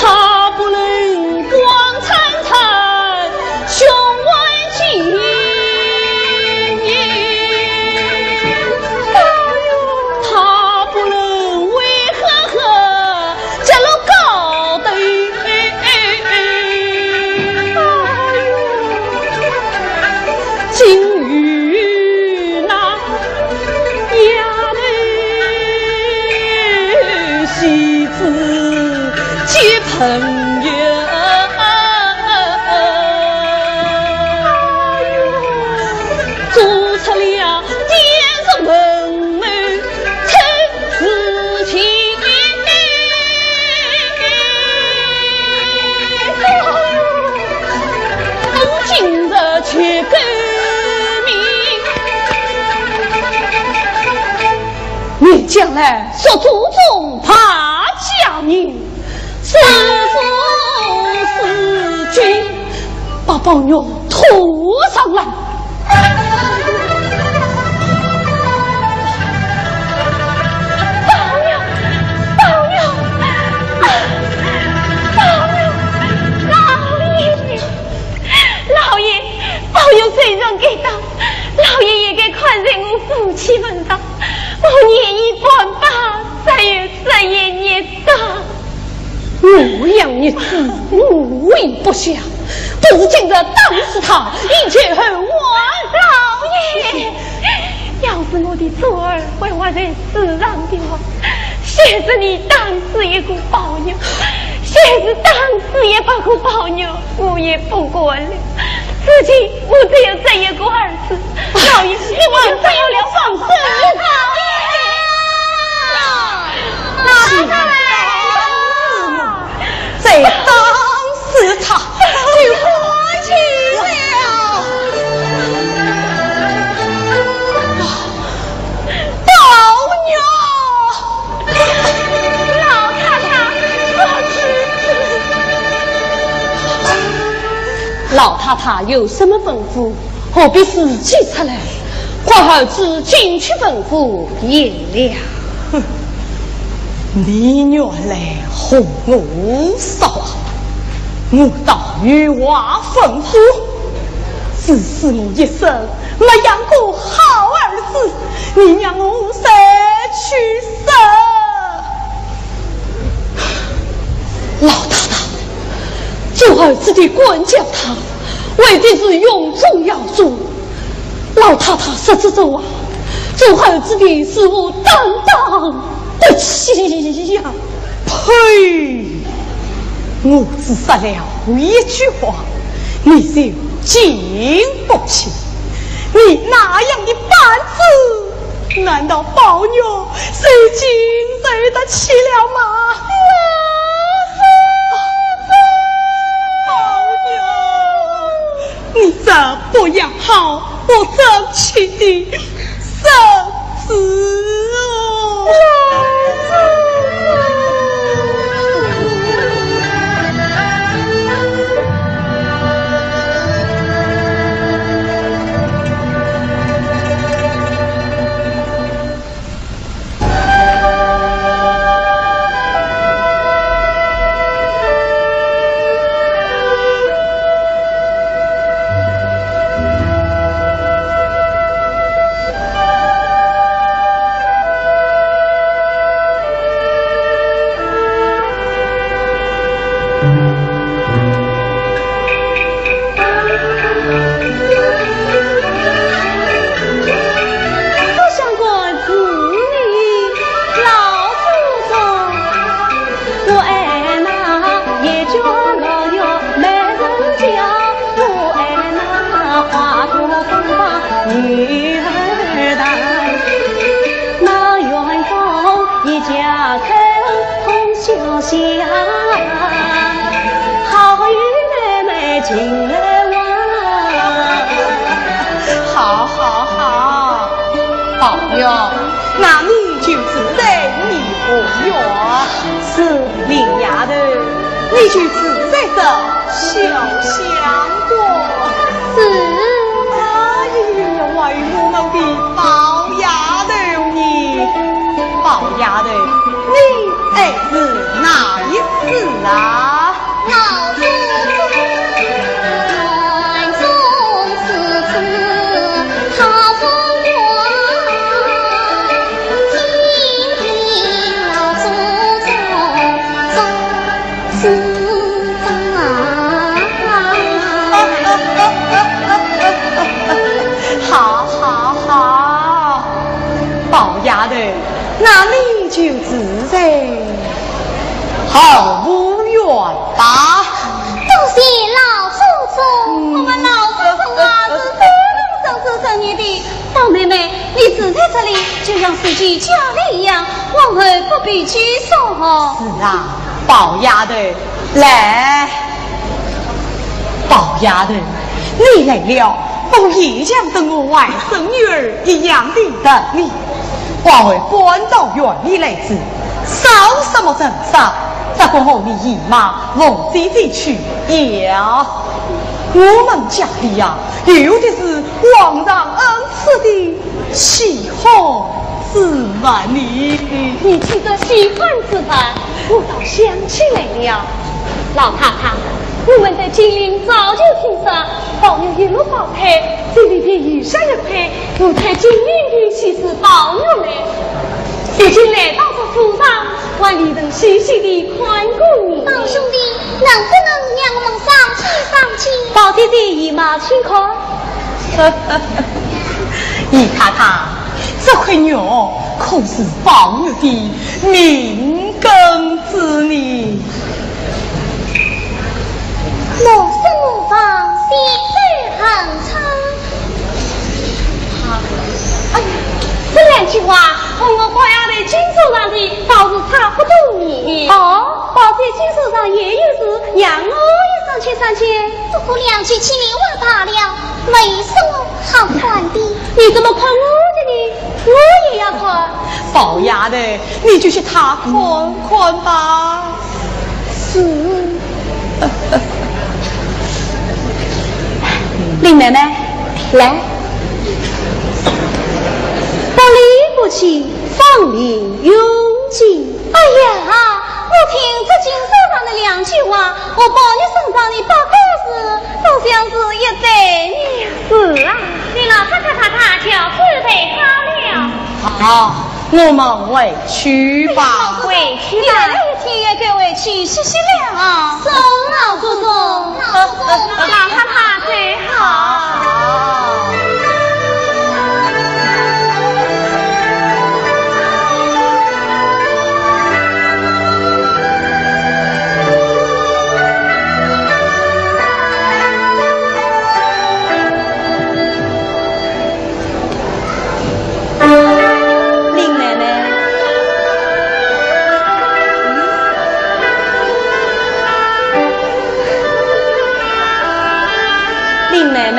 他不能光惨惨胸怀情，他不能为何何 这路高头，竟与那丫头戏子结朋友，做出了点什么 事情，等今日去更名。你将来做祖宗怕家人，是父是君，把宝玉拖上来。 宝玉，宝玉，啊，宝玉，老爷，老爷，宝玉虽然该打，老爷也该看在我福气份上，我愿意半把，再有这一日打。 我养孽子，无为不孝，不如今日打死他，以绝后患。老爷，要是我的珠儿还活在世上的话，先是你打死一个宝玉，先是打死一百个宝玉，我也不管了。如今我只有这一个儿子，老爷，你万不要放手。老爷！ 老太太来了！再打死他，就欢喜了。宝玉！老太太，我知。老太太有什么吩咐？ 何必自己出来？唤儿子进去吩咐言了。哼，你原来和我说话，我倒有话吩咐。自此我一生没养过好儿子，你让我谁去生？老太太，做儿子的管教他， 为的是荣宗耀祖。老太太说这种话，做儿子的是否担当得起呀？呸！我只说了一句话，你就经不起。你那样的板子，难道宝玉就经受得起了吗？ 你这不养好不争气的孙子哦！哟，那你就住在鄱阳。是，林丫头，你就住在这潇湘馆。是。哎呀呀呀，还有我们的宝丫头呢？宝丫头，你爱是哪一支啊？ 好，好，好，宝丫头，那你就住在后花园吧。多谢老祖宗。嗯。我们老祖宗啊，是多能生子生女的。宝妹妹，你住在这里，就像自己家里一样，往后不必拘束哦。是啊，宝丫头，来。宝丫头，你来了，我也像等我外甥女儿一样的疼你。 我会搬到园里来住，少什么人少，只管和你姨妈、凤姐姐去要。我们家里呀，有的是皇上恩赐的稀罕之物呢。你提这稀罕之物，我倒想起来了。老太太，我们在金陵早就听说，宝玉一落胞胎，嘴里边有啥一块 我才晶莹的稀世宝玉嘞。如今来到这府上，还未曾细细地看过呢。宝兄弟，能不能让我们赏鉴赏鉴？宝姐姐，姨妈请看。姨太太，这块玉可是宝玉的命根子呢。莫失莫忘，仙寿恒昌。 哎呀，这两句话和我宝丫头经书上的倒是差不多呢。哦，宝姐经书上也有字，让我也赏鉴赏鉴。不过两句起名话罢了，没什么好看的。你怎么看我的呢？我也要看。宝丫头，你就替她看看吧。 是。林妹妹，来。不离不弃，芳龄永继。哎呀，我听这经书上的两句话，和宝玉身上的八个字，都像是一对呢。是啊，你老太太她她就准备好了。好。 我们回去吧。回去吧。你们一天也该回去歇歇了啊。是，老祖宗。老祖宗，老太太最好。 林妹妹，林妹妹。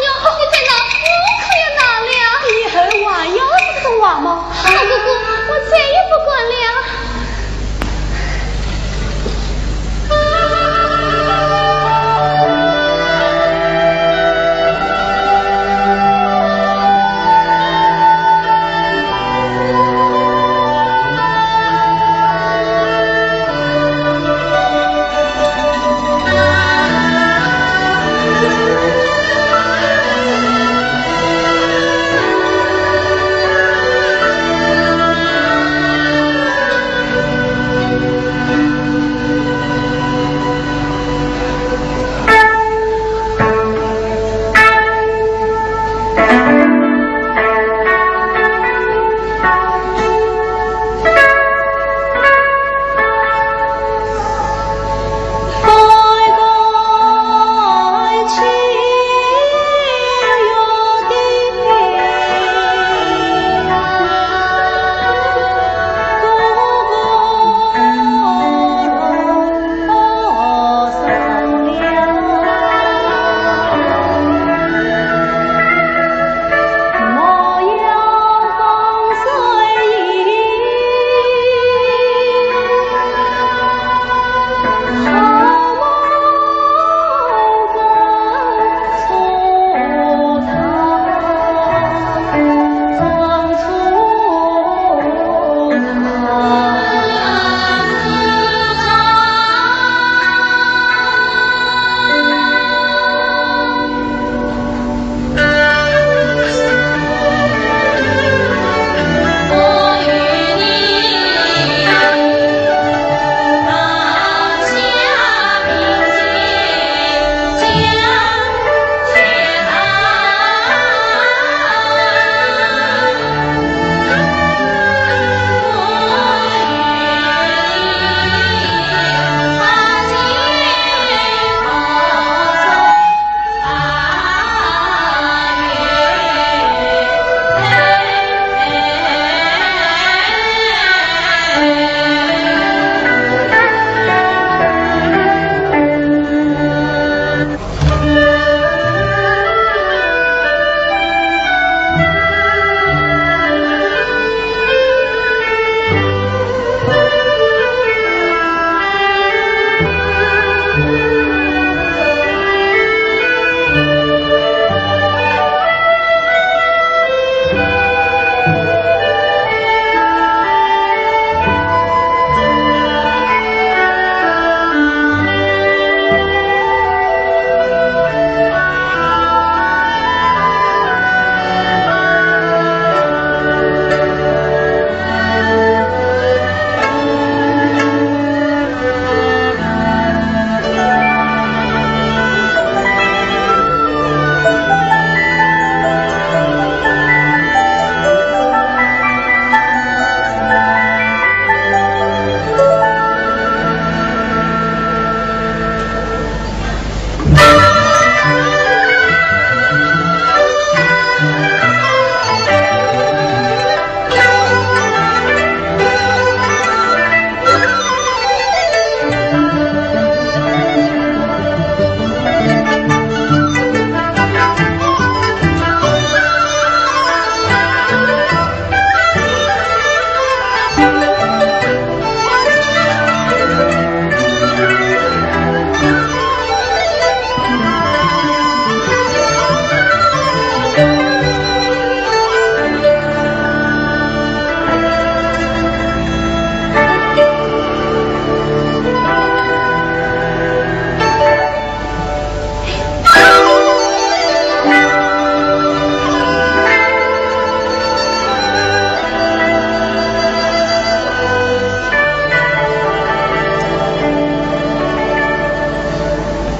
娘，你再拿，我可要拿了。以后还要这种话吗？老哥哥，我再也不敢了。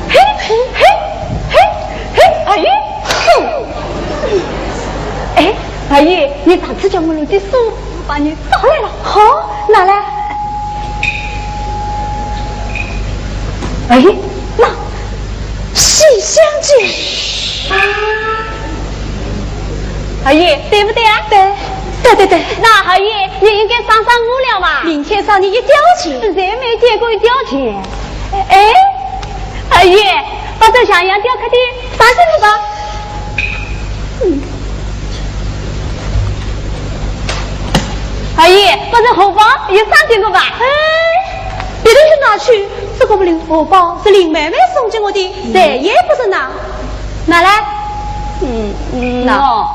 嘿，嘿，嘿，嘿，阿姨，哼！哎，阿姨，你上次叫我弄的书，我把你找来了。好，拿来。哎，那，《西厢记》。二爷，对不对啊？对，对，对，对。那二爷，你应该赏赏我了吧？明天赏你一吊钱。谁没见过一吊钱？哎，二爷，把这向阳吊客店赏给我吧。嗯。二爷，把这荷包也赏给我吧。哎，别人去拿去，这个不灵，荷包是林妹妹送给我的，谁也不准拿。拿来。嗯，嗯，那。喏。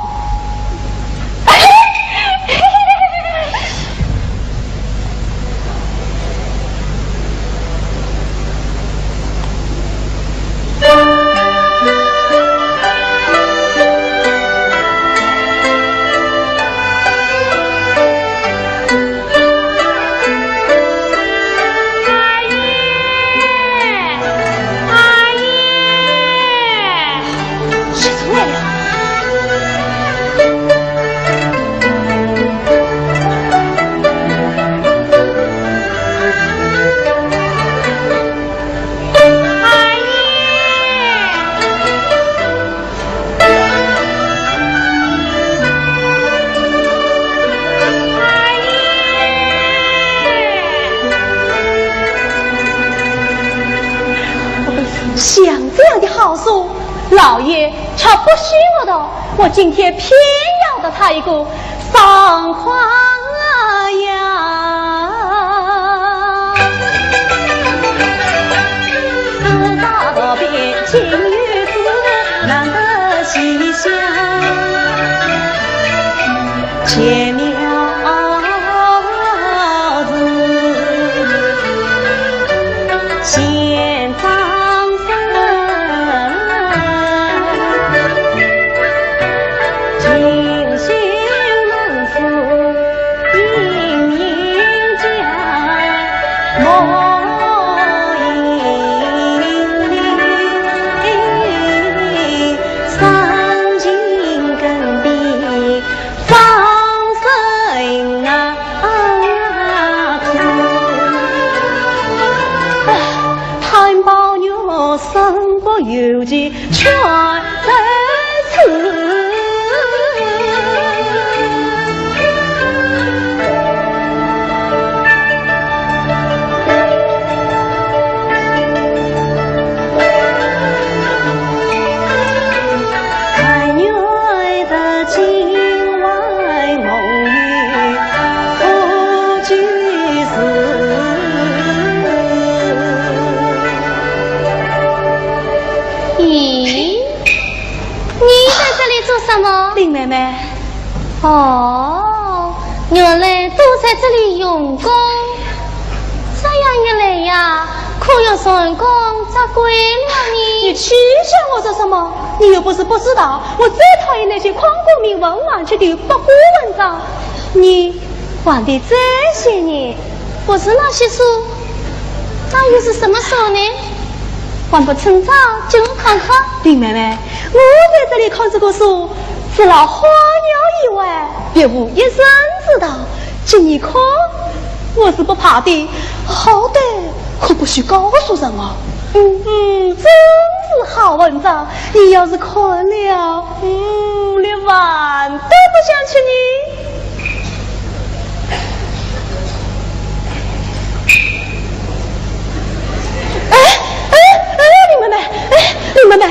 像这样的好书，老爷却不许我读，我今天偏要读它一个爽快呀！四大道边今有事，难得西厢见面。 啊，探宝玉三国游记全在此。 咦，你在这里做什么？林妹妹。 哦，原来都在这里用功。这样一来呀，可要成功折桂了呢。你取笑我做什么？你又不是不知道，我最讨厌那些诓功名、混饭吃的八股文章。你玩的这些呢？不是那些书，那又是什么书呢？还不趁早给我看看。林妹妹， 我在这里看这个书，除了花鸟以外，别无一人知道。给你看，我是不怕的，好歹可不许告诉人哦。嗯，嗯，真是好文章，你要是看了，嗯，连饭都不想吃呢。 哎，哎，哎，林妹妹，哎，林妹妹，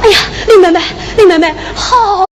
哎呀，林妹妹，林妹妹，好。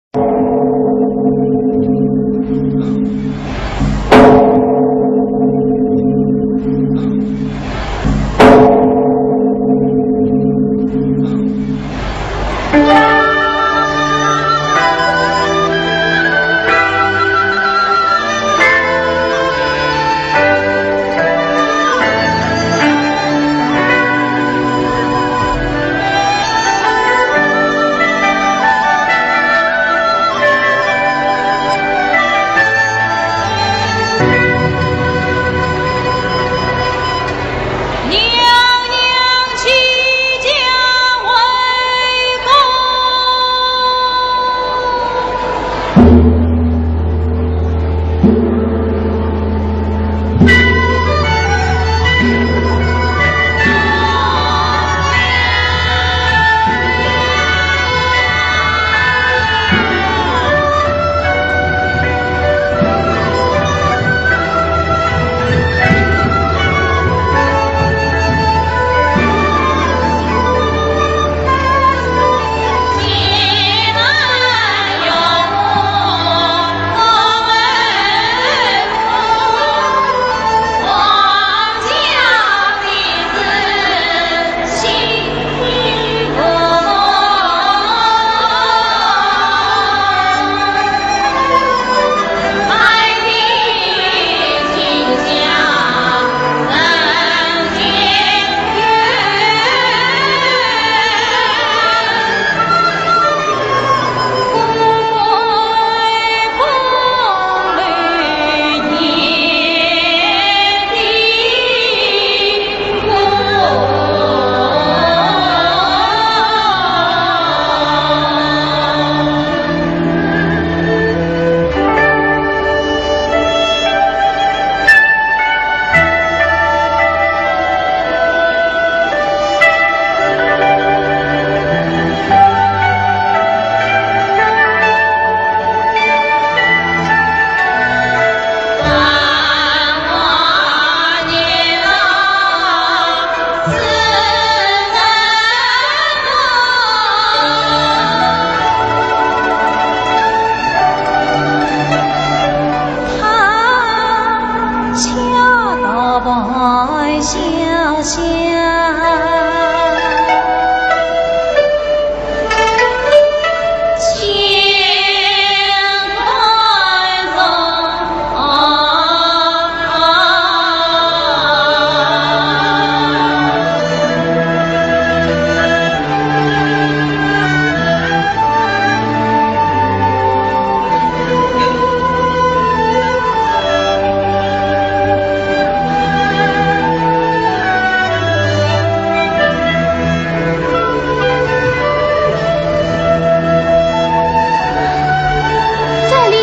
这里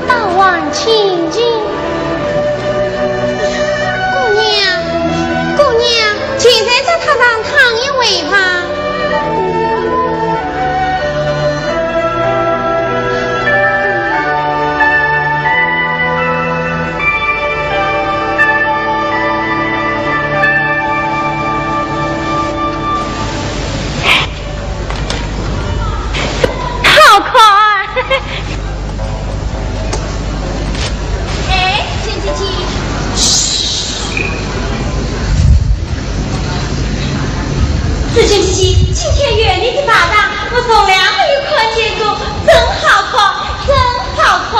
倒还清静。姑娘，姑娘，就在这榻上躺一会吧。 好看啊！哎，小姐姐。嘘。紫鹃姐姐，今天园里的花打，我从来没有看见过，真好看，真好看。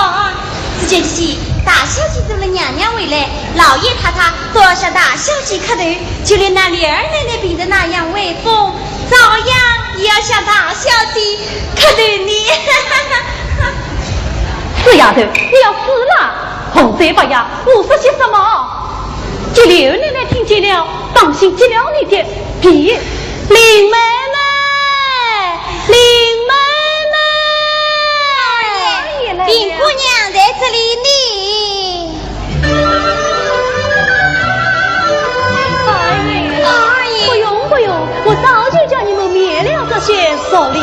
紫鹃姐姐，大小姐都了娘娘回来，老爷太太都要向大小姐磕头，就连那柳二奶奶病得那样威风， 照样也要向大小姐磕头呢。死丫头，你要死了！胡说八道，胡说些什么？柳二奶奶听见了，当心揭了你的皮。林妹妹，林妹妹，林姑娘在这里呢。 二爷，二爷。不用，不用，我早就叫你们免了这些俗礼。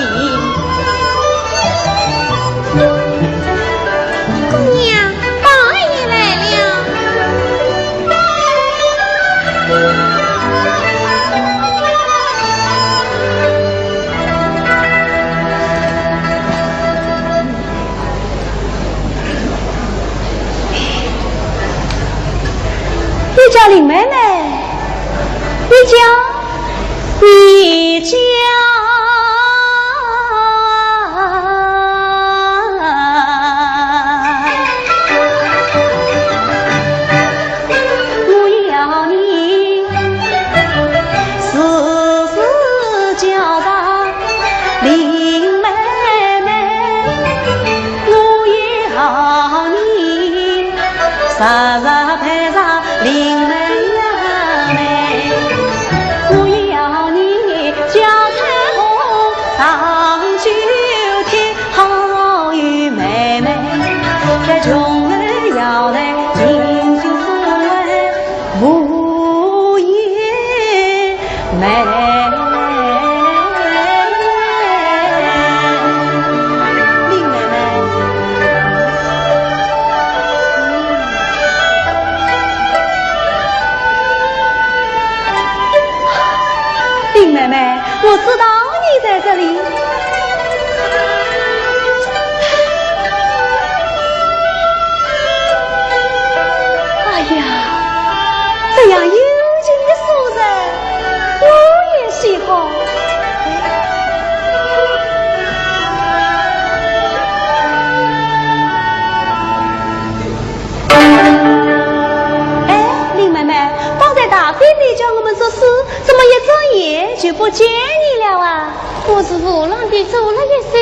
姑娘，宝二爷来了。 你叫林妹妹，你叫，你叫。我要你时时叫着 林妹妹，我要你时时陪着林妹妹，我要你叫彩虹上九天，好有妹妹，在穷人要来情深似海。 无言美。林妹妹，林妹妹，我知道你在这里。 哎呀，这样幽静的书人，我也喜欢。哎，林妹妹，方才大姐你叫我们作诗，怎么一转眼就不见你了啊？ 我是胡乱地做了一首，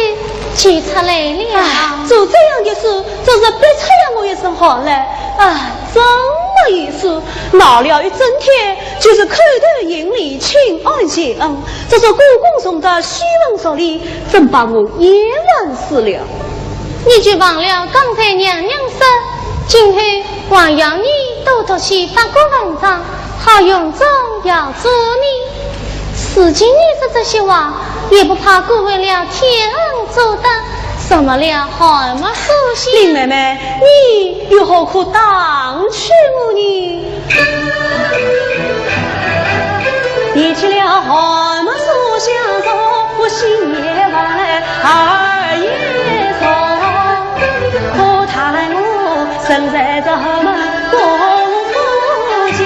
就出来了。哎，做这样的诗，真是逼出了我一身汗来。啊，真没意思，闹了一整天，就是叩头行礼，请安谢恩，这是歌功颂德，虚文俗礼，真把我厌烦死了。你就忘了刚才娘娘说，今后还要你多读些八股文章， 好荣宗耀祖呢。如今你说这些话，也不怕辜负了天恩祖德，什么了寒门书香？林妹妹，你又何苦打趣我呢？提起了寒门书香，我心也烦，耳也聋，可叹我身在这寒门功夫家。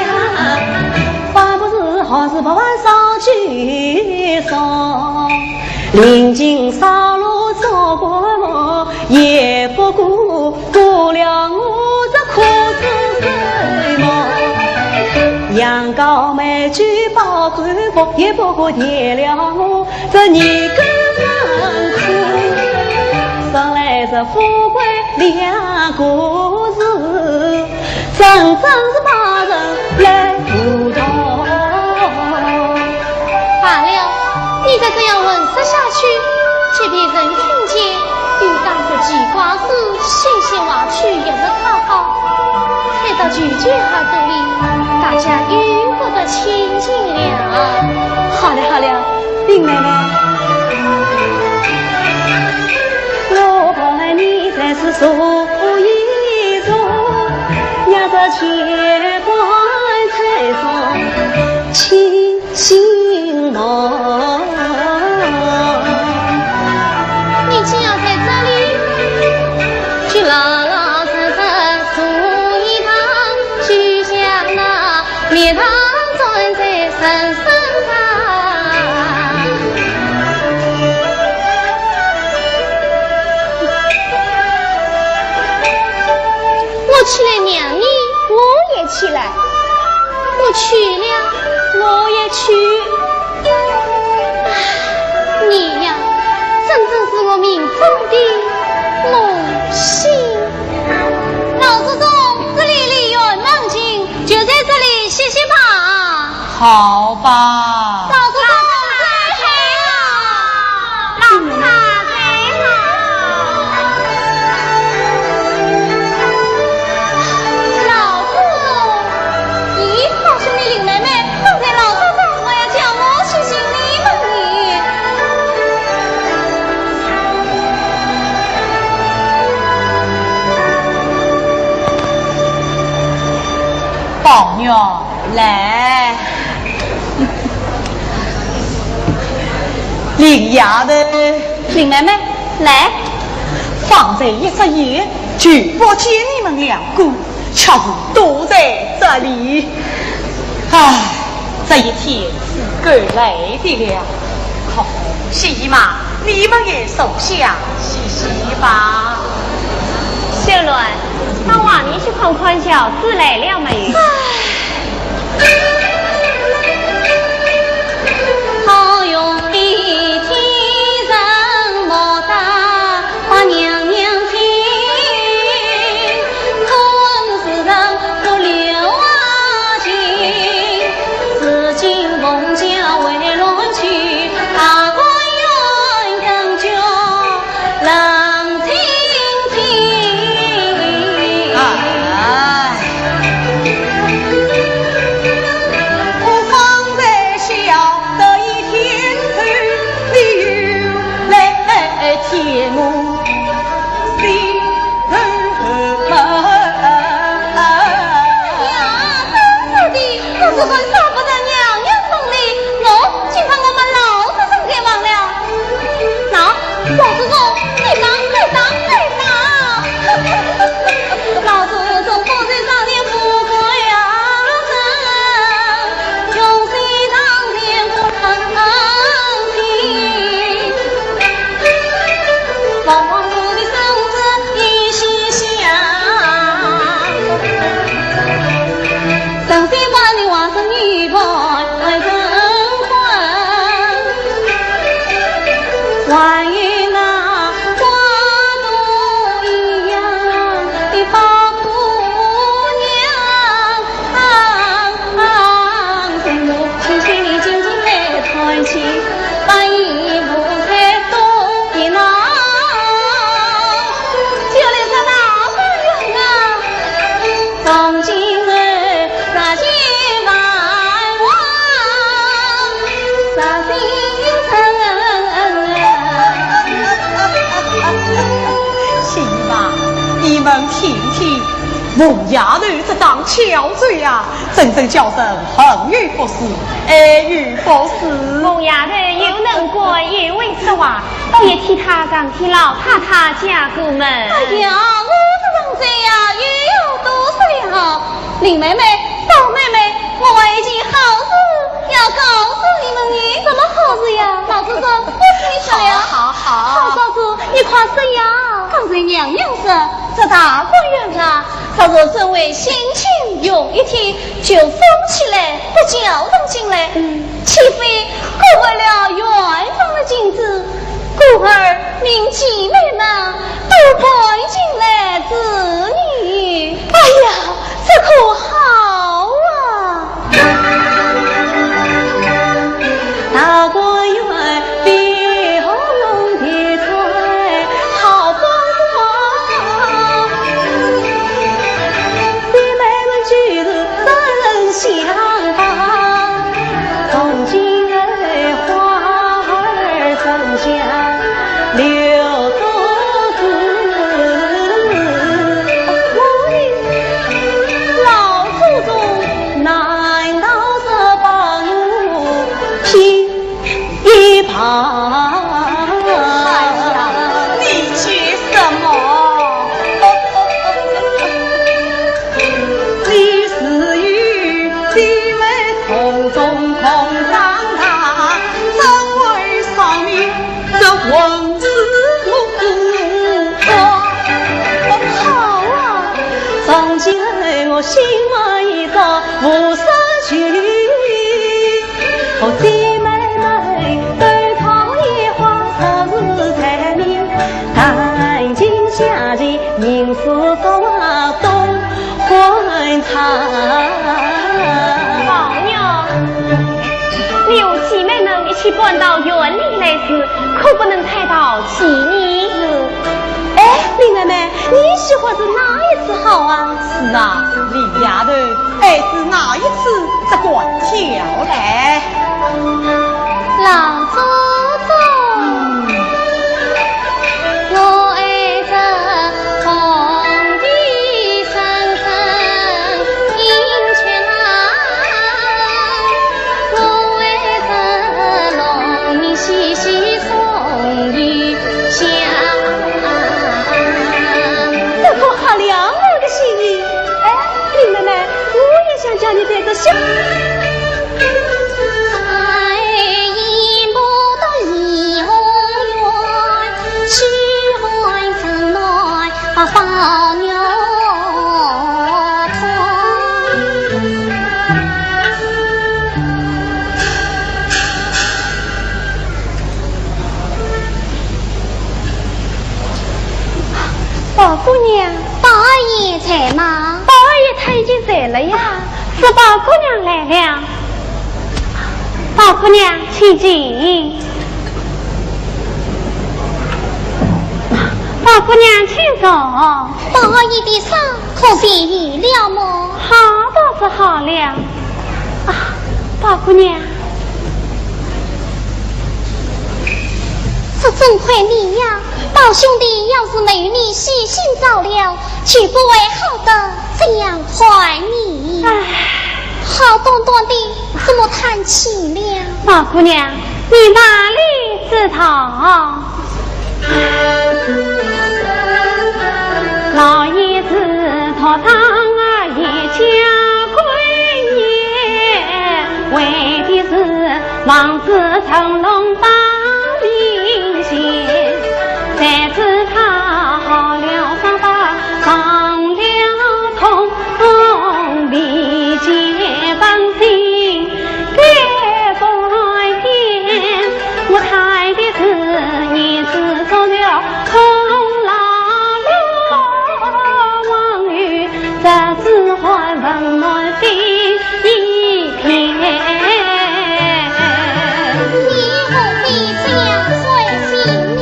临近烧炉做棺木，也不过过了我这苦子寿么。羊羔美酒包干果，也不过甜了我这年羹辛苦。说来这富贵两个字，真正是把人来糊涂。罢了，你再这样混说下去，即便人听见，又当作奇怪事，信信话去也是太好。看到舅舅和这里，大家又不得清静了。好了好了，林妹妹，我陪你在此坐一坐，让这乾坤在上清醒梦。你竟要在这里？就老老实实坐一堂，就像那蜜糖装在人身上。我起来让你，我也起来。我去了，我也去。唉，你呀，真正是我命中的木星。老祖宗，这里离园门近，就在这里歇歇吧。好吧。老祖宗，老祖宗，老祖宗，老祖宗。咦，好兄弟林妹妹，刚才老祖宗说要叫我去寻你们呢。宝玉，来。林丫头，林妹妹，来。方才一眨眼就不见你们两个，却是躲在这里。唉，这一天是够累的了。好，薛姨妈，你们也坐下歇歇吧。秀鸾，到外面去看看，轿子来了没有？唉。好容易天人莫打把娘娘请，可恨世人不留情。如今凤轿回銮去，大观园更觉 冷清清。哎。我方才晓得一天头，你又来添我心头恨。哎呀，真是的，我是很舍不得娘娘送礼，我竟把我们老祖宗给忘了。 喏，老祖宗，你打，你打，你打！老祖宗不在，少年不跪啊，穷心当前不能听。王王母的圣旨已西厢。 神仙把你化身女扮为人魂，还有那花朵一样的宝姑娘。啊，心里静静在叹气，把衣服才脱一拿，就来这老官人啊。 从今后，十千万万，十心诚。薛姨妈，你们听听，凤丫头这张巧嘴呀，真正叫人恨与不舍，爱与不舍。凤丫头又能干又会说话，倒也替她上天老太太家过门。哎呀，我这张嘴呀，又要多说了。 林妹妹，宝妹妹，我还有一件好事要告诉你们呢。什么好事呀？老祖宗，我替你说了。我若真为心情用一天，就封起来，不叫人进来，嗯。岂非辜负了远方的情谊？故而命姐妹们都搬进来住呢。哎呀，这可好啊！ 老祖宗，难道是把我骗一旁？哎呀，你急什么？你是与姐妹同宗同长大，怎会伤你这混世无光？好啊！从前我心怀一座无色去，和姐妹们对桃叶花，昨日才明，赶尽下去，吟诗作画东欢唱。宝玉，你和姐妹们一起搬到园里来住，可不能太淘气呢。是。哎，林妹妹，你喜欢住哪一处好啊？是啊，林丫头，爱住哪一处只管挑来。老祖宗，我爱住皇帝深深 这可合了我的心意。哎，林妹妹，我也想叫你在这小 宝姑娘。宝二爷在吗？宝二爷他已经在了呀。是宝姑娘来了。宝姑娘，请进。宝姑娘，请坐。宝二爷的伤可痊愈了么？好，倒是好了。啊，宝姑娘。这真亏你呀，宝兄弟要是没有你悉心照料，就不会好得这样快呢。唉。好端端的，怎么叹气了？宝姑娘，你哪里知道？ 老爷子托生啊一家归也，为的是望子成龙当明星。谁知他好了伤疤忘了痛，比肩半生 该不该？我太的是一时做了空劳碌，望与这子还温暖飞一片。你何必这样伤心呢？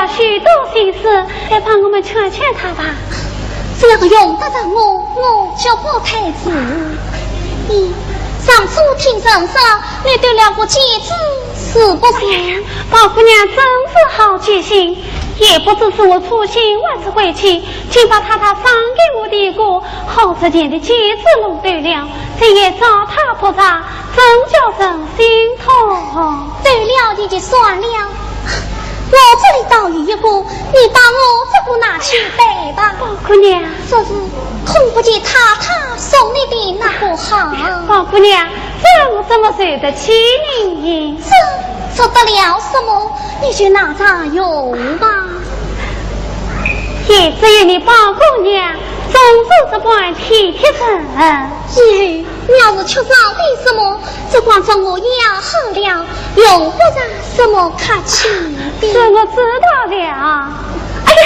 许多心思，来帮我们劝劝他吧。只要用得着我，我绝不推辞。咦，上次听人说，你丢了个戒指，是不是？宝姑娘真是好记性，也不知是我粗心还是晦气，竟把太太赏给我的一个好值钱的戒指弄丢了，这也找她不着，真叫人心痛。丢了也就算了，我这里倒有一个，你把我这个拿去戴吧。宝姑娘。这是孔府家太太送你的那个好。宝姑娘，这我怎么受得起呢？这，这得了什么？你就拿着用吧。也只有你宝姑娘，总是这般体贴人。以后你要是缺少点什么，只管找我要好了，用不着什么客气的。这我知道了。哎呀，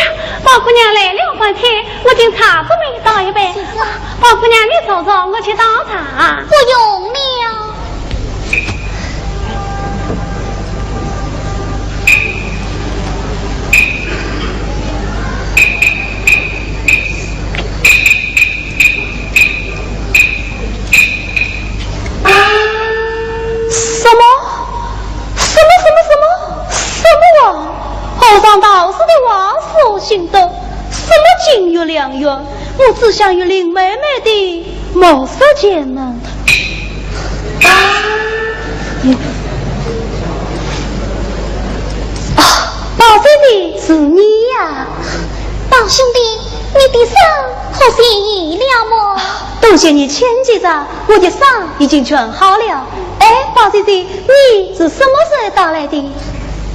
宝姑娘来了半天，我竟茶都没倒一杯。是啊。宝姑娘，你坐坐，我去倒茶。不用了。 什么？什么什么什么？什么王？和尚道士的话是我信的，什么金玉良缘？我只想与林妹妹的 貌似贱人。啊，宝姐姐，是你呀。宝兄弟，你的伤可痊愈了么？多谢你牵记着，我的伤已经全好了。哎，宝姐姐，你是什么时候到来的？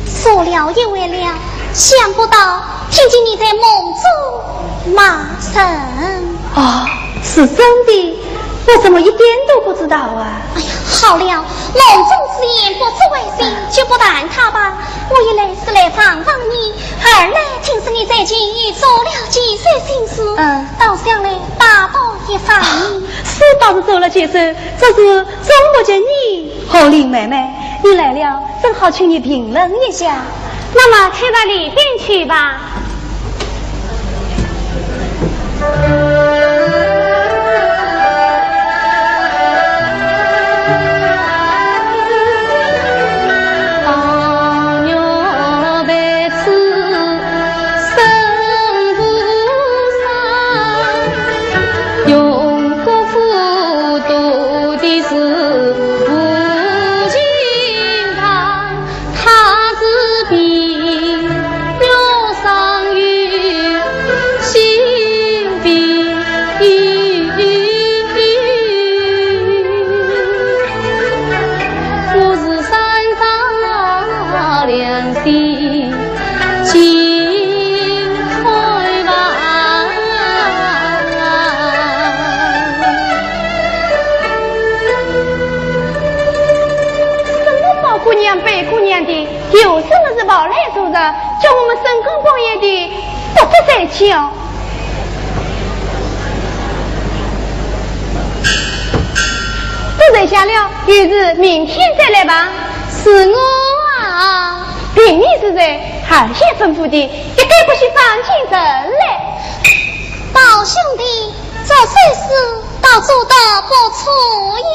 说了也晚了，想不到听见你在梦中骂人。哦，是真的，我怎么一点都不知道啊？哎呀，好了，梦中之言不足为信，就不谈它吧。我一来是来望望你，二来听说你最近又做了几番心事，嗯。倒想来拜托一番。是倒是做了几番，只是总不及你。哦，林妹妹，你来了，正好请你评论一下。那么，请到里边去吧。什么宝姑娘、白姑娘的，有什么事跑来做的，叫我们深更半夜的，不得再去哦。 都坐下了，有事明天再来吧。是我啊。凭你是谁，还有吩咐的，一概不许翻进人来。宝兄弟，这算是倒做得不错呀。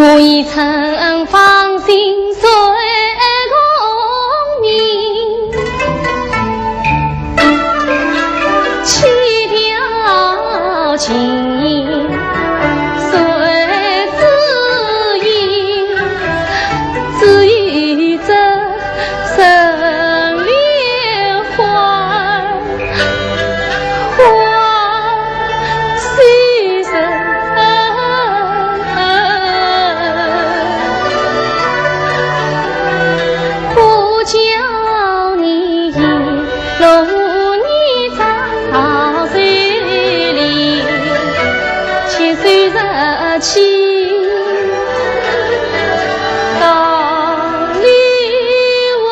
我一寸芳心随功名，七条金银随朱印，只有这 人留花，花虽人，不教你一路你遭罪哩，且虽然 起道理问，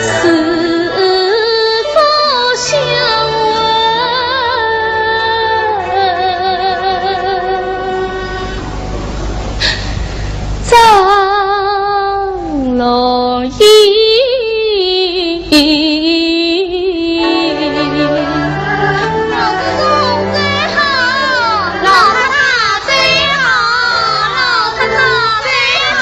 是否相问？张龙椅。老祖宗走好，老太太走好，老太太走好。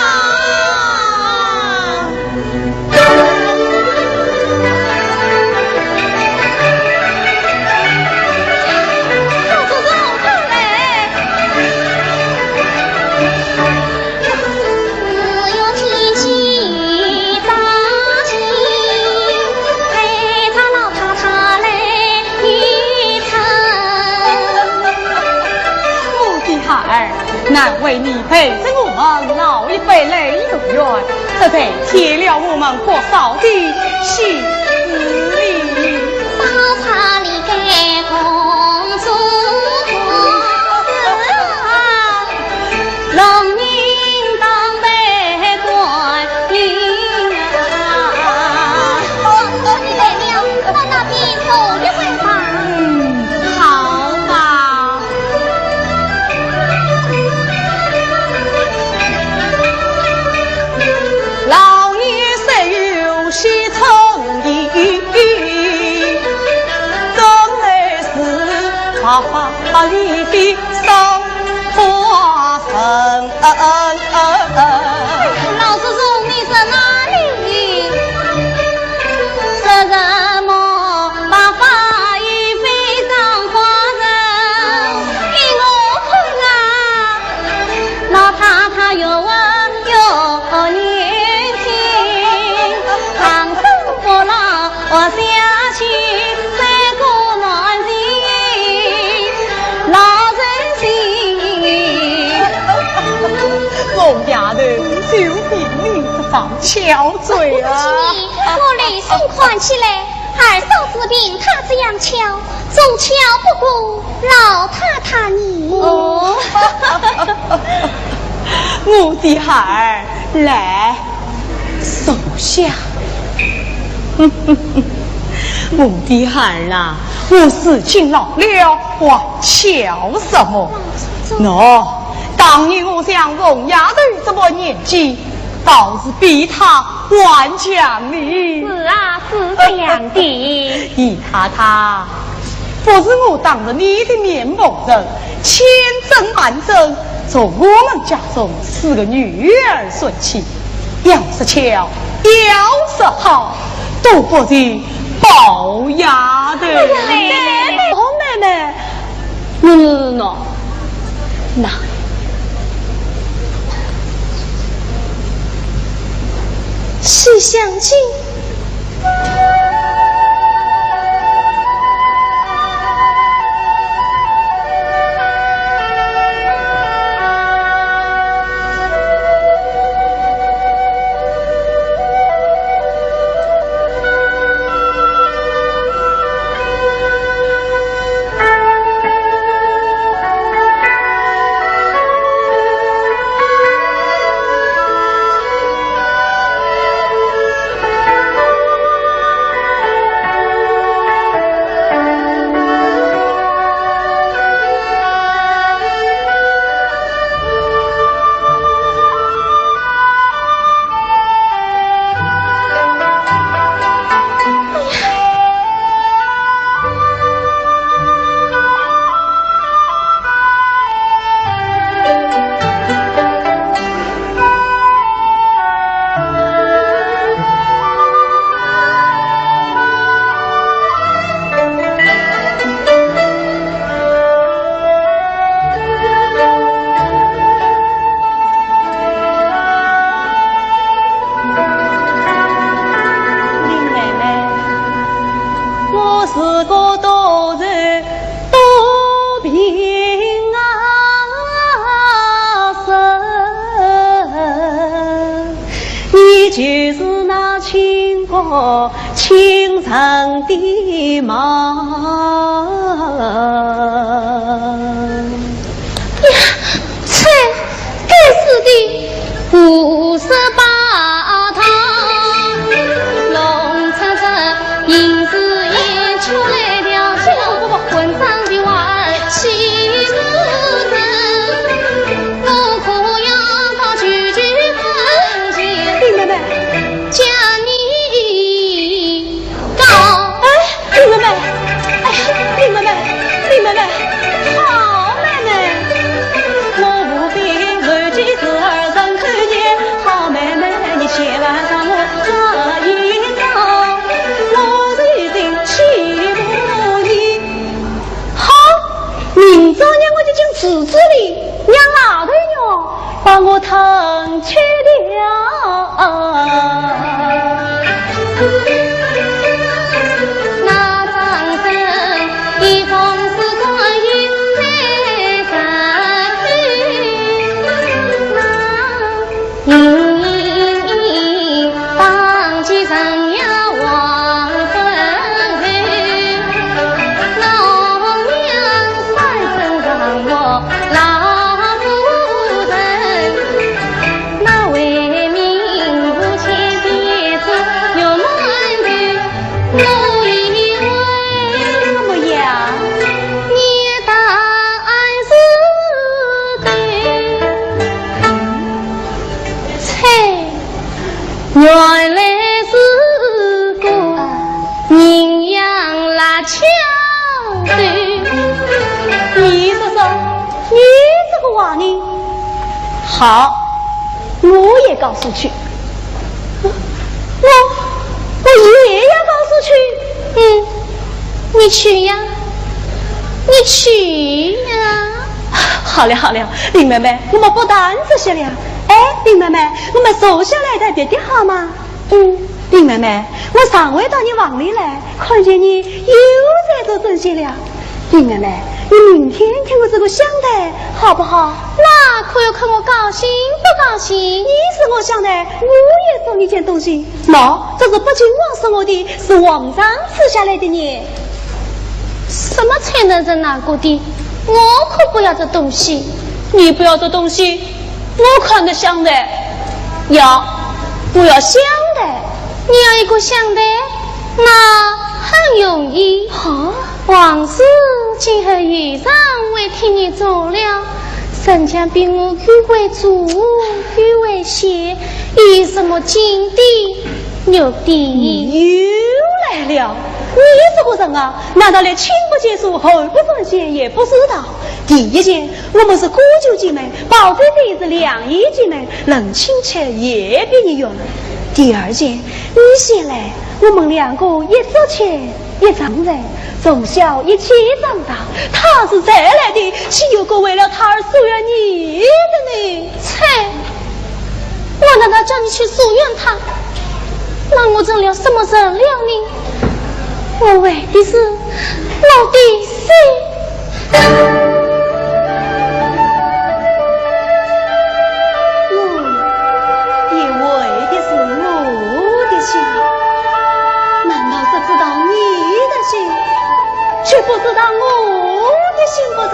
我的孩儿，难为你 陪着我们老一辈来游园，这才添了我们不少的喜事哩。嗯，好吧。 老年虽有些春意，总还是白发里的送花人。老祖宗，你说哪里？说什么 白发已非送花人，依我看啊，老太太越活越年轻，长生不老活下去，三顾难行老人心。凤丫头，就凭你这张巧嘴啊！我理性看起来， 二嫂子凭她这样巧，总巧不过老太太呢。哦，我的孩儿，来，坐下。我的孩儿啊，我如今老了，还巧什么？喏，当年我像凤丫头这把年纪， 倒是比她还强哩。是啊，是这样的。姨太太，不是我当着你的面蒙人，千真万真从我们家中四个女儿说起，要说巧，要说好，都不及宝丫头。哎呀，妹妹，哦，妹妹， 喏，喏，喏，喏。西厢记。我清晨的梦。呀，啐，该死的！胡说八道！弄成这银子眼出来了，混账的娃儿，岂不成？我可要到舅舅跟前。林妹妹。 将你告。哎，林妹妹，哎，林妹妹，林妹妹，好妹妹。我无非为求子儿人口念，好妹妹，你千万让我这一遭，我如今岂不你？好，明朝让我就进池子里，让老头哟 把我烫去了。那张生一封是关于在身，那当即人要亡分后，那红娘三生让我 老夫人，那为民不前的做岳母的，我以为怎么样？你答案是对。切，原来是个人养辣椒的。你说说， 你这个话呢？好，我也告诉去。我，我也要告诉去。嗯，你去呀，你去呀。好了好了，林妹妹，我们不谈这些了。哎，林妹妹，我们坐下来谈别的好吗？ 嗯，林妹妹，我上回到你房里来，看见你又在做针线了。林妹妹，你明天替我做个香袋，好不好？那可要看我高兴不高兴。你是我香袋，我也送你件东西。喏，这是北静王送我的，是皇上赐下来的呢。什么才能人拿过的？我可不要这东西。你不要这东西，我看的香袋。要， 我要香袋。你要一个香袋？那很容易。啊？王氏今后又常会替你做了，人家比我又会做又会写，有什么金的、玉的。又来了，你这个人啊，难道连亲不间疏、后不转先也不知道？第一件， 我们是姑舅姐妹，宝贝姐是两姨姐妹，论亲戚也比你远。第二件，你先来，我们两个一桌吃一床睡，从小一起长大，她是才来的，岂有个为了她而疏远你的呢？切，我难道叫你去疏远她？那我成了什么人了呢？我为的是我的心。 我也为的是我的心，难道只知道你的心，却不知道我的心不成？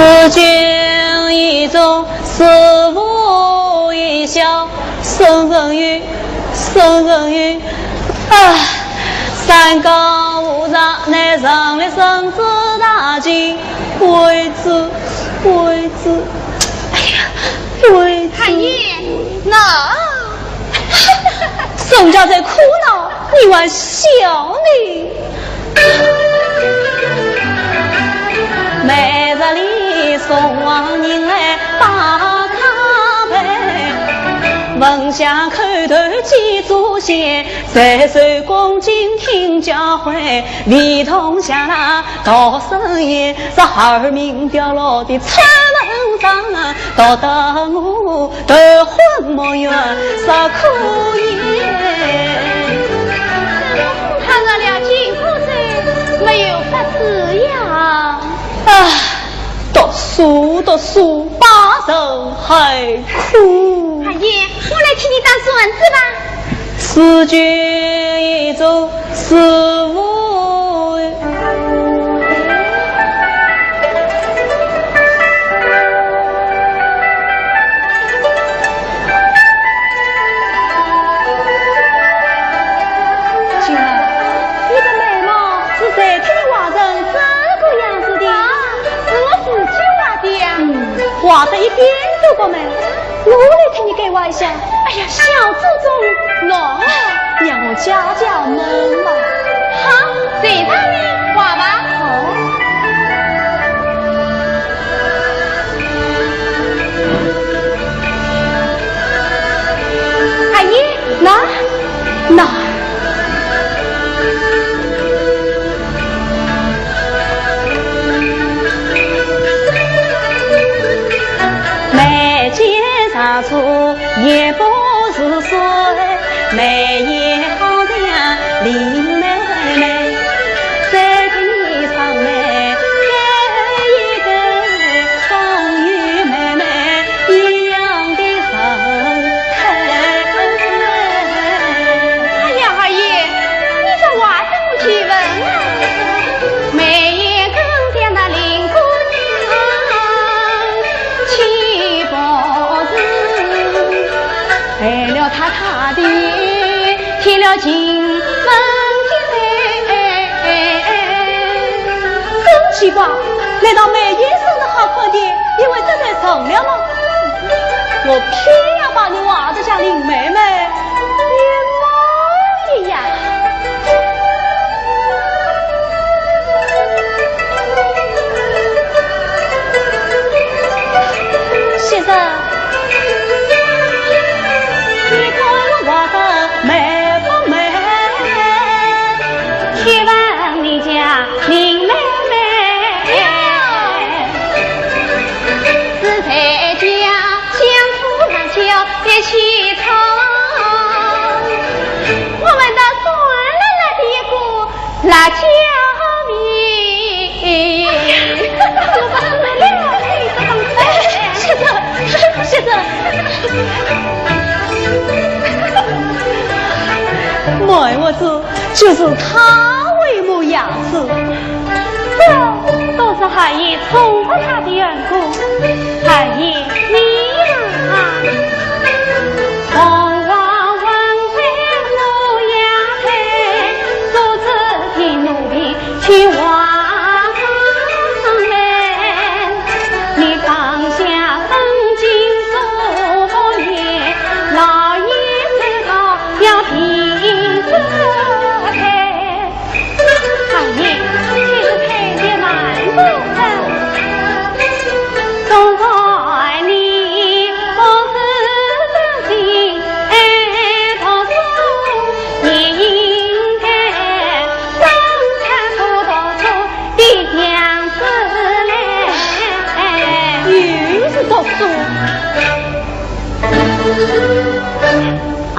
子君以忠，子父以孝，圣人有，圣人有。啊，三纲五常，乃成立圣旨大计，为子，为子，哎呀，为子。二爷，那……人家在苦恼，你还笑呢？ 每日里送往人来把茶杯，焚香叩头祭祖先，岁岁恭敬听教诲，唯独像那道生言，是孩儿名掉落的出门上， 到得我头昏目眩，是可也。他若了金箍咒，没有法子呀。唉，读书，读书，把人害苦。二爷，我来替你打算子吧。 子君以忠，子父……金儿，你的眉毛是谁替你画成这个样子的？啊，是我自己画的呀。嗯，画得一点都不美。 我来替你改画一下。哎呀，小祖宗，喏，让我解解闷吧。好，随便你画吧。好。二爷，那，那。 眉间长出一把如水，眉眼好像林妹妹，再添一双眉，勾一勾，更与妹妹一样的神态。哎呀，二爷，你这话怎么去问啊？眉眼更像那林姑娘，岂不是害了她她的，添了金门金钗？真奇怪，难道眉眼生得好看的，因为得罪人了吗？我偏要把你画得像林妹妹一模一样。 先生，你看我画得美不美？请问你家林妹妹，是谁家相府那叫一起唱？我们倒算了那第一个 辣椒面。我不是了，哎，先生，先生。没有子，就是他为么样子。这都是二爷宠爱他的缘故。二爷，你呀。 二爷，请太爷慢走。 又是读书。啊，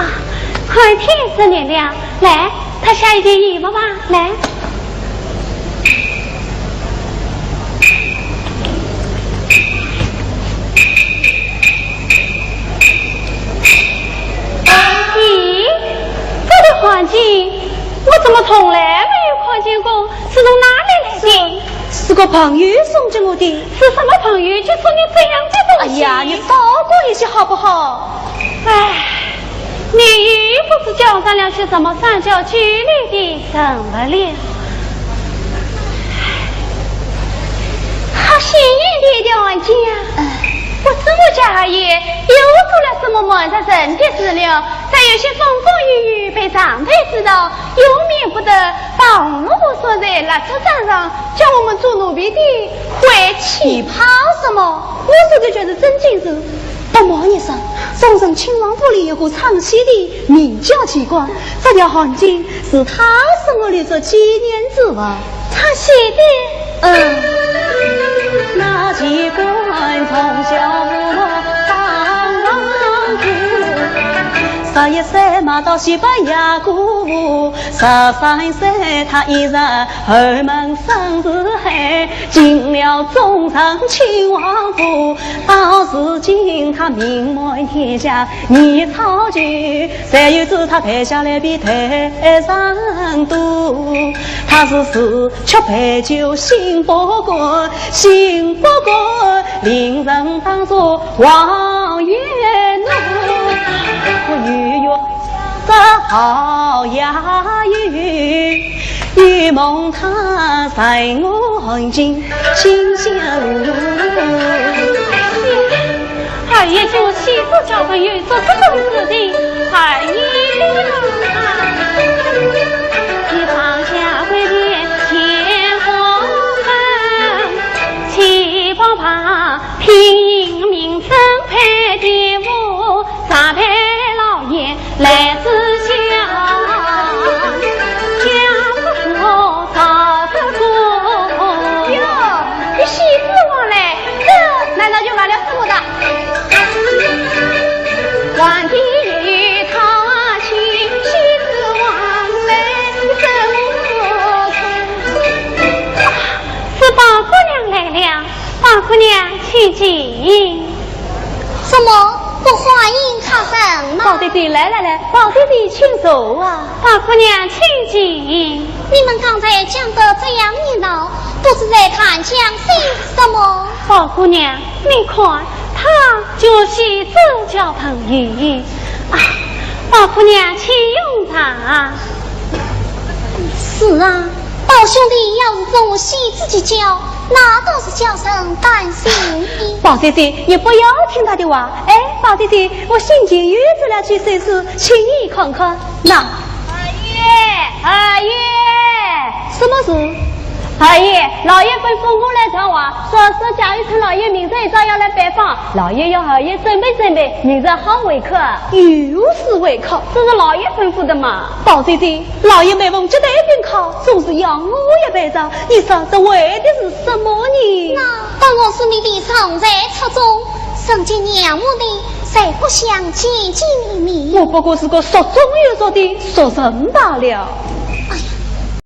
快天色暗了，来，脱下一件衣服吧，来。 咦，这个环境，我怎么从来没有看见过？是从哪里来的？是个朋友送给我的。是什么朋友，就送你这样的东西？哎呀，你照顾一些好不好？唉，你又不是交上了些什么三教九流的人物了。好心眼的冤家，哎。不知我家二爷又做了什么瞒着人的事了，才有些风风雨雨被上头知道，又免不得把红罗布说在蜡烛架上，叫我们做奴婢的回去。你怕什么？我说的全是正经事。不瞒你说，忠顺亲王府里有个唱戏的名叫奇官，这条汗巾是他送我留作纪念之物。唱戏的？嗯。那奇官从小父母当郎主，十一岁卖到西班牙过户，十三岁他已是后门生死海，进了忠顺亲王府，到如今他名满天下，你操心，谁又知他退下来比退上多？他是死 吃白酒心不甘，心不甘，令人当作王爷奴。我有冤家好呀有，有梦他在我心心下路。 二爷就喜欢交朋友做这种事情，二爷呀！你放下桂嫔天花板，七宝牌，品茗名珍配的物，上陪老爷 来自家，家不和，道不和。哟，你喜字王嘞，这难道就完了事了？皇帝与他亲，喜字王来怎么说？啊，是宝姑娘来了，宝姑娘请进。 什么？不欢迎客人吗？宝姐姐，来来来，宝姐姐请坐啊。宝姑娘请进。你们刚才讲得这样热闹，不知在谈讲些什么？宝姑娘，你看，他就喜欢交朋友。啊，宝姑娘请用茶。是啊，宝兄弟要是真喜欢交朋友， 那倒是叫人担心的。宝姐姐，你不要听他的话。哎，宝姐姐，我新近又做了几首诗，请你看看。那。二爷，二爷。什么事？二爷，老爷吩咐我来传话，说是贾雨村老爷明日一早要来拜访，老爷要二爷准备准备，明日好会客。又是会客？这是老爷吩咐的嘛。 宝姐姐，老爷每逢接待宾客，总是要我也陪着，你说这为的是什么呢？那当然是你的人才出众，人家仰慕你，才不想见见你面。我不过是个俗中又俗的俗人罢了。